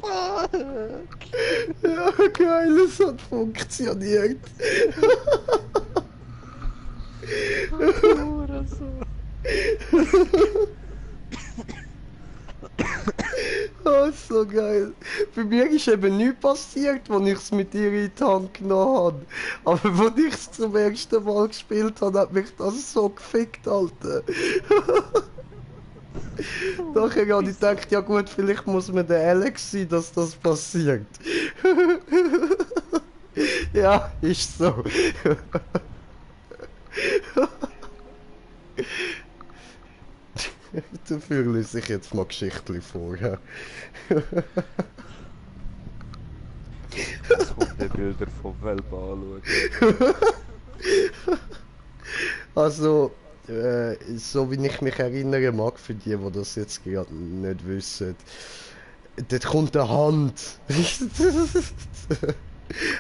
Fuck! Ja, geil, es hat funktioniert. Oder so. Oh, so geil. Bei mir ist eben nichts passiert, als ich es mit dir in die Hand genommen habe. Aber als ich es zum ersten Mal gespielt habe, hat mich das so gefickt, Alter. Nachher habe ich gedacht, ja gut, vielleicht muss man der Alex sein, dass das passiert. Ja, ist so. Dafür lese ich jetzt mal Geschichten vor. Ja. Hundebilder von Welpen anschauen. Also, so wie ich mich erinnern mag, für die das jetzt gerade nicht wissen, dort kommt eine Hand.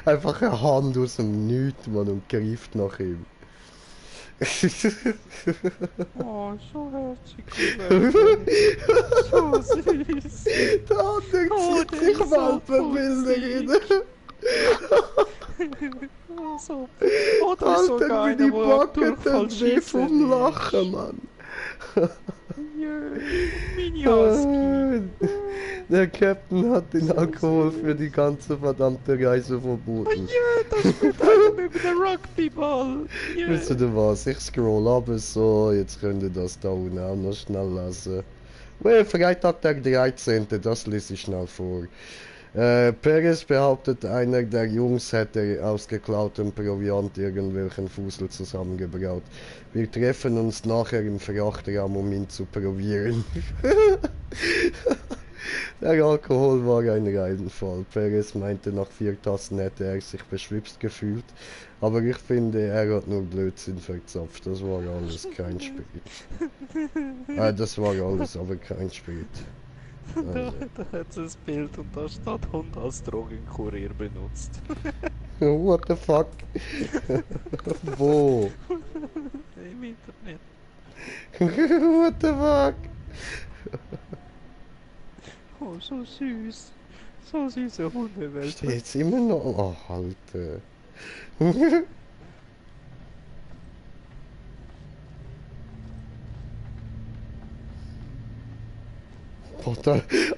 Einfach eine Hand aus dem Nichts, man, und greift nach ihm. Oh, so herzig. So süß. Da zieht sich Welpenbilder rein. Oh, so. Oh, da ist Alter, sogar wie die einer, wo Backen tun weh vom Lachen, Mann. Mini Husky. Der Captain hat den Alkohol für die ganze verdammte Reise verboten. Ja, das spielt einer mit dem Rugbyball. Yeah. Wisst ihr was? Ich scroll ab so, jetzt könnt ihr das da unten auch noch schnell lesen. Well, Freitag, der 13. Das lese ich schnell vor. Perez behauptet, einer der Jungs hätte aus geklautem Proviant irgendwelchen Fusel zusammengebraut. Wir treffen uns nachher im Frachtraum, um ihn zu probieren. Der Alkohol war ein Reinfall. Perez meinte, nach 4 Tassen hätte er sich beschwipst gefühlt. Aber ich finde, er hat nur Blödsinn verzapft. Das war alles kein Spirit. Das war alles, aber kein Spirit. Da hat es ein Bild und da steht Hund als Drogenkurier benutzt. What the fuck? Wo? Im Internet. What the fuck? Oh, so süß. So süße Hundewelt. Steht's immer noch? Oh, Alter.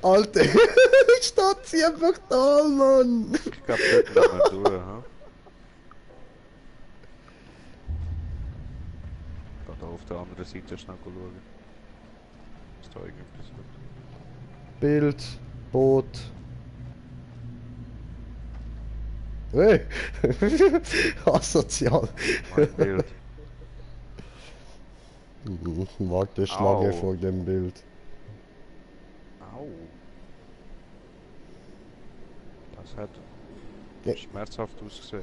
Alter, steht sie einfach da, Mann! Ich glaub, dort müssen wir durch, ha? Ich kann da auf der anderen Seite schnell schauen. Ist da irgendetwas? Bild, Boot. Hey! Asozial. Mein Bild. Mag der Schlange Au. vor dem Bild. Au. Das hat Ja. schmerzhaft ausgesehen.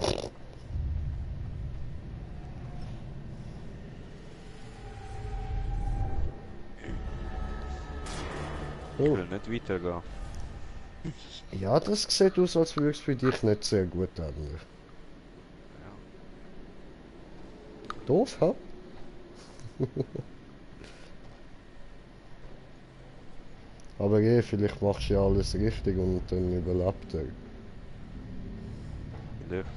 Ich will nicht weitergehen. Ja, das sieht aus, als würde es für dich nicht sehr gut enden. Doof, ha? Aber vielleicht machst du ja alles richtig und dann überlebt er. Vielleicht.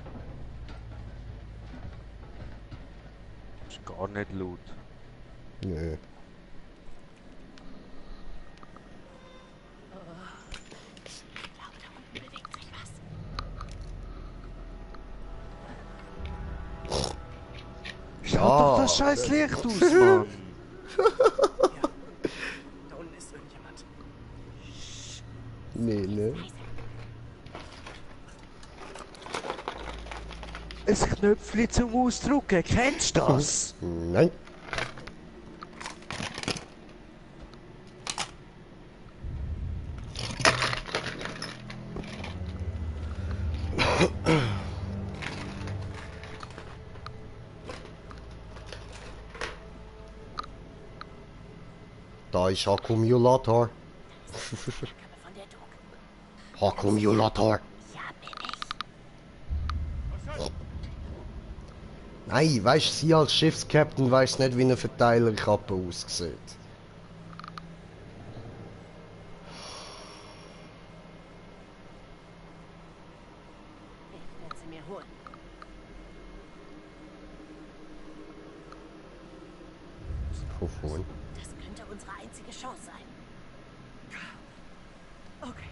Ist gar nicht laut. Nö. Schau doch das scheiß Licht aus, Mann! Da unten ist irgendjemand. Nee, ne? Ein Knöpfchen zum Ausdrucken, kennst du das? Nein. Da ist Akkumulator. Akkumulator. Nein, weißt du, sie als Schiffskapitän weiß nicht, wie eine Verteilerkappe aussieht. Ich werde sie mir holen. Wovon? Das könnte unsere einzige Chance sein. Okay.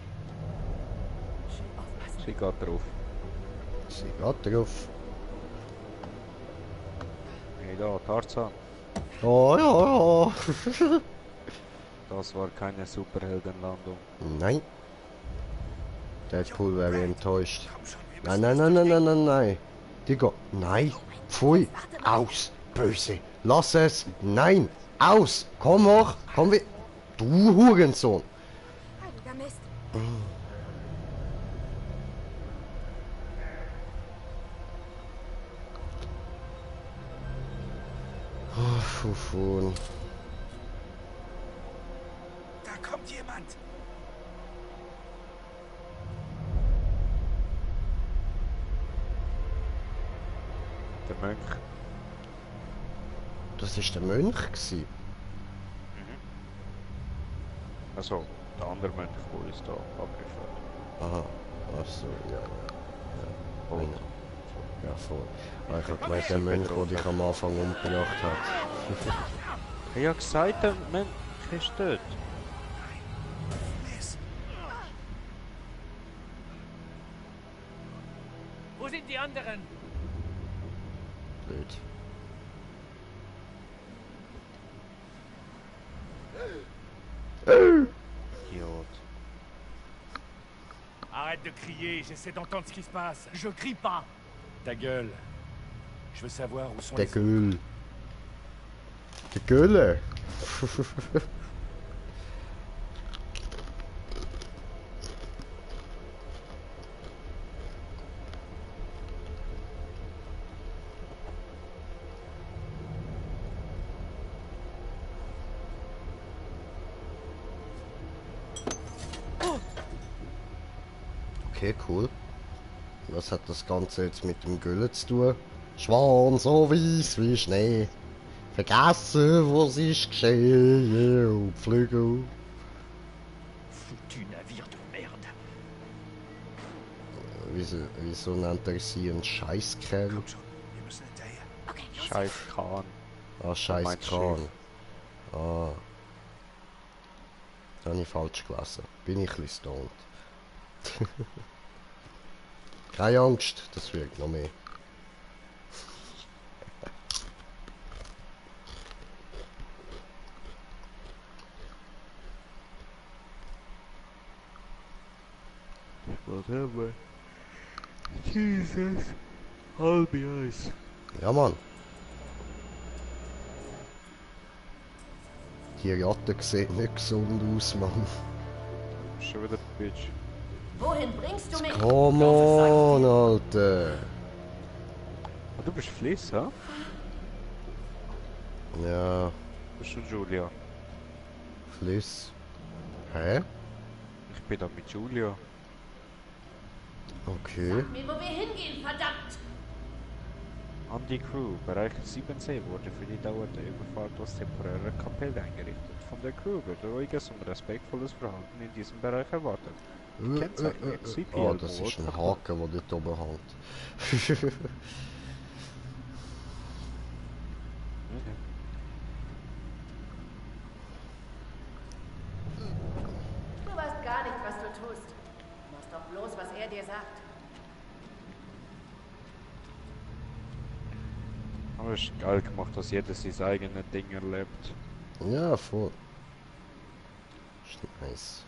Schön aufpassen. Sie geht drauf. Sie geht drauf. Hey da, Tarzan. Oh ja. Das war keine Superheldenlandung. Nein. Deadpool wäre enttäuscht. Nein, nein, nein, nein, nein, nein, nein. Digga, nein. Pfui. Aus. Böse. Lass es. Nein. Aus. Komm hoch. Komm wir. Du Hurensohn. Heiliger Mist. Oh, Fufun. Da kommt jemand. Der Mönch. Das ist der Mönch gsi. Also, der andere Mönch, der uns da angegriffen hat. Aha. Ach so, ja, ja. Und Ja, voll. Ah, ich hab gemeint, der Mönch, der dich am Anfang umgebracht hat. ich hab gesagt, der Mönch ist tot. Wo sind die anderen? Blöd. Idiot. Arrête de crier, j'essaie d'entendre ce qui se passe. Je crie pas. Ta gueule. Je veux savoir où sont Der les... Göhl. Der Göhle. Okay, cool. Was hat das Ganze jetzt mit dem Gülle zu tun? Schwan so weiß wie Schnee. Vergessen, was ist geschehen. Und Flügel. Foutu navire de merde. Wieso nennt er sie einen Scheißkerl? Komm schon, wir müssen hinterher. Scheiß Kahn. Ah, Scheiß Mein Kahn. Schiff. Ah. Das habe ich falsch gelesen. Bin ich ein bisschen stoned. Keine Angst, das wirkt noch mehr. Was haben wir? Jesus. Halbe Eis. Ja, Mann. Die Ratte sieht nicht gesund aus, Mann. Schon wieder Bitch. Wohin bringst du mich? Come on, Alter. Ah, du bist Fliss, hä? Ja, Bist du Julia? Fliss. Hä? Ich bin da mit Julia. Okay. Sag mir, wo wir hingehen, verdammt! An die Crew. Bereich 7C wurde für die Dauer der Überfahrt als temporäre Kapelle eingerichtet. Von der Crew wird ruhiges und respektvolles Verhalten in diesem Bereich erwartet. Oh, das ist ein Haken, der dort oben hängt. Du weißt gar nicht, was du tust. Du machst doch bloß, was er dir sagt. Aber es ist geil gemacht, dass jeder sein eigenes Ding erlebt. Ja, voll. Ist nice.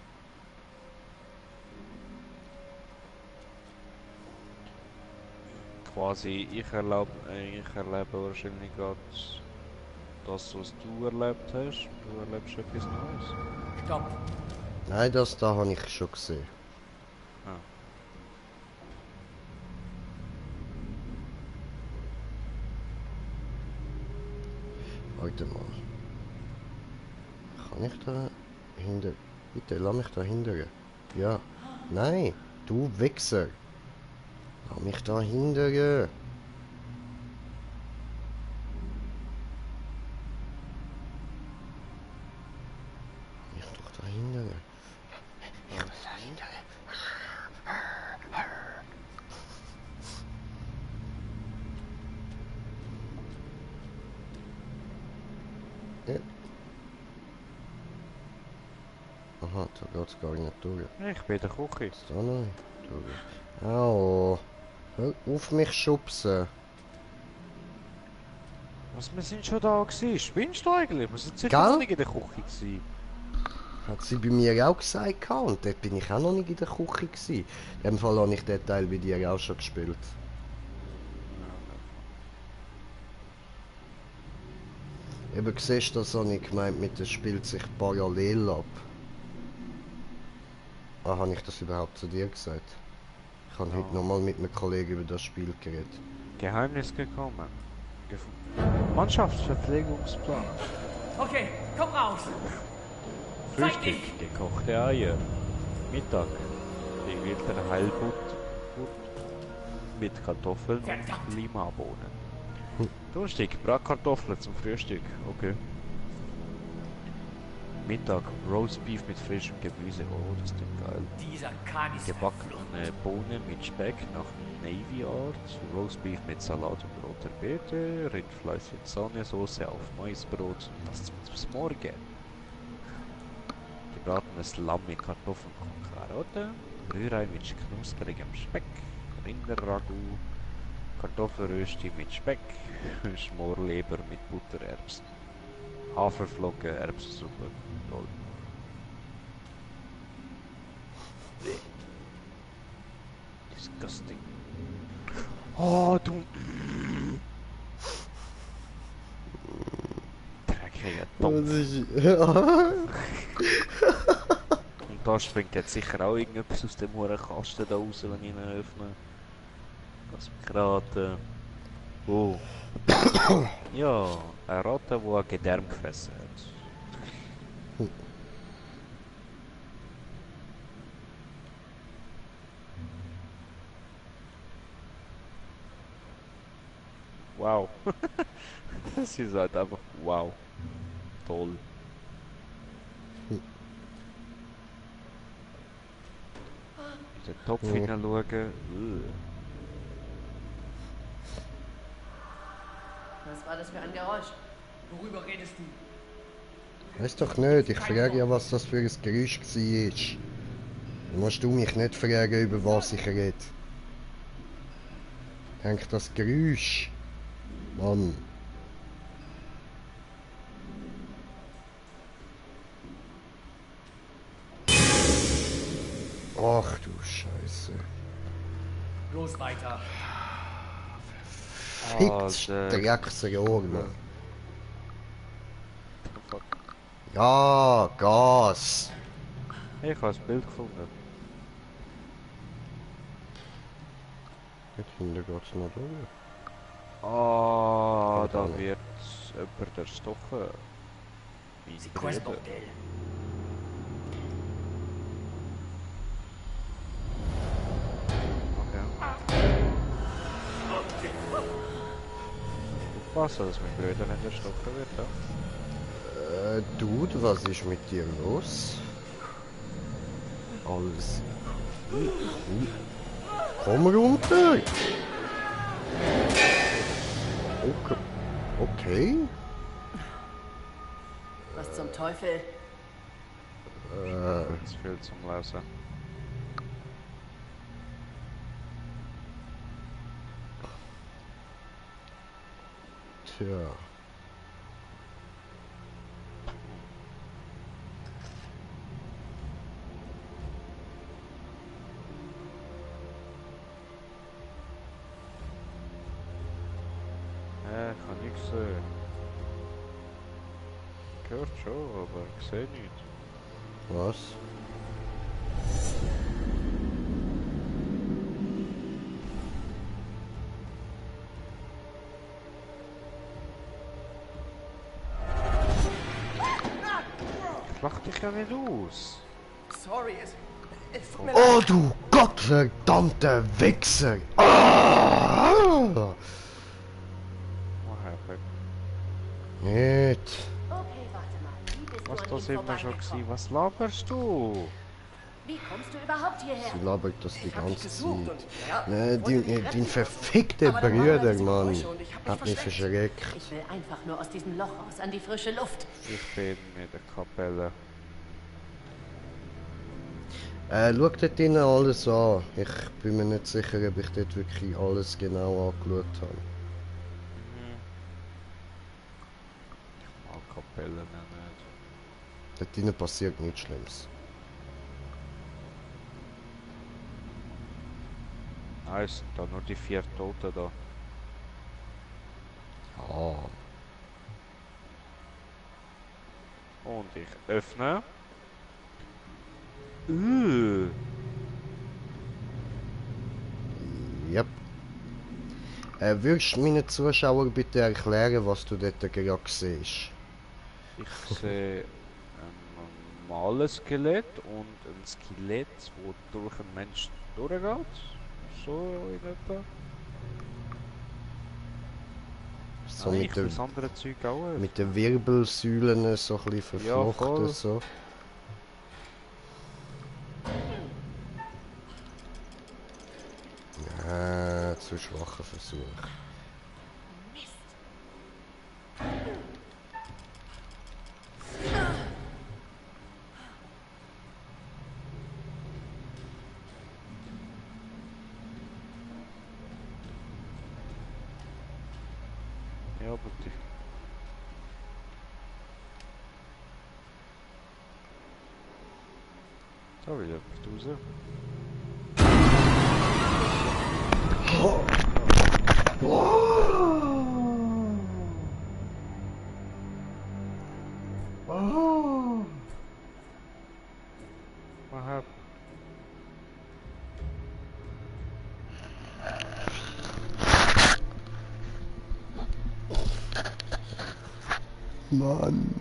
Quasi, ich erlebe wahrscheinlich gerade das, was du erlebt hast. Du erlebst etwas Neues. Stopp. Nein, das da habe ich schon gesehen. Ah. Warte mal. Kann ich da hinter... Bitte, lass mich da hindern. Ja. Nein, du Wichser. Lass mich da hindern. Lass mich doch da hindern. Ich will da hindern. Ja. Aha, da geht's gar nicht durch. Ich bin der Kuchi. Da noch nicht durch. Au. Hör auf mich schubsen. Was, wir sind schon da gewesen? Spinnst du eigentlich? Wir sind sicher Gell? noch nicht in der Küche gewesen. Hat sie bei mir auch gesagt gehabt, und dort bin ich auch noch nicht in der Küche gewesen. In dem Fall habe ich den Teil bei dir auch schon gespielt. Eben siehst du, das habe ich gemeint mit, das spielt sich parallel ab. Ah, habe ich das überhaupt zu dir gesagt? Ich habe heute nochmal mit einem Kollegen über das Spiel geredet. Geheimnis gekommen. Mannschaftsverpflegungsplan. Okay, komm raus. Frühstück, gekochte Eier. Mittag, gewählter Heilbutt mit Kartoffeln und Limabohnen. Durstig, Bratkartoffeln zum Frühstück. Okay. Mittag, Roastbeef mit frischem Gemüse. Oh, das klingt geil. Dieser Kahn ist Gebackene Bohnen mit Speck nach Navy Art. Roastbeef mit Salat und roter Beete. Rindfleisch mit Sahnesoße auf Maisbrot. Das zum Morgen. Gebratenes Lamm mit Kartoffeln und Karotten. Rührei mit knusprigem Speck. Rinderragout. Kartoffelrösti mit Speck. Schmorleber mit Buttererbsen. Haferflocken, Erbsensuppe. Toll. Disgusting. Oh, du... Dreckiger Topf. Und da springt jetzt sicher auch irgendetwas aus dem Kasten da raus, wenn ich ihn öffne. Lass mich raten. Oh. Ja, eine Ratte, die ein Gedärm gefressen hat. Wow. Das ist halt einfach wow. Toll. In den Topf hineinschauen. Was war das für ein Geräusch? Worüber redest du? Weiß doch nicht, ich frage ja, was das für ein Geräusch war. Dann musst du mich nicht fragen, über was ich rede. Denk das Geräusch. Mann. Ach du Scheiße. Bloß weiter. Fix Drecksjorgen. Ja, Gas. Hey, ich habe das Bild gefunden. Jetzt hinten geht's noch durch. Ah, da wird jemand erstochen. C'est quoi ce bordel? Aufpassen, dass mein Bruder nicht erstochen wird, ja? Dude, was ist mit dir los? Alles. Komm runter! Okay. Okay. Was zum Teufel? Das fehlt zum Lesen. Tja. Ich kann nichts sehen. Gehört schon, aber ich sehe nichts. Was? Ich lach dich ja nicht aus. Sorry, es tut mir Oh, leid. du gottverdammter Wichser! Ah! Nicht. Okay, warte mal. Wie bist Was du da an sind ihm wir schon vorbeigekommen? gewesen? Was laberst du? Wie kommst du überhaupt hierher? Sie labert das die Ich hab dich ganze gesucht Zeit. und, ja, Ne, wollte dich dein retten. verfickte Aber dann waren da Brüder, diese Mann. Geräusche und ich hab mich Hat mich versteckt. verschreckt. Ich will einfach nur aus diesem Loch raus, an die frische Luft. Ich bin in der Kapelle. Schau dort drinnen alles an. Ich bin mir nicht sicher, ob ich dort wirklich alles genau angeschaut habe. Ich mag Kapellen nicht. Dort drinnen passiert nichts Schlimmes. Nein, es sind da nur die 4 Toten da. Ah. Und ich öffne. Yep. Würdest du meinen Zuschauern bitte erklären, was du dort gerade siehst? Ich sehe ein normales Skelett und ein Skelett, wo durch einen Menschen durchgeht. So in etwa. So Nein, mit, ich will das andere Zeug auch. mit den Wirbelsäulen so ein bisschen Ja, verflochten. voll. So. Ja, zu schwacher Versuch. Ja, bitte. Da will jemand raus. What happened? Mann.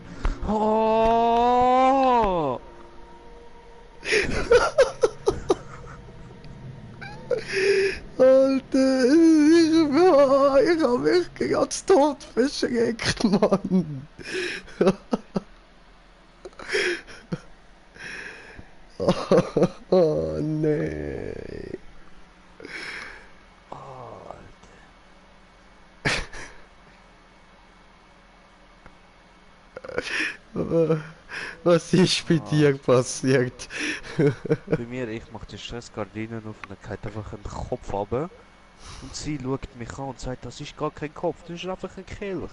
Oh! Alter, ich hab mich ganz tot verschreckt, Mann. Oh, nee. Was ist bei dir passiert? Bei mir, ich mache die Stressgardinen auf und dann geht einfach ein Kopf runter. Und sie schaut mich an und sagt, das ist gar kein Kopf, das ist einfach ein Kelch.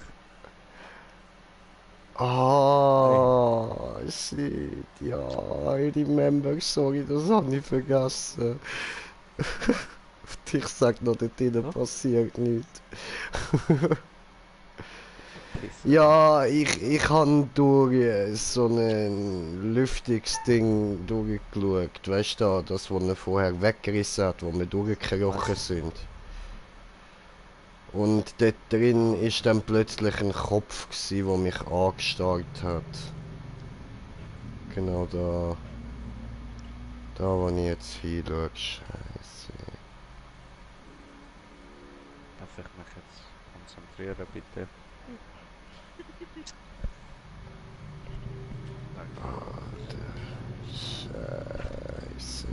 Ah, shit, ja, I remember, sorry, das hab ich vergessen. Ich sag noch, dort drinnen passiert nichts. Ja, ich habe durch so ein Lüftungsding durchgeschaut. Weißt du, das, was er vorher weggerissen hat, wo wir durchgekrochen sind. Und dort drin ist dann plötzlich ein Kopf gsi, der mich angestarrt hat. Genau da. Da, wo ich jetzt hinschaue. Scheiße. Darf ich mich jetzt konzentrieren, bitte? Scheiße.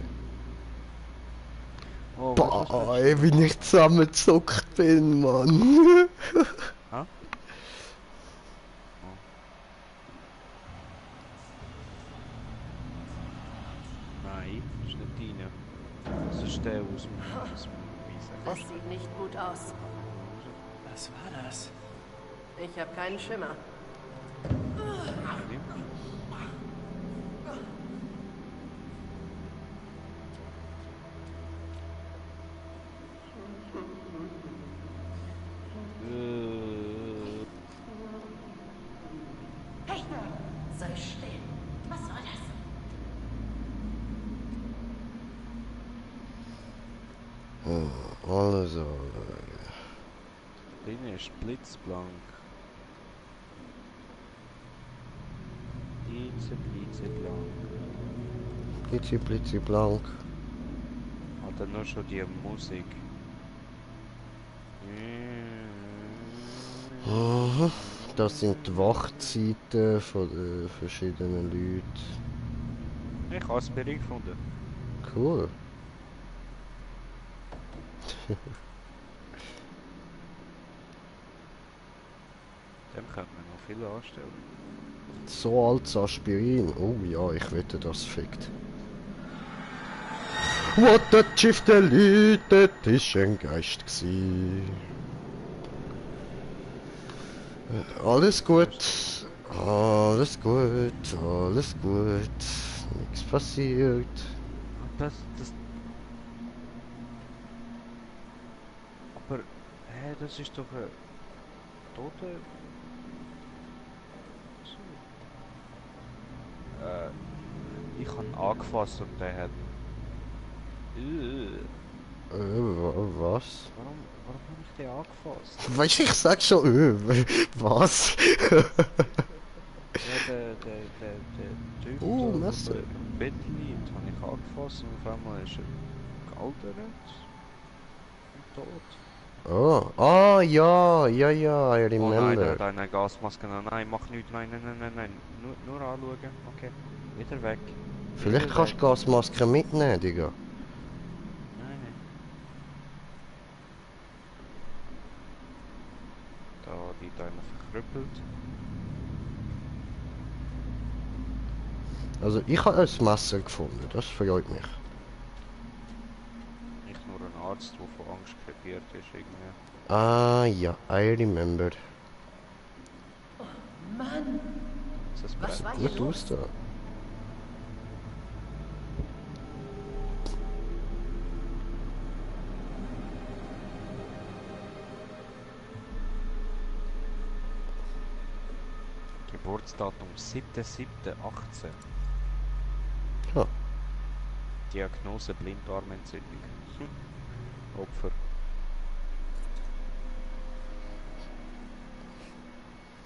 Oh, boah, ey, wie ich zusammengezuckt bin, Mann. Ha? Nein, ist nicht deine. Das ist der aus dem Wiesen. Das sieht nicht gut aus. Was war das? Ich habe keinen Schimmer. Hey, sei still. Was soll das? Also. Die Linie ist blitzblank. Blitzeblank. Blitziblank. Hat er nur schon die Musik? Mhm. Das sind die Wachzeiten von den verschiedenen Leuten. Ich habe Aspirin gefunden. Cool. Dem könnte man noch viel anstellen. So altes Aspirin. Oh ja, ich wette, das fickt. What the Schiff der Leute, das ist ein Geist gsi. Alles gut. Alles gut. Alles gut. Nichts passiert. Das... Aber... Hä, das ist doch ein... Tote... Ich habe ihn angefasst und der hat... Was? Warum habe ich den angefasst? Weißt du, ich sag schon, was? Ja, der Typ Messer. im Bett liegt, habe ich angefasst und auf einmal ist er gealtert und tot. Oh, ja, I remember. Oh nein, der hat eine Gasmaske, nein, mach nichts, nein, nur anschauen, okay, wieder weg. Vielleicht Wieder kannst du weg. Gasmaske mitnehmen, Digga. Nein. Da liegt einer verkrüppelt. Also ich habe ein Messer gefunden, das freut mich. Nicht nur ein Arzt, der von Angst krepiert ist, irgendwie. Ah ja, I remember. Mann! Ist das Was war Brett? hier Was los? tust du? Geburtsdatum 7.7.18. Ja. Diagnose Blinddarmentzündung. Opfer.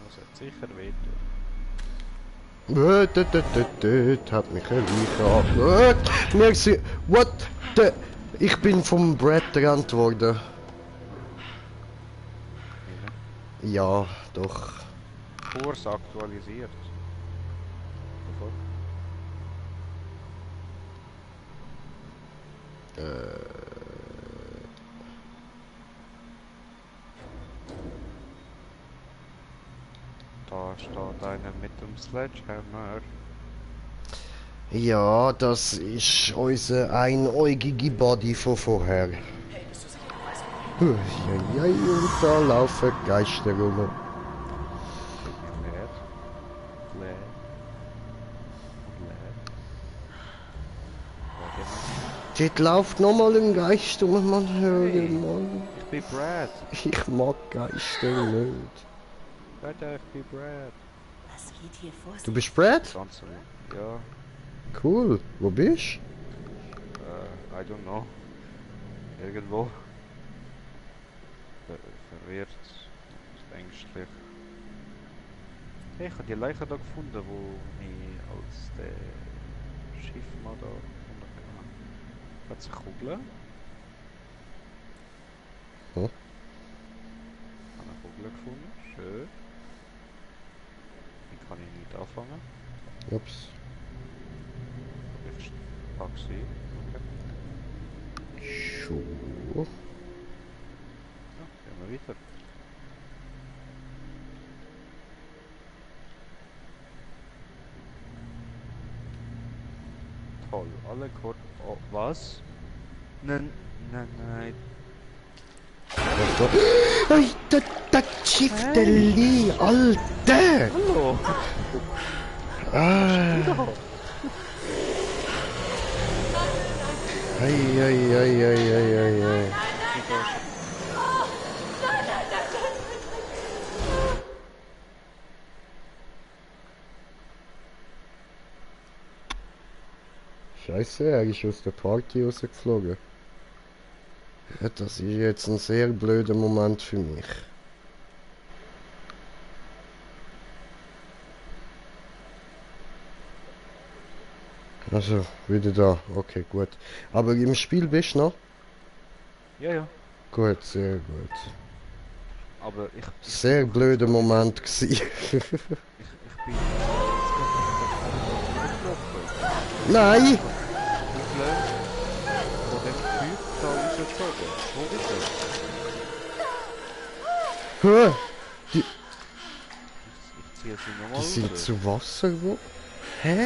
Das hat sicher wehtun. Hat mich ein Leiche ab. What the... Ich bin vom Brad gerannt worden. Ja, doch. Kurs aktualisiert. Sofort. Da steht einer mit dem Sledgehammer. Ja, das ist unser einäugige Body von vorher. Ja, und da laufen Geister rum. Leer. Und leer. Dort läuft nochmal ein Geist um, Mann. Hey, Mann. ich bin Brad. Ich mag Geister nicht. Weiter, ich bin Brad. Was geht hier vor? Du bist Brad? Ja. Cool. Wo bist I don't know. Irgendwo. Verwirrt. Ängstlich. Hey, ich habe die Leiche da gefunden, wo ich als der Schiff mal da runtergegangen habe. Hat sich Kugeln? Hm? Ich habe eine Kugel gefunden. Schön. Die kann ich nicht anfangen. Ups. Ich pack sie. Okay. Schuh. Ja, gehen wir weiter. Toll, alle Kord... Oh, was? Nein. Alter, das Schiff der Lee, Alter! Hallo! Ah. Ei. Scheiße, er ist aus der Party rausgeflogen. Ja, das ist jetzt ein sehr blöder Moment für mich. Also, wieder da. Okay, gut. Aber im Spiel bist du noch? Ja. Gut, sehr gut. Aber ich... Sehr blöder Moment gsi. Ich bin... Nein! Von dem Typ da rausgezogen. Wo ist er? Hä? Ich ziehe sie nochmal Die sind raus. zu Wasser geworden? Hä?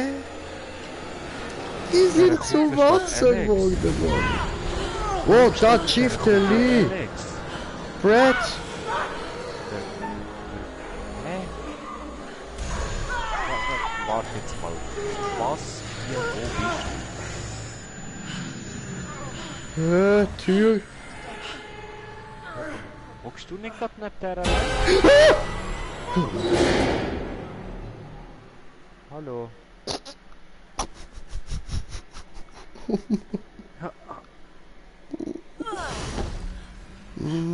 Die sind zu Wasser geworden, Mann. Oh, da Chief der Lee. Brad. Hä? Warte jetzt mal. Was? Hier, wo bist du? Tür. Guckst du nicht gerade neben der Hallo?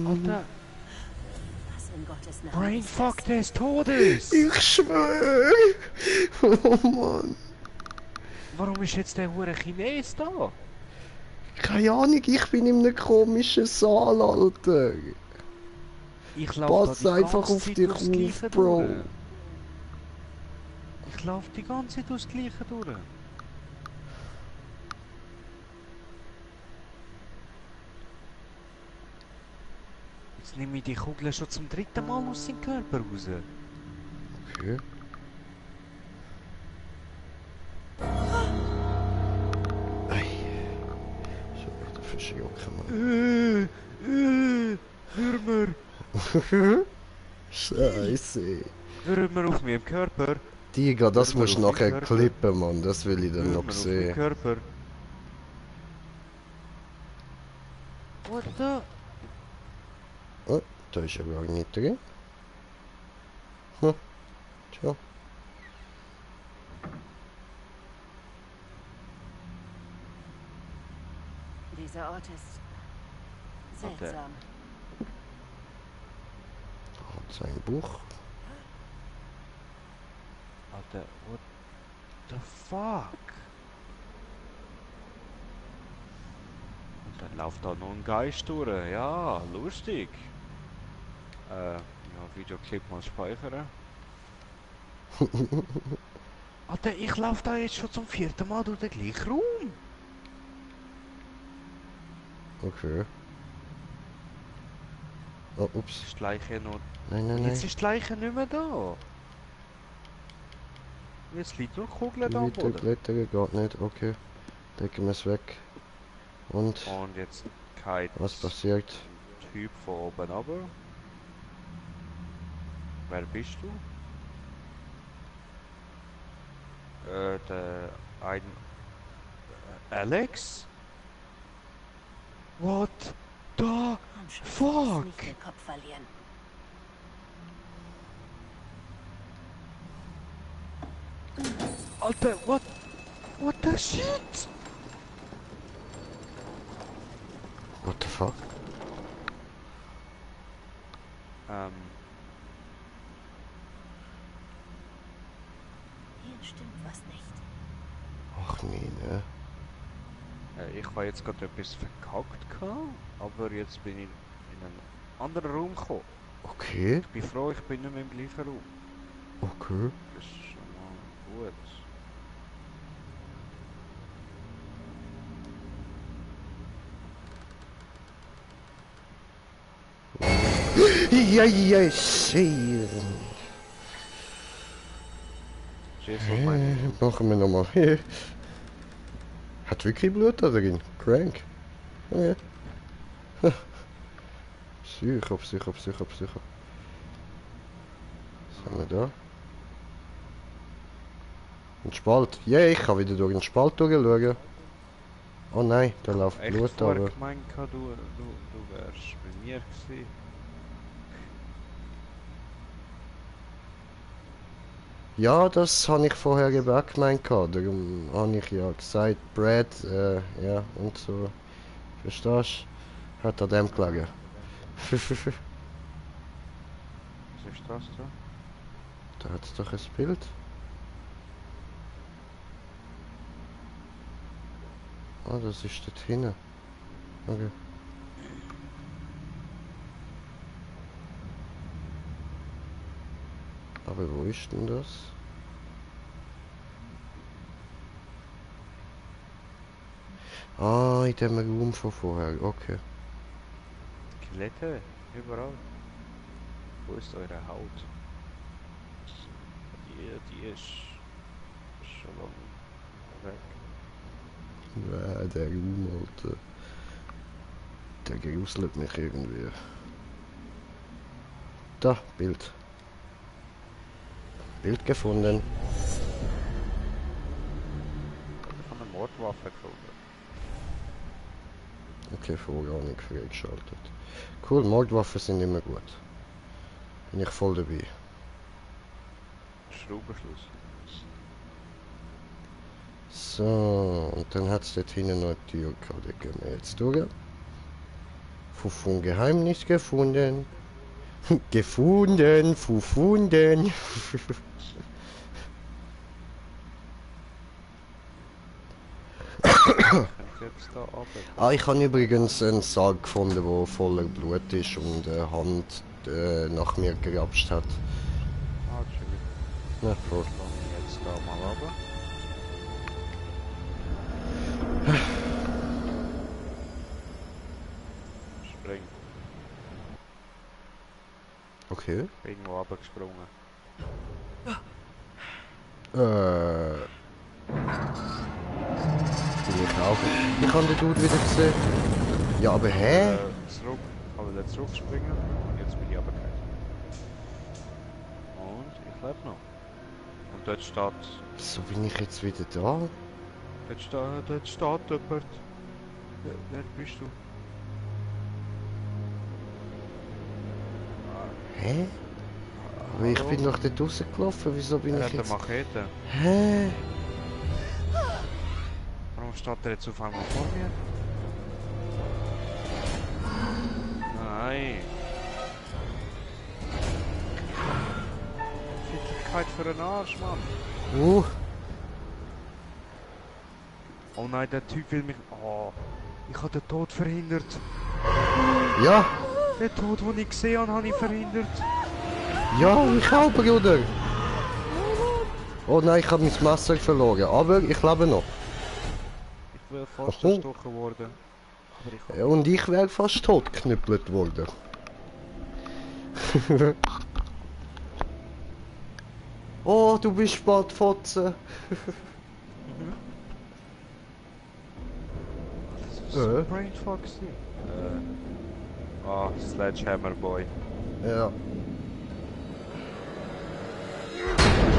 Alter! Was in Gottes Namen? Brainfuck des Todes! Ich schwöre! Oh Mann! Warum ist jetzt der hure Chines da? Keine Ahnung, ich bin in einem komischen Saal, Alter! Ich lauf Pass einfach auf dich auf, Bro! Durch. Ich lauf die ganze Zeit durchs Gleiche durch. Jetzt nehme ich die Kugel schon zum dritten Mal aus seinem Körper raus. Okay. Ei. So, wieder verschlucken, Mann. Hör mir! Scheiße. Hör mir auf meinem Körper! Tiger, das musst du nachher klippen, Mann. Das will ich dann noch Hör mir auf sehen. meinem Körper! What the... Oh, da ist ja gar nicht drin. Hm. Tja. Dieser Ort ist seltsam. Hat sein Buch. Alter, what the fuck? Und dann läuft da noch ein Geist durch. Ja, lustig. Ja, Videoclip mal speichern. Alter, ich laufe da jetzt schon zum 4. Mal durch den gleichen Raum. Okay. Oh, ups. Ist die Leiche noch... Nein. Jetzt ist die Leiche nicht mehr da. Jetzt liegt nur Kugel da am Weiter Boden. klettern geht nicht. Okay. Decken wir es weg. Und jetzt kein was passiert? Typ von oben runter. Wer bist du? Der ein Alex? What the fuck? Nicht den Kopf verlieren. Alter, what the shit? What the fuck? Hier stimmt was nicht. Ach nee, ne? Ich habe jetzt gerade etwas verkackt gehabt, aber jetzt bin ich in einen anderen Raum gekommen. Okay. Ich bin froh, ich bin nicht mehr im gleichen Raum. Okay. Das ist schon mal gut. Ja, schön. Machen wir nochmal. Hat wirklich Blut da drin? Crank. Okay. Sicher. Was haben wir da? Ein Spalt. Ja, ich kann wieder durch den Spalt durchschauen. Oh nein, da läuft Blut, aber... Ich meine, du wärst bei mir gewesen. Ja, das habe ich vorher eben auch gemeint. Darum habe ich ja gesagt, Brad, ja, und so. Verstehst du? Hat an dem gelegen. Was ist das da? Da hat es doch ein Bild. Ah, das ist dort hinten. Okay. Aber wo ist denn das? Ah, in dem Raum von vorher, okay. Skelette, überall. Wo ist eure Haut? Die ist schon lange weg. Ja, der Raum, Alter. Der gruselt mich irgendwie. Da, Bild. Bild gefunden. Ich habe eine Mordwaffe gefunden. Okay, Vorgarnung freigeschaltet. Cool, Mordwaffen sind immer gut. Bin ich voll dabei. Schraubenschluss. So, und dann hat es dort hinten noch eine Tür gehabt. Da gehen wir jetzt durch. Fufun Geheimnis gefunden. Gefunden. Ich habe übrigens einen Sarg gefunden, der voller Blut ist und eine Hand nach mir gerapscht hat. Ah, schön. Na, voll. Jetzt da mal runter. Spring. Okay. Irgendwo runtergesprungen. Ich auch. Ich habe den Dude wieder gesehen. Ja, aber hä? Zurück. Aber dann zurückspringen. Jetzt bin ich runtergefallen. Und ich lebe noch. Und dort steht... Wieso bin ich jetzt wieder da? Dort steht jemand. Wer bist du? Hä? Aber ich bin doch dort rausgelaufen, wieso bin ich jetzt... Machete. Hä? Warum steht er jetzt auf einmal vor mir? Nein. Fickigkeit für den Arsch, Mann. Oh nein, der Typ will mich... Oh, ich habe den Tod verhindert. Ja? Den Tod, den ich gesehen habe, habe ich verhindert. Ja, ich auch, Bruder. Oh nein, ich habe mein Messer verloren, aber ich lebe noch. Ich bin fast erstochen worden. Und ich wäre fast totgeknüppelt worden. Oh, du bist spät, Fotze. Brainfuck. Ah, Sledgehammer Boy. Ja.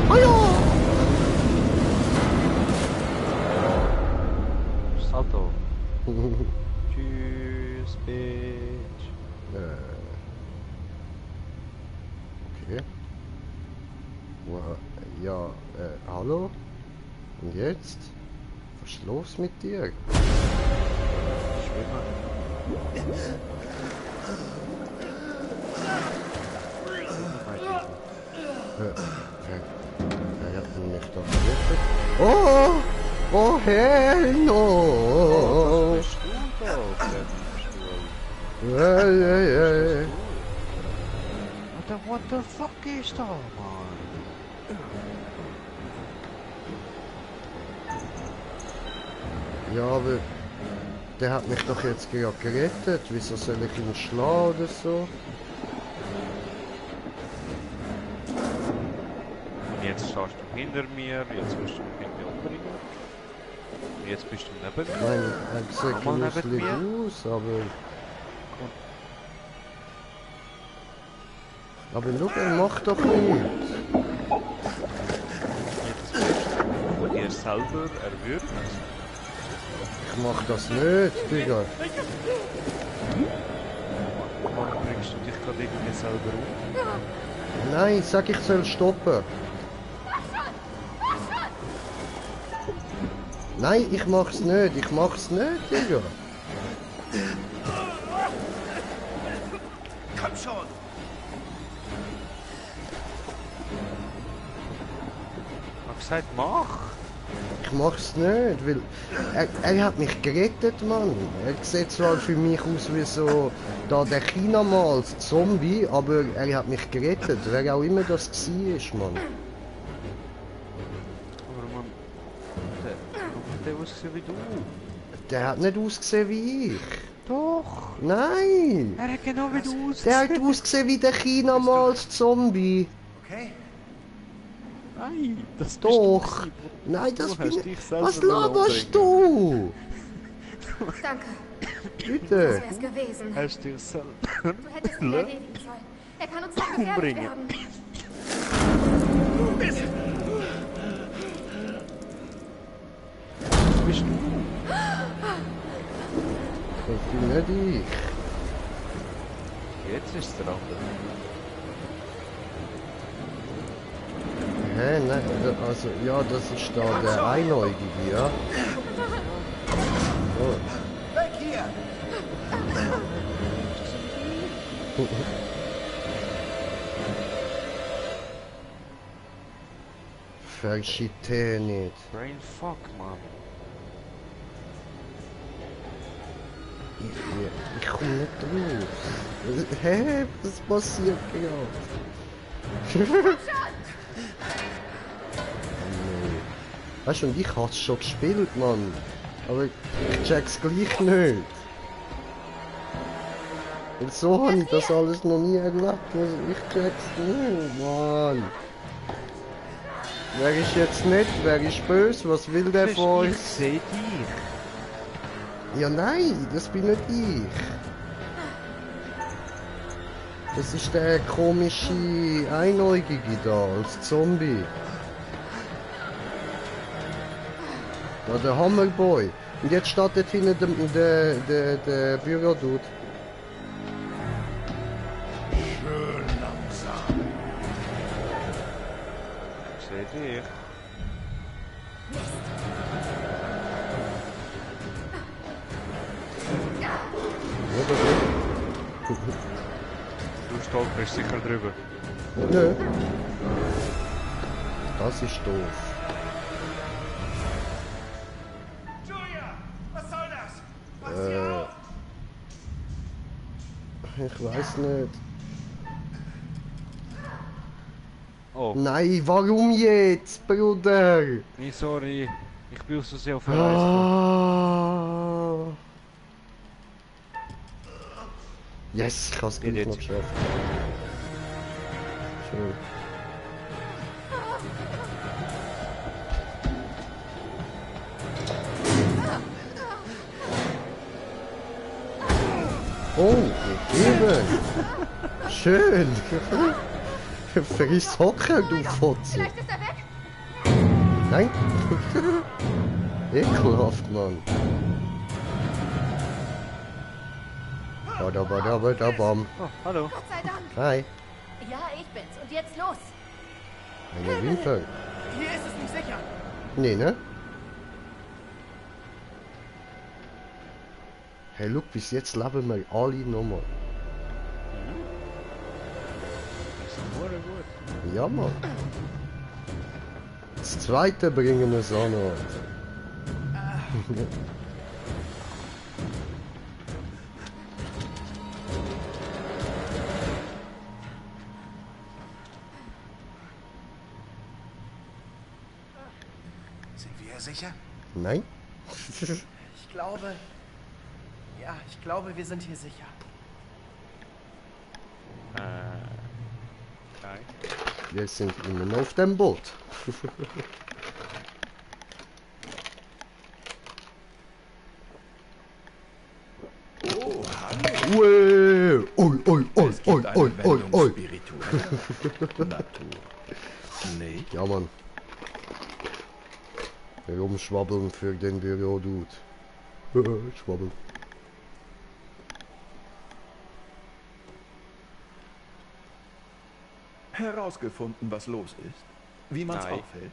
Oh ja! Salto. Tschüss. bitch. Okay. Ja, hallo? Und jetzt? Was ist los mit dir? Wer hat denn mich da gerettet? Oh! Oh, hell no! Was bist du da auf dem Stuhl? Hey. What the fuck ist da, Mann? Ja, aber der hat mich doch jetzt gerade gerettet. Wieso soll ich ihn schlagen oder so? Und jetzt stehst du hinter mir, jetzt musst du mich irgendwie umbringen. Und jetzt bist du neben mir. Nein, er sieht genüsslich aus, aber... Aber schau, er macht doch nichts. Jetzt bist du von dir selber erwürgt. Ich mach das nicht, Digga. Warum bringst du dich gerade irgendwie selber um? Nein, sag ich soll stoppen. Nein, ich mach's nicht, Digga. Komm schon! Ich hab gesagt, mach! Ich mach's nicht, weil er hat mich gerettet, Mann. Er sieht zwar für mich aus wie so da der Chinamal, als Zombie, aber er hat mich gerettet, wer auch immer das war, Mann. Aber Mann, der ausgesehen wie du. Der hat nicht ausgesehen wie ich. Doch! Nein! Er hat genau wie du ausgesehen. Der hat ausgesehen wie der Chinamal-Zombie. Okay. Nein, das Doch! bist du. Nein, das Du bin hast ich. dich selber Was laberst du? Danke. Bitte. Das wär's gewesen. Hast dich selber. Du hättest ihn erledigen sollen. Er kann uns noch gefährlich werden. Bist du? Das bin nicht ich. Jetzt ist es der andere. Hä, nein, also, ja, das ist da der Einäugige, ja? Oh. Weg hier! Verschitte nicht. Brain fuck, Mann. Ich komme nicht raus. Hä? Was passiert gerade? Weißt du, und ich hab's schon gespielt, Mann. Aber ich check's gleich nicht. Und so habe ich das alles noch nie erlebt. Also ich check's nicht, Mann. Wer ist jetzt nicht? Wer ist böse? Was will der von uns? Ich seh dich. Ja, nein, das bin nicht ich. Das ist der komische Einäugige da, als Zombie. Ja, der Hammerboy. Und jetzt steht dort hinten der Bürodude. Schön langsam. Ich seh dich. Du stolperst sicher drüber. Nö. Das ist doof. Julia! Was soll das? Ich weiß nicht. Oh. Nein, warum jetzt, Bruder? Nee, sorry. Ich bin so sehr auf der Reise. Ah. Yes, ich kann es gleich noch schaffen. Schön. Oh, gegeben. Schön. Friss Hocker, du Fotze. Vielleicht ist er weg. Nein. Ekelhaft, Mann. Badabadabadabam. Oh, hallo. Gott sei Dank. Hi. Ja, ich bin's. Und jetzt los. Eine Windel. Hier ist es nicht sicher. Nee, ne? Hey, look, bis jetzt leben wir alle nochmal. Ja, Mann. Das zweite bringen wir es auch noch. Sind wir hier sicher? Nein? Ich glaube... Ja, ich glaube, wir sind hier sicher. Nein. Wir sind immer noch auf dem Boot. Oh, hallo. Ui, ui, ui, ui, Es gibt ui, eine ui, ui, Wendung ui. spiritueller Natur. Nee. Ja, Mann. Rumschwabbeln für den Büro-Dude. Schwabbeln. Herausgefunden, was los ist? Wie man's Nein. aufhält?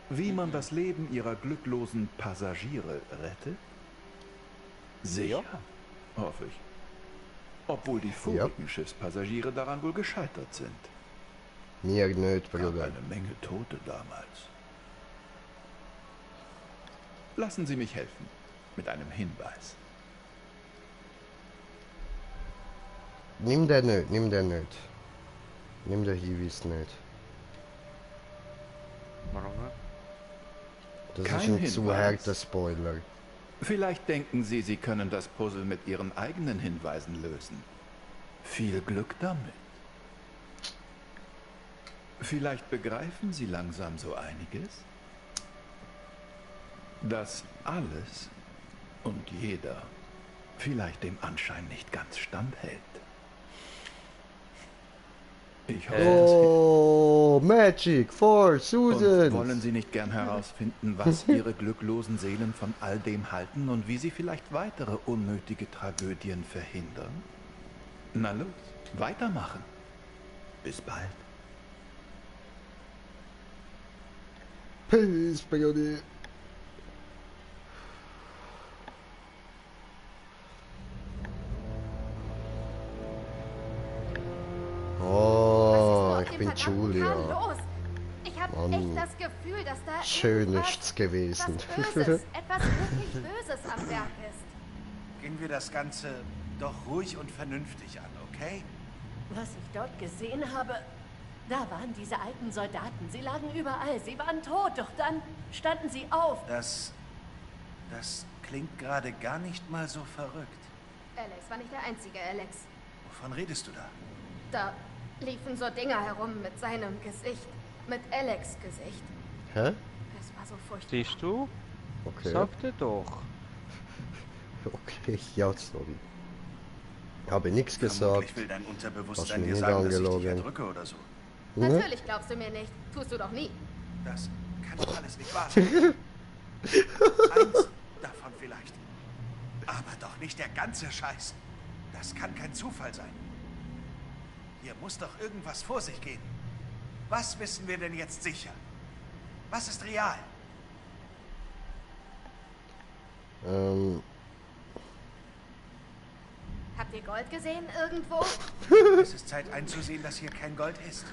Wie man das Leben ihrer glücklosen Passagiere rettet? Sicher? Hoffe ich. Obwohl die vorigen Schiffspassagiere daran wohl gescheitert sind. Mir nicht, Gab Bruder. eine Menge Tote damals. Lassen Sie mich helfen. Mit einem Hinweis. Nimm den nicht, nimm den nicht. Nimm den Hinweis nicht. Warum nicht? Das Kein ist ein zu Hinweis. harter Spoiler. Vielleicht denken Sie, Sie können das Puzzle mit Ihren eigenen Hinweisen lösen. Viel Glück damit. Vielleicht begreifen Sie langsam so einiges. Dass alles und jeder vielleicht dem Anschein nicht ganz standhält. Ich hoffe, Oh, Magic for und Susan. wollen Sie nicht gern herausfinden, was Ihre glücklosen Seelen von all dem halten und wie Sie vielleicht weitere unnötige Tragödien verhindern? Na los, weitermachen. Bis bald. Peace, Brody. Oh, ich bin Julia. Los. Ich habe Mann. echt das Gefühl, dass da Schön irgendwas- ist's gewesen. was Böses, etwas wirklich Böses am Werk ist. Gehen wir das Ganze doch ruhig und vernünftig an, okay? Was ich dort gesehen habe, da waren diese alten Soldaten. Sie lagen überall. Sie waren tot. Doch dann standen sie auf. Das klingt gerade gar nicht mal so verrückt. Alex war nicht der einzige Alex. Wovon redest du da? Da liefen so Dinger herum mit seinem Gesicht. Mit Alex' Gesicht. Hä? Es war so furchtbar. Siehst du? Okay. Sagte doch. Okay, ja, sorry. Habe nichts gesagt. Vermutlich will dein Hast Unterbewusstsein mich dir nicht sagen, dass ich dich angelogen. erdrücke oder so. Natürlich glaubst du mir nicht. Tust du doch nie. Das kann doch alles nicht wahr sein. Eins davon vielleicht. Aber doch nicht der ganze Scheiß. Das kann kein Zufall sein. Hier muss doch irgendwas vor sich gehen. Was wissen wir denn jetzt sicher? Was ist real? Habt ihr Gold gesehen irgendwo? Es ist Zeit einzusehen, dass hier kein Gold ist.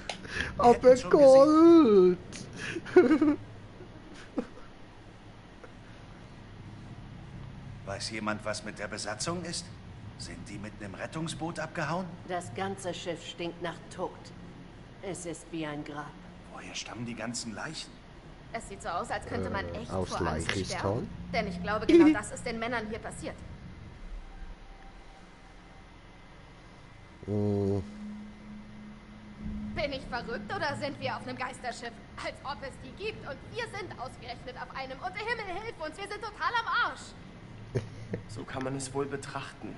Wir Aber hätten schon Gold! Weiß jemand, was mit der Besatzung ist? Sind die mit einem Rettungsboot abgehauen? Das ganze Schiff stinkt nach Tod. Es ist wie ein Grab. Woher stammen die ganzen Leichen? Es sieht so aus, als könnte man echt aus vor Angst Leichistan? sterben. Denn ich glaube, genau das ist den Männern hier passiert. Bin ich verrückt oder sind wir auf einem Geisterschiff? Als ob es die gibt und wir sind ausgerechnet auf einem. Und der Himmel hilft uns, wir sind total am Arsch. So kann man es wohl betrachten.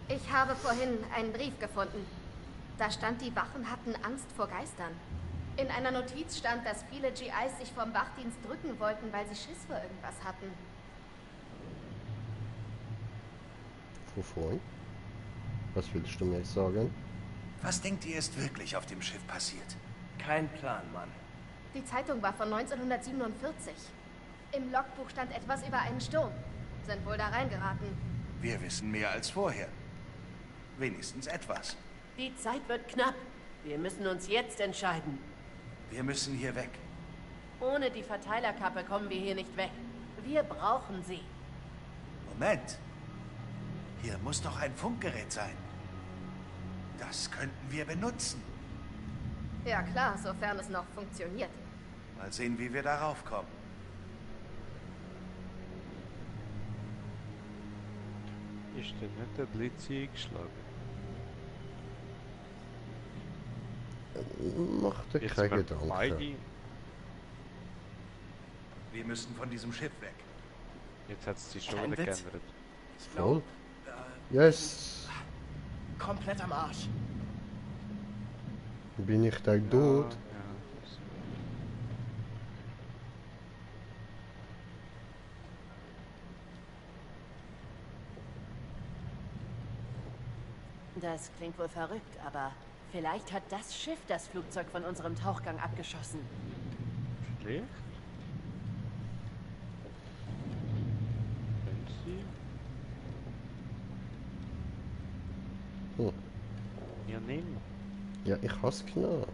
Ich habe vorhin einen Brief gefunden. Da stand, die Wachen hatten Angst vor Geistern. In einer Notiz stand, dass viele GIs sich vom Wachdienst drücken wollten, weil sie Schiss vor irgendwas hatten. Wovon? Was willst du mir sagen? Was denkt ihr, ist wirklich auf dem Schiff passiert? Kein Plan, Mann. Die Zeitung war von 1947. Im Logbuch stand etwas über einen Sturm. Sind wohl da reingeraten. Wir wissen mehr als vorher. Wenigstens etwas. Die Zeit wird knapp. Wir müssen uns jetzt entscheiden. Wir müssen hier weg. Ohne die Verteilerkappe kommen wir hier nicht weg. Wir brauchen sie. Moment. Hier muss doch ein Funkgerät sein. Das könnten wir benutzen. Ja klar, sofern es noch funktioniert. Mal sehen, wie wir darauf kommen. Ist denn nicht der Blitz eingeschlagen? Mach dir keine Gedanken. Wir müssen von diesem Schiff weg. Jetzt hat es sich schon wieder geändert. Voll? Yes. Komplett am Arsch. Bin ich da tot? Das klingt wohl verrückt, aber vielleicht hat das Schiff das Flugzeug von unserem Tauchgang abgeschossen. Schlecht? Hm. Ja, nehmen. Ja, ich hasse genau.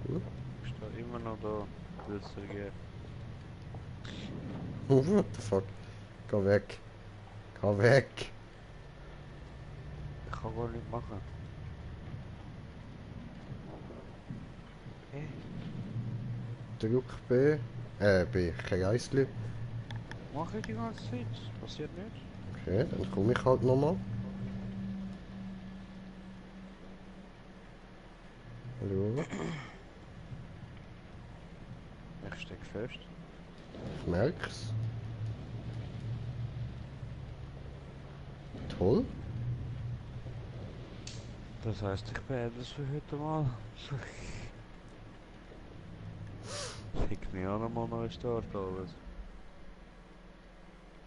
Cool. Ist da immer noch da? Willst du gehen? What the fuck? Geh weg. Geh weg. Ich kann gar nicht machen. Hey. Drück B. B. Kreisli. Mach ich die ganze Zeit. Passiert nicht. Okay, dann komme ich halt nochmal. Hallo? Ich steck fest. Ich merk's. Toll. Das heißt, ich beende es für heute mal. Ich mir auch nochmal neu starten alles.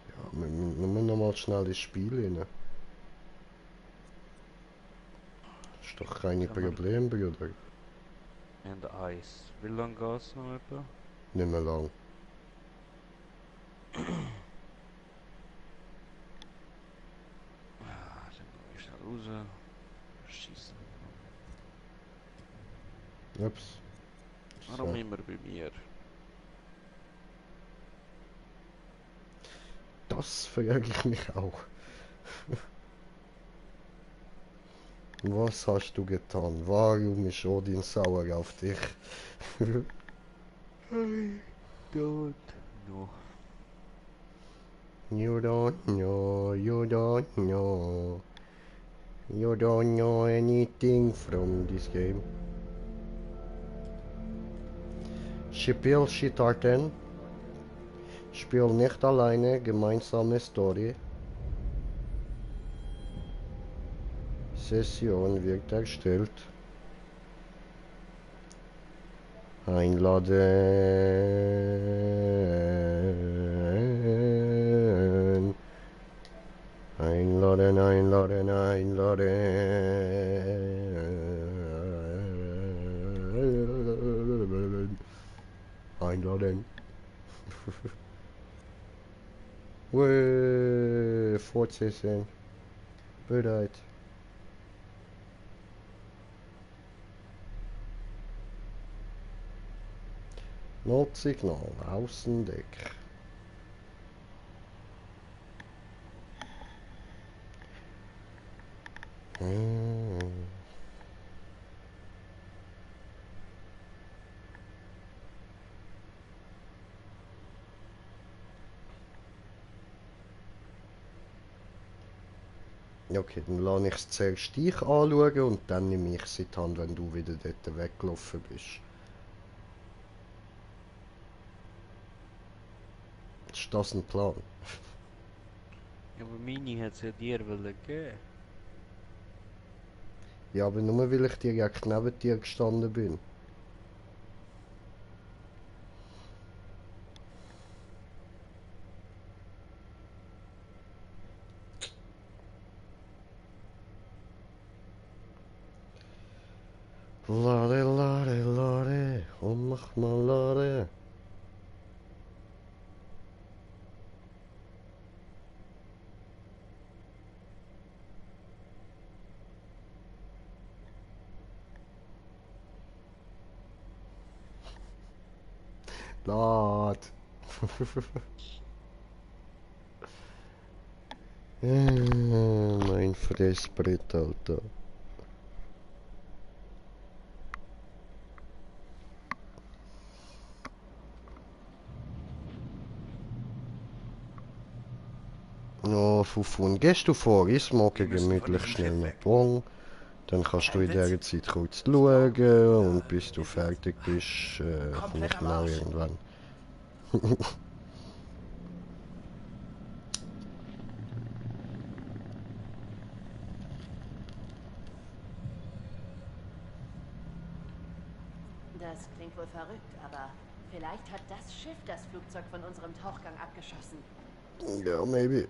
Ja, wir müssen nochmal schnell ins Spiel rein. Das ist doch kein Problem, Bruder. Und Eis. Wie lange geht's noch etwa? Nicht mehr lang. Dann geh ich schnell raus. Schießen. Ups. Warum immer bei mir? Das frage ich mich auch. Was hast du getan? Warum ist Odin sauer auf dich? Don't know. You don't know, you don't know. You don't know anything from this game. Spiel starten. Spiel nicht alleine, gemeinsame Story. Session wird erstellt. Einladen. Einladen, einladen, einladen. Einladen. Fortsetzen. Bereit. Notsignal, Außendeck. Okay, dann lasse ich es zuerst dich anschauen und dann nehme ich es in die Hand, wenn du wieder dort weggelaufen bist. Ist das ein Plan? Ja, aber meine hat es ja dir gegeben. Ja, aber nur weil ich direkt neben dir gestanden bin. Lade, lade, lade. Und mach mal lade. Lad. Mein Fressbrett, Alter. No, Fufun, gehst du vor? Ich smoke gemütlich schnell noch Bon. Dann kannst du in der Zeit kurz schauen und bis du fertig bist, komme ich dann auch irgendwann. Das klingt wohl verrückt, aber vielleicht hat das Schiff das Flugzeug von unserem Tauchgang abgeschossen. Ja, maybe.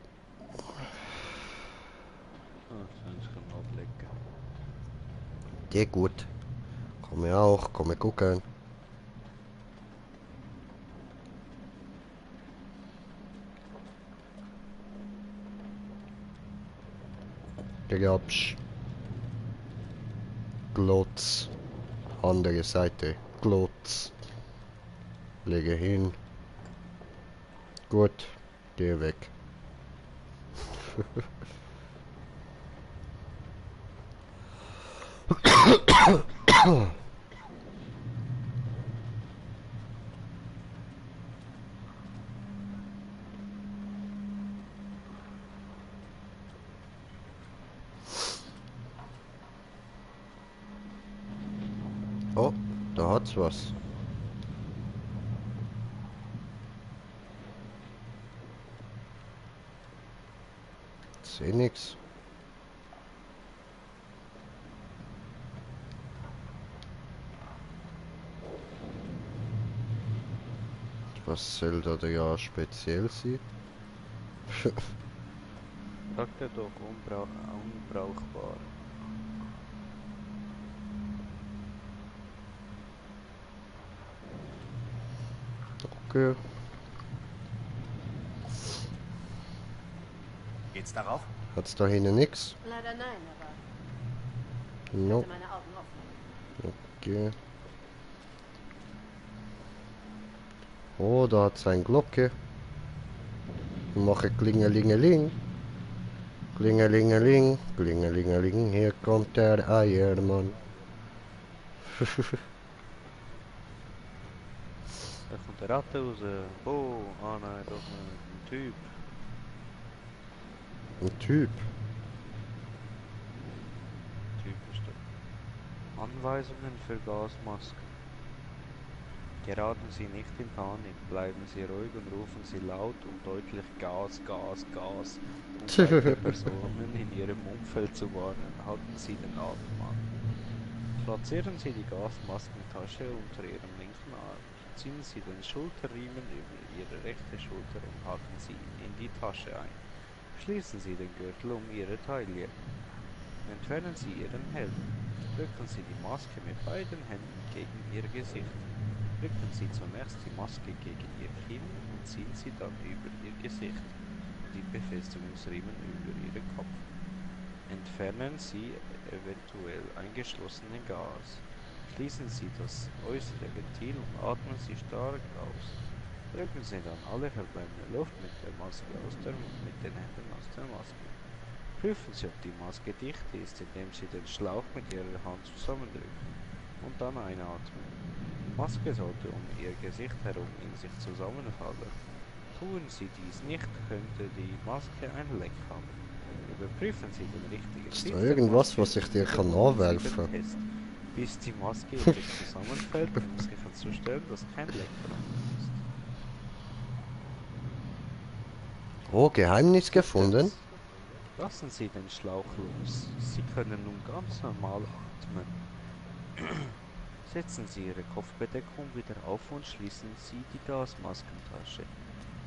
Dir gut. Komm auch, komm gucken. Grabsch. Glotz. Andere Seite. Glotz. Lege hin. Gut. Geh weg. Oh, da hat's was. Seh nix. Was soll da ja speziell sein? Sagt er doch, unbrauchbar. Okay. Geht's darauf? Hat's da hinten nix? Leider nein, aber No. ich halte meine Augen offen. Okay. Oh, da hat's eine Glocke. Ich mache Klingelingeling. Klingelingeling, Klingelingeling, hier kommt der Eiermann. Da kommt der Ratte raus. Oh, nein, doch ein Typ. Ein Typ? Typisch doch. Anweisungen für Gasmasken. Geraten Sie nicht in Panik, bleiben Sie ruhig und rufen Sie laut und deutlich Gas, Gas, Gas, um weitere Personen in Ihrem Umfeld zu warnen. Halten Sie den Atem an. Platzieren Sie die Gasmaskentasche unter Ihrem linken Arm. Ziehen Sie den Schulterriemen über Ihre rechte Schulter und haken Sie ihn in die Tasche ein. Schließen Sie den Gürtel um Ihre Taille. Entfernen Sie Ihren Helm. Drücken Sie die Maske mit beiden Händen gegen Ihr Gesicht. Drücken Sie zunächst die Maske gegen Ihr Kinn und ziehen Sie dann über Ihr Gesicht und die Befestigungsriemen über Ihren Kopf. Entfernen Sie eventuell eingeschlossene Gas. Schließen Sie das äußere Ventil und atmen Sie stark aus. Drücken Sie dann alle verbleibende Luft mit den Händen aus der Maske. Prüfen Sie, ob die Maske dicht ist, indem Sie den Schlauch mit Ihrer Hand zusammendrücken und dann einatmen. Die Maske sollte um Ihr Gesicht herum in sich zusammenfallen. Tun Sie dies nicht, könnte die Maske ein Leck haben. Überprüfen Sie den richtigen Ist da irgendwas, was ich dir kann nachwerfen? Bis die Maske in sich zusammenfällt, um sicherzustellen, dass kein Leck vorhanden ist. Oh, Geheimnis gefunden? Lassen Sie den Schlauch los. Sie können nun ganz normal atmen. Setzen Sie Ihre Kopfbedeckung wieder auf und schließen Sie die Gasmaskentasche.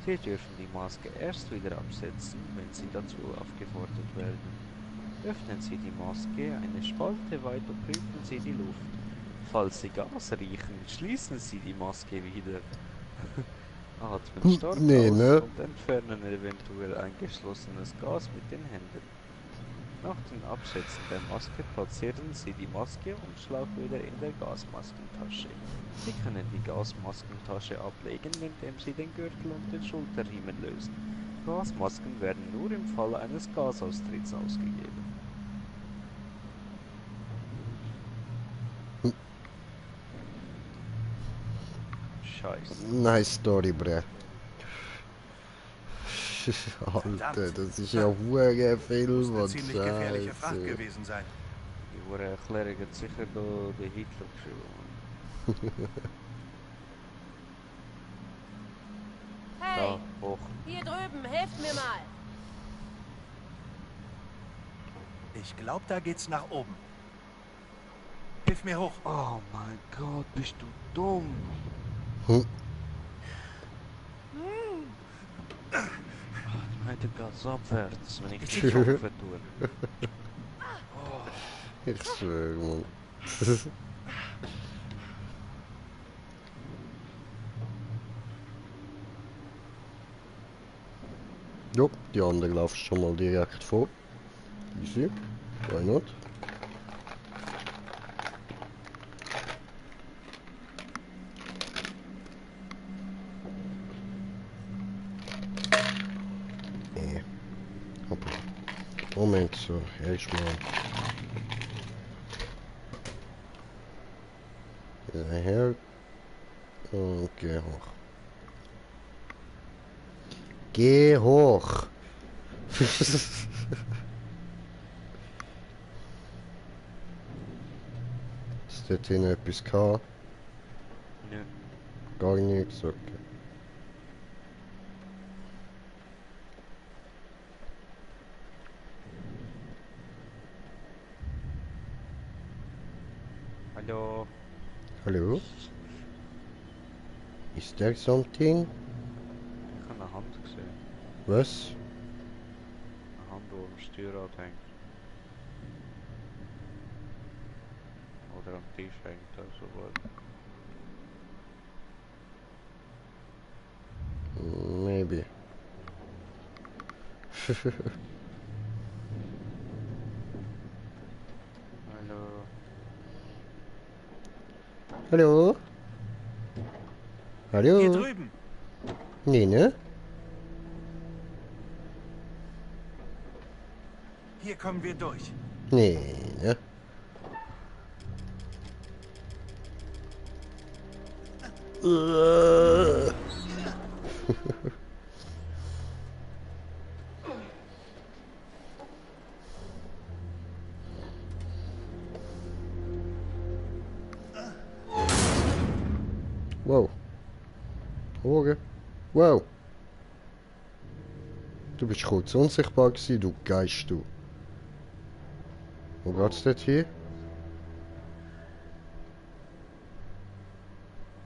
Sie dürfen die Maske erst wieder absetzen, wenn Sie dazu aufgefordert werden. Öffnen Sie die Maske eine Spalte weit und prüfen Sie die Luft. Falls Sie Gas riechen, schließen Sie die Maske wieder. Atmen stark Nee, aus ne? und entfernen eventuell eingeschlossenes Gas mit den Händen. Nach dem Absetzen der Maske platzieren Sie die Maske und Schlauch wieder in der Gasmaskentasche. Sie können die Gasmaskentasche ablegen, indem Sie den Gürtel und den Schulterriemen lösen. Gasmasken werden nur im Fall eines Gasaustritts ausgegeben. Scheiße. Nice Story, bre. Alter, das ist ja hure Film und ziemlich gefährliche Fracht Scheiße. gewesen sein. Die hohe Erklärung hat sicher der Hitler geschrieben. Hey, Da, hoch. hier drüben, helft mir mal. Ich glaube, da geht's nach oben. Hilf mir hoch. Oh mein Gott, bist du dumm. Ich meinte ganz abwärts, wenn ich dich hoffe tue. Ich schwöre, Mann. Jo, die andere läuft schon mal direkt vor. Easy. Why not? Hoppla. Moment, so, erstmal. Her. Und geh hoch. Geh hoch! Ist dort hinten etwas gehabt? Nö. Gar nichts, okay. Hallo. Hallo? Is there something? Ich habe eine Hand gesehen. Was? Eine Hand, die am Steuerrad hängt. Oder am Tisch hängt, also was. Maybe. Hallo. Hallo? Hallo? Hier drüben. Nee, ne? Hier kommen wir durch. Nee, ne? Wow. Horen. Wow. Du bist kurz unsichtbar gewesen, du Geist, du. Wo geht's dort hier?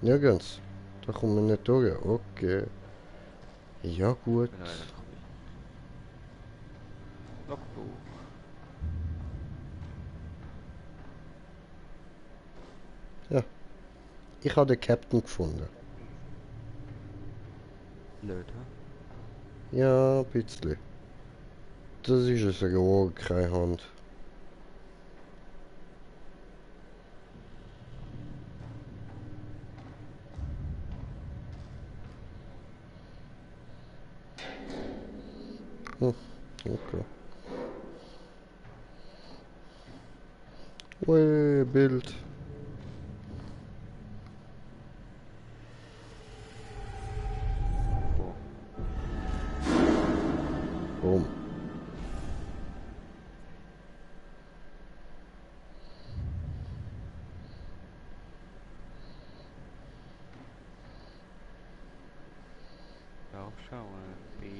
Nirgends. Da kommen wir nicht durch. Okay. Ja, gut. Ja. Ich habe den Captain gefunden. Blöd, hä? Ja, ein bisschen. Das ist es geworden, keine Hand. Okay. Ui, Bild. Boom. Aufschauen, Bild.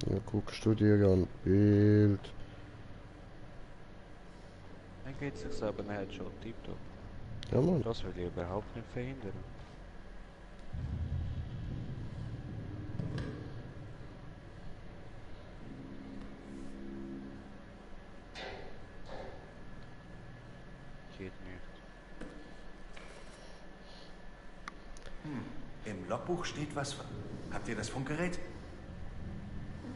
Ja, guckst du dir an Bild. Dann geht es sich aber nicht schon tiptop. Ja, Mann. Das will ich überhaupt nicht verhindern. Im Logbuch steht was von... Habt ihr das Funkgerät?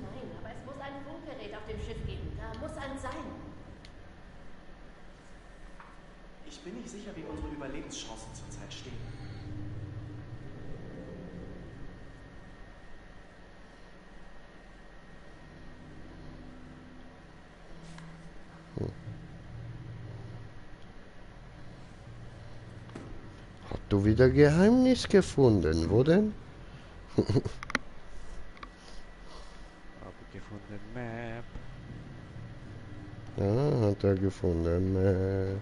Nein, aber es muss ein Funkgerät auf dem Schiff geben. Da muss ein sein. Ich bin nicht sicher, wie unsere Überlebenschancen zurzeit stehen. Hast du wieder Geheimnis gefunden, wo denn? Habe gefunden, Map. Ja, hat er gefunden.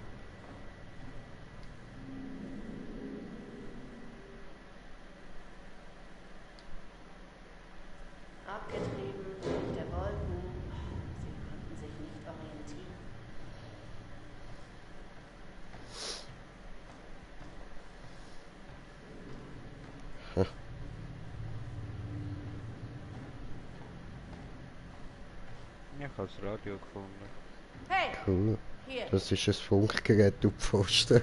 Abgetrieben durch der Wolken. Sie konnten sich nicht orientieren. Ich habe das Radio gefunden. Hey! Cool. Hier. Das ist ein Funkgerät, du Pfosten.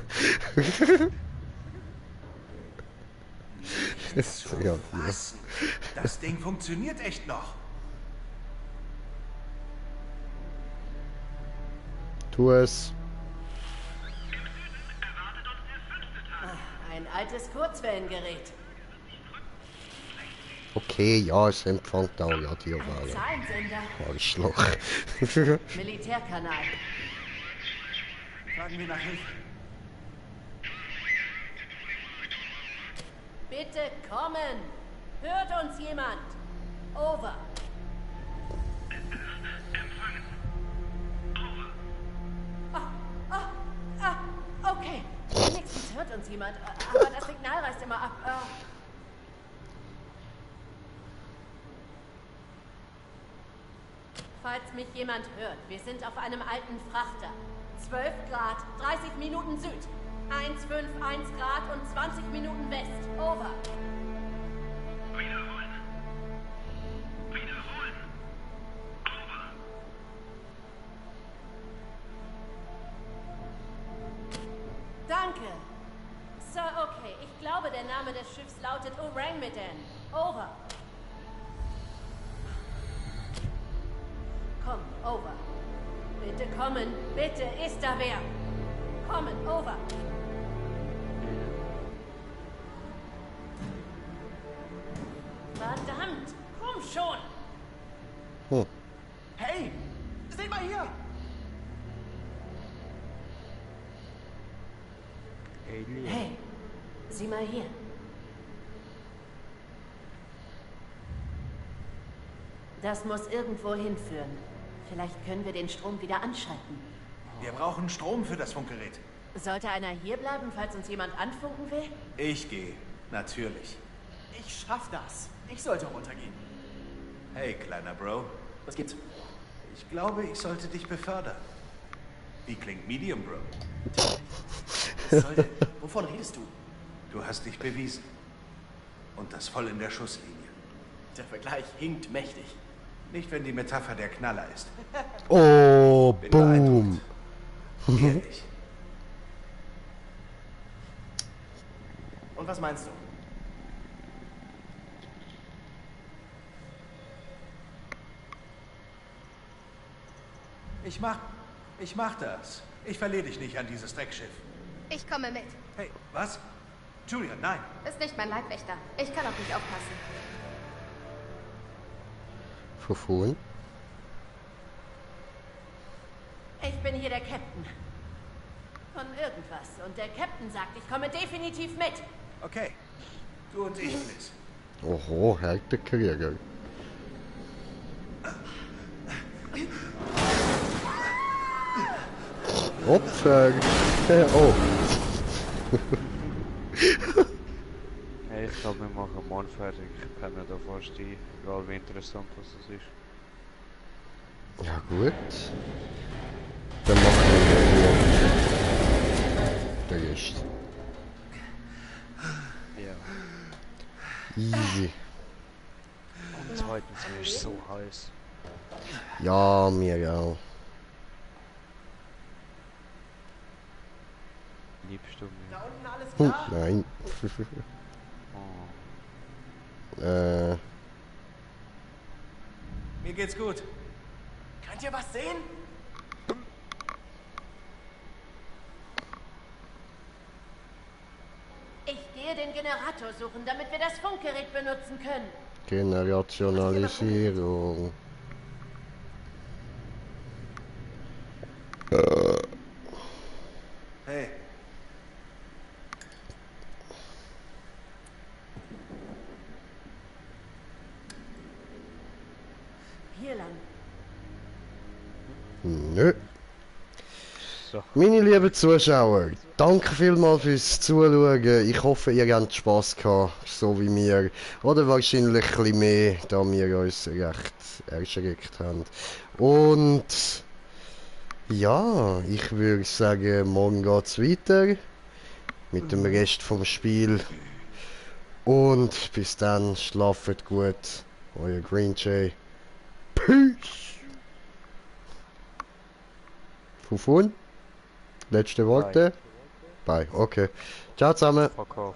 Ja, Was? Das Ding funktioniert echt noch. Tu es. Ein altes Kurzwellengerät. Okay, ja, es empfängt auch Radiowellen. Zahlensender. Arschloch. Militärkanal. Fragen wir nach Hilfe. Bitte kommen! Hört uns jemand? Over. Okay. Wenigstens hört uns jemand, aber das Signal reißt immer ab. Falls mich jemand hört, wir sind auf einem alten Frachter. 12 Grad, 30 Minuten Süd. 151 Grad und 20 Minuten West. Over. Wiederholen. Wiederholen. Over. Danke. Sir, okay. Ich glaube, der Name des Schiffs lautet Orang-Medan. Over. Komm, over. Bitte kommen. Bitte, ist da wer? Kommen, over. Verdammt! Komm schon! Hey! Seht mal hier! Hey! Sieh mal hier. Das muss irgendwo hinführen. Vielleicht können wir den Strom wieder anschalten. Wir brauchen Strom für das Funkgerät. Sollte einer hier bleiben, falls uns jemand anfunken will? Ich gehe. Natürlich. Ich schaff das. Ich sollte runtergehen. Hey, kleiner Bro. Was gibt's? Ich glaube, ich sollte dich befördern. Wie klingt Medium, Bro? Was soll denn? Wovon redest du? Du hast dich bewiesen. Und das voll in der Schusslinie. Der Vergleich hinkt mächtig. Nicht, wenn die Metapher der Knaller ist. Oh, Bin boom. Ehrlich. Und was meinst du? Ich mach das. Ich verliere dich nicht an dieses Dreckschiff. Ich komme mit. Hey, was? Julia, nein. Ist nicht mein Leibwächter. Ich kann auf dich aufpassen. Verfohlen. Ich bin hier der Captain. Von irgendwas. Und der Captain sagt, ich komme definitiv mit. Okay. Du und ich, Liz. Oho, härter Krieger. Opfer. Oh. Hey, ich glaube, wir machen morgen fertig. Ich kann nicht davor stehen, egal wie interessant was es ist. Ja gut. Dann machen wir den Rest. Ja. Easy. Und zweitens, mir ist so heiß. Ja, mir auch. Liebst du mich? Da unten alles klar? Nein. Mir geht's gut. Könnt ihr was sehen? Ich gehe den Generator suchen, damit wir das Funkgerät benutzen können. Generationalisierung. Hey. Hier lang. Nö. So. Meine lieben Zuschauer, danke vielmals fürs Zuschauen. Ich hoffe, ihr habt Spass gehabt, so wie wir. Oder wahrscheinlich ein bisschen mehr, da wir uns recht erschreckt haben. Und ja, ich würde sagen, morgen geht's weiter mit dem Rest vom Spiel. Und bis dann, schlaft gut. Euer Green Jay. Peace! Fufun? Letzte Worte? Bye. Okay. Ciao zusammen. Fuck off.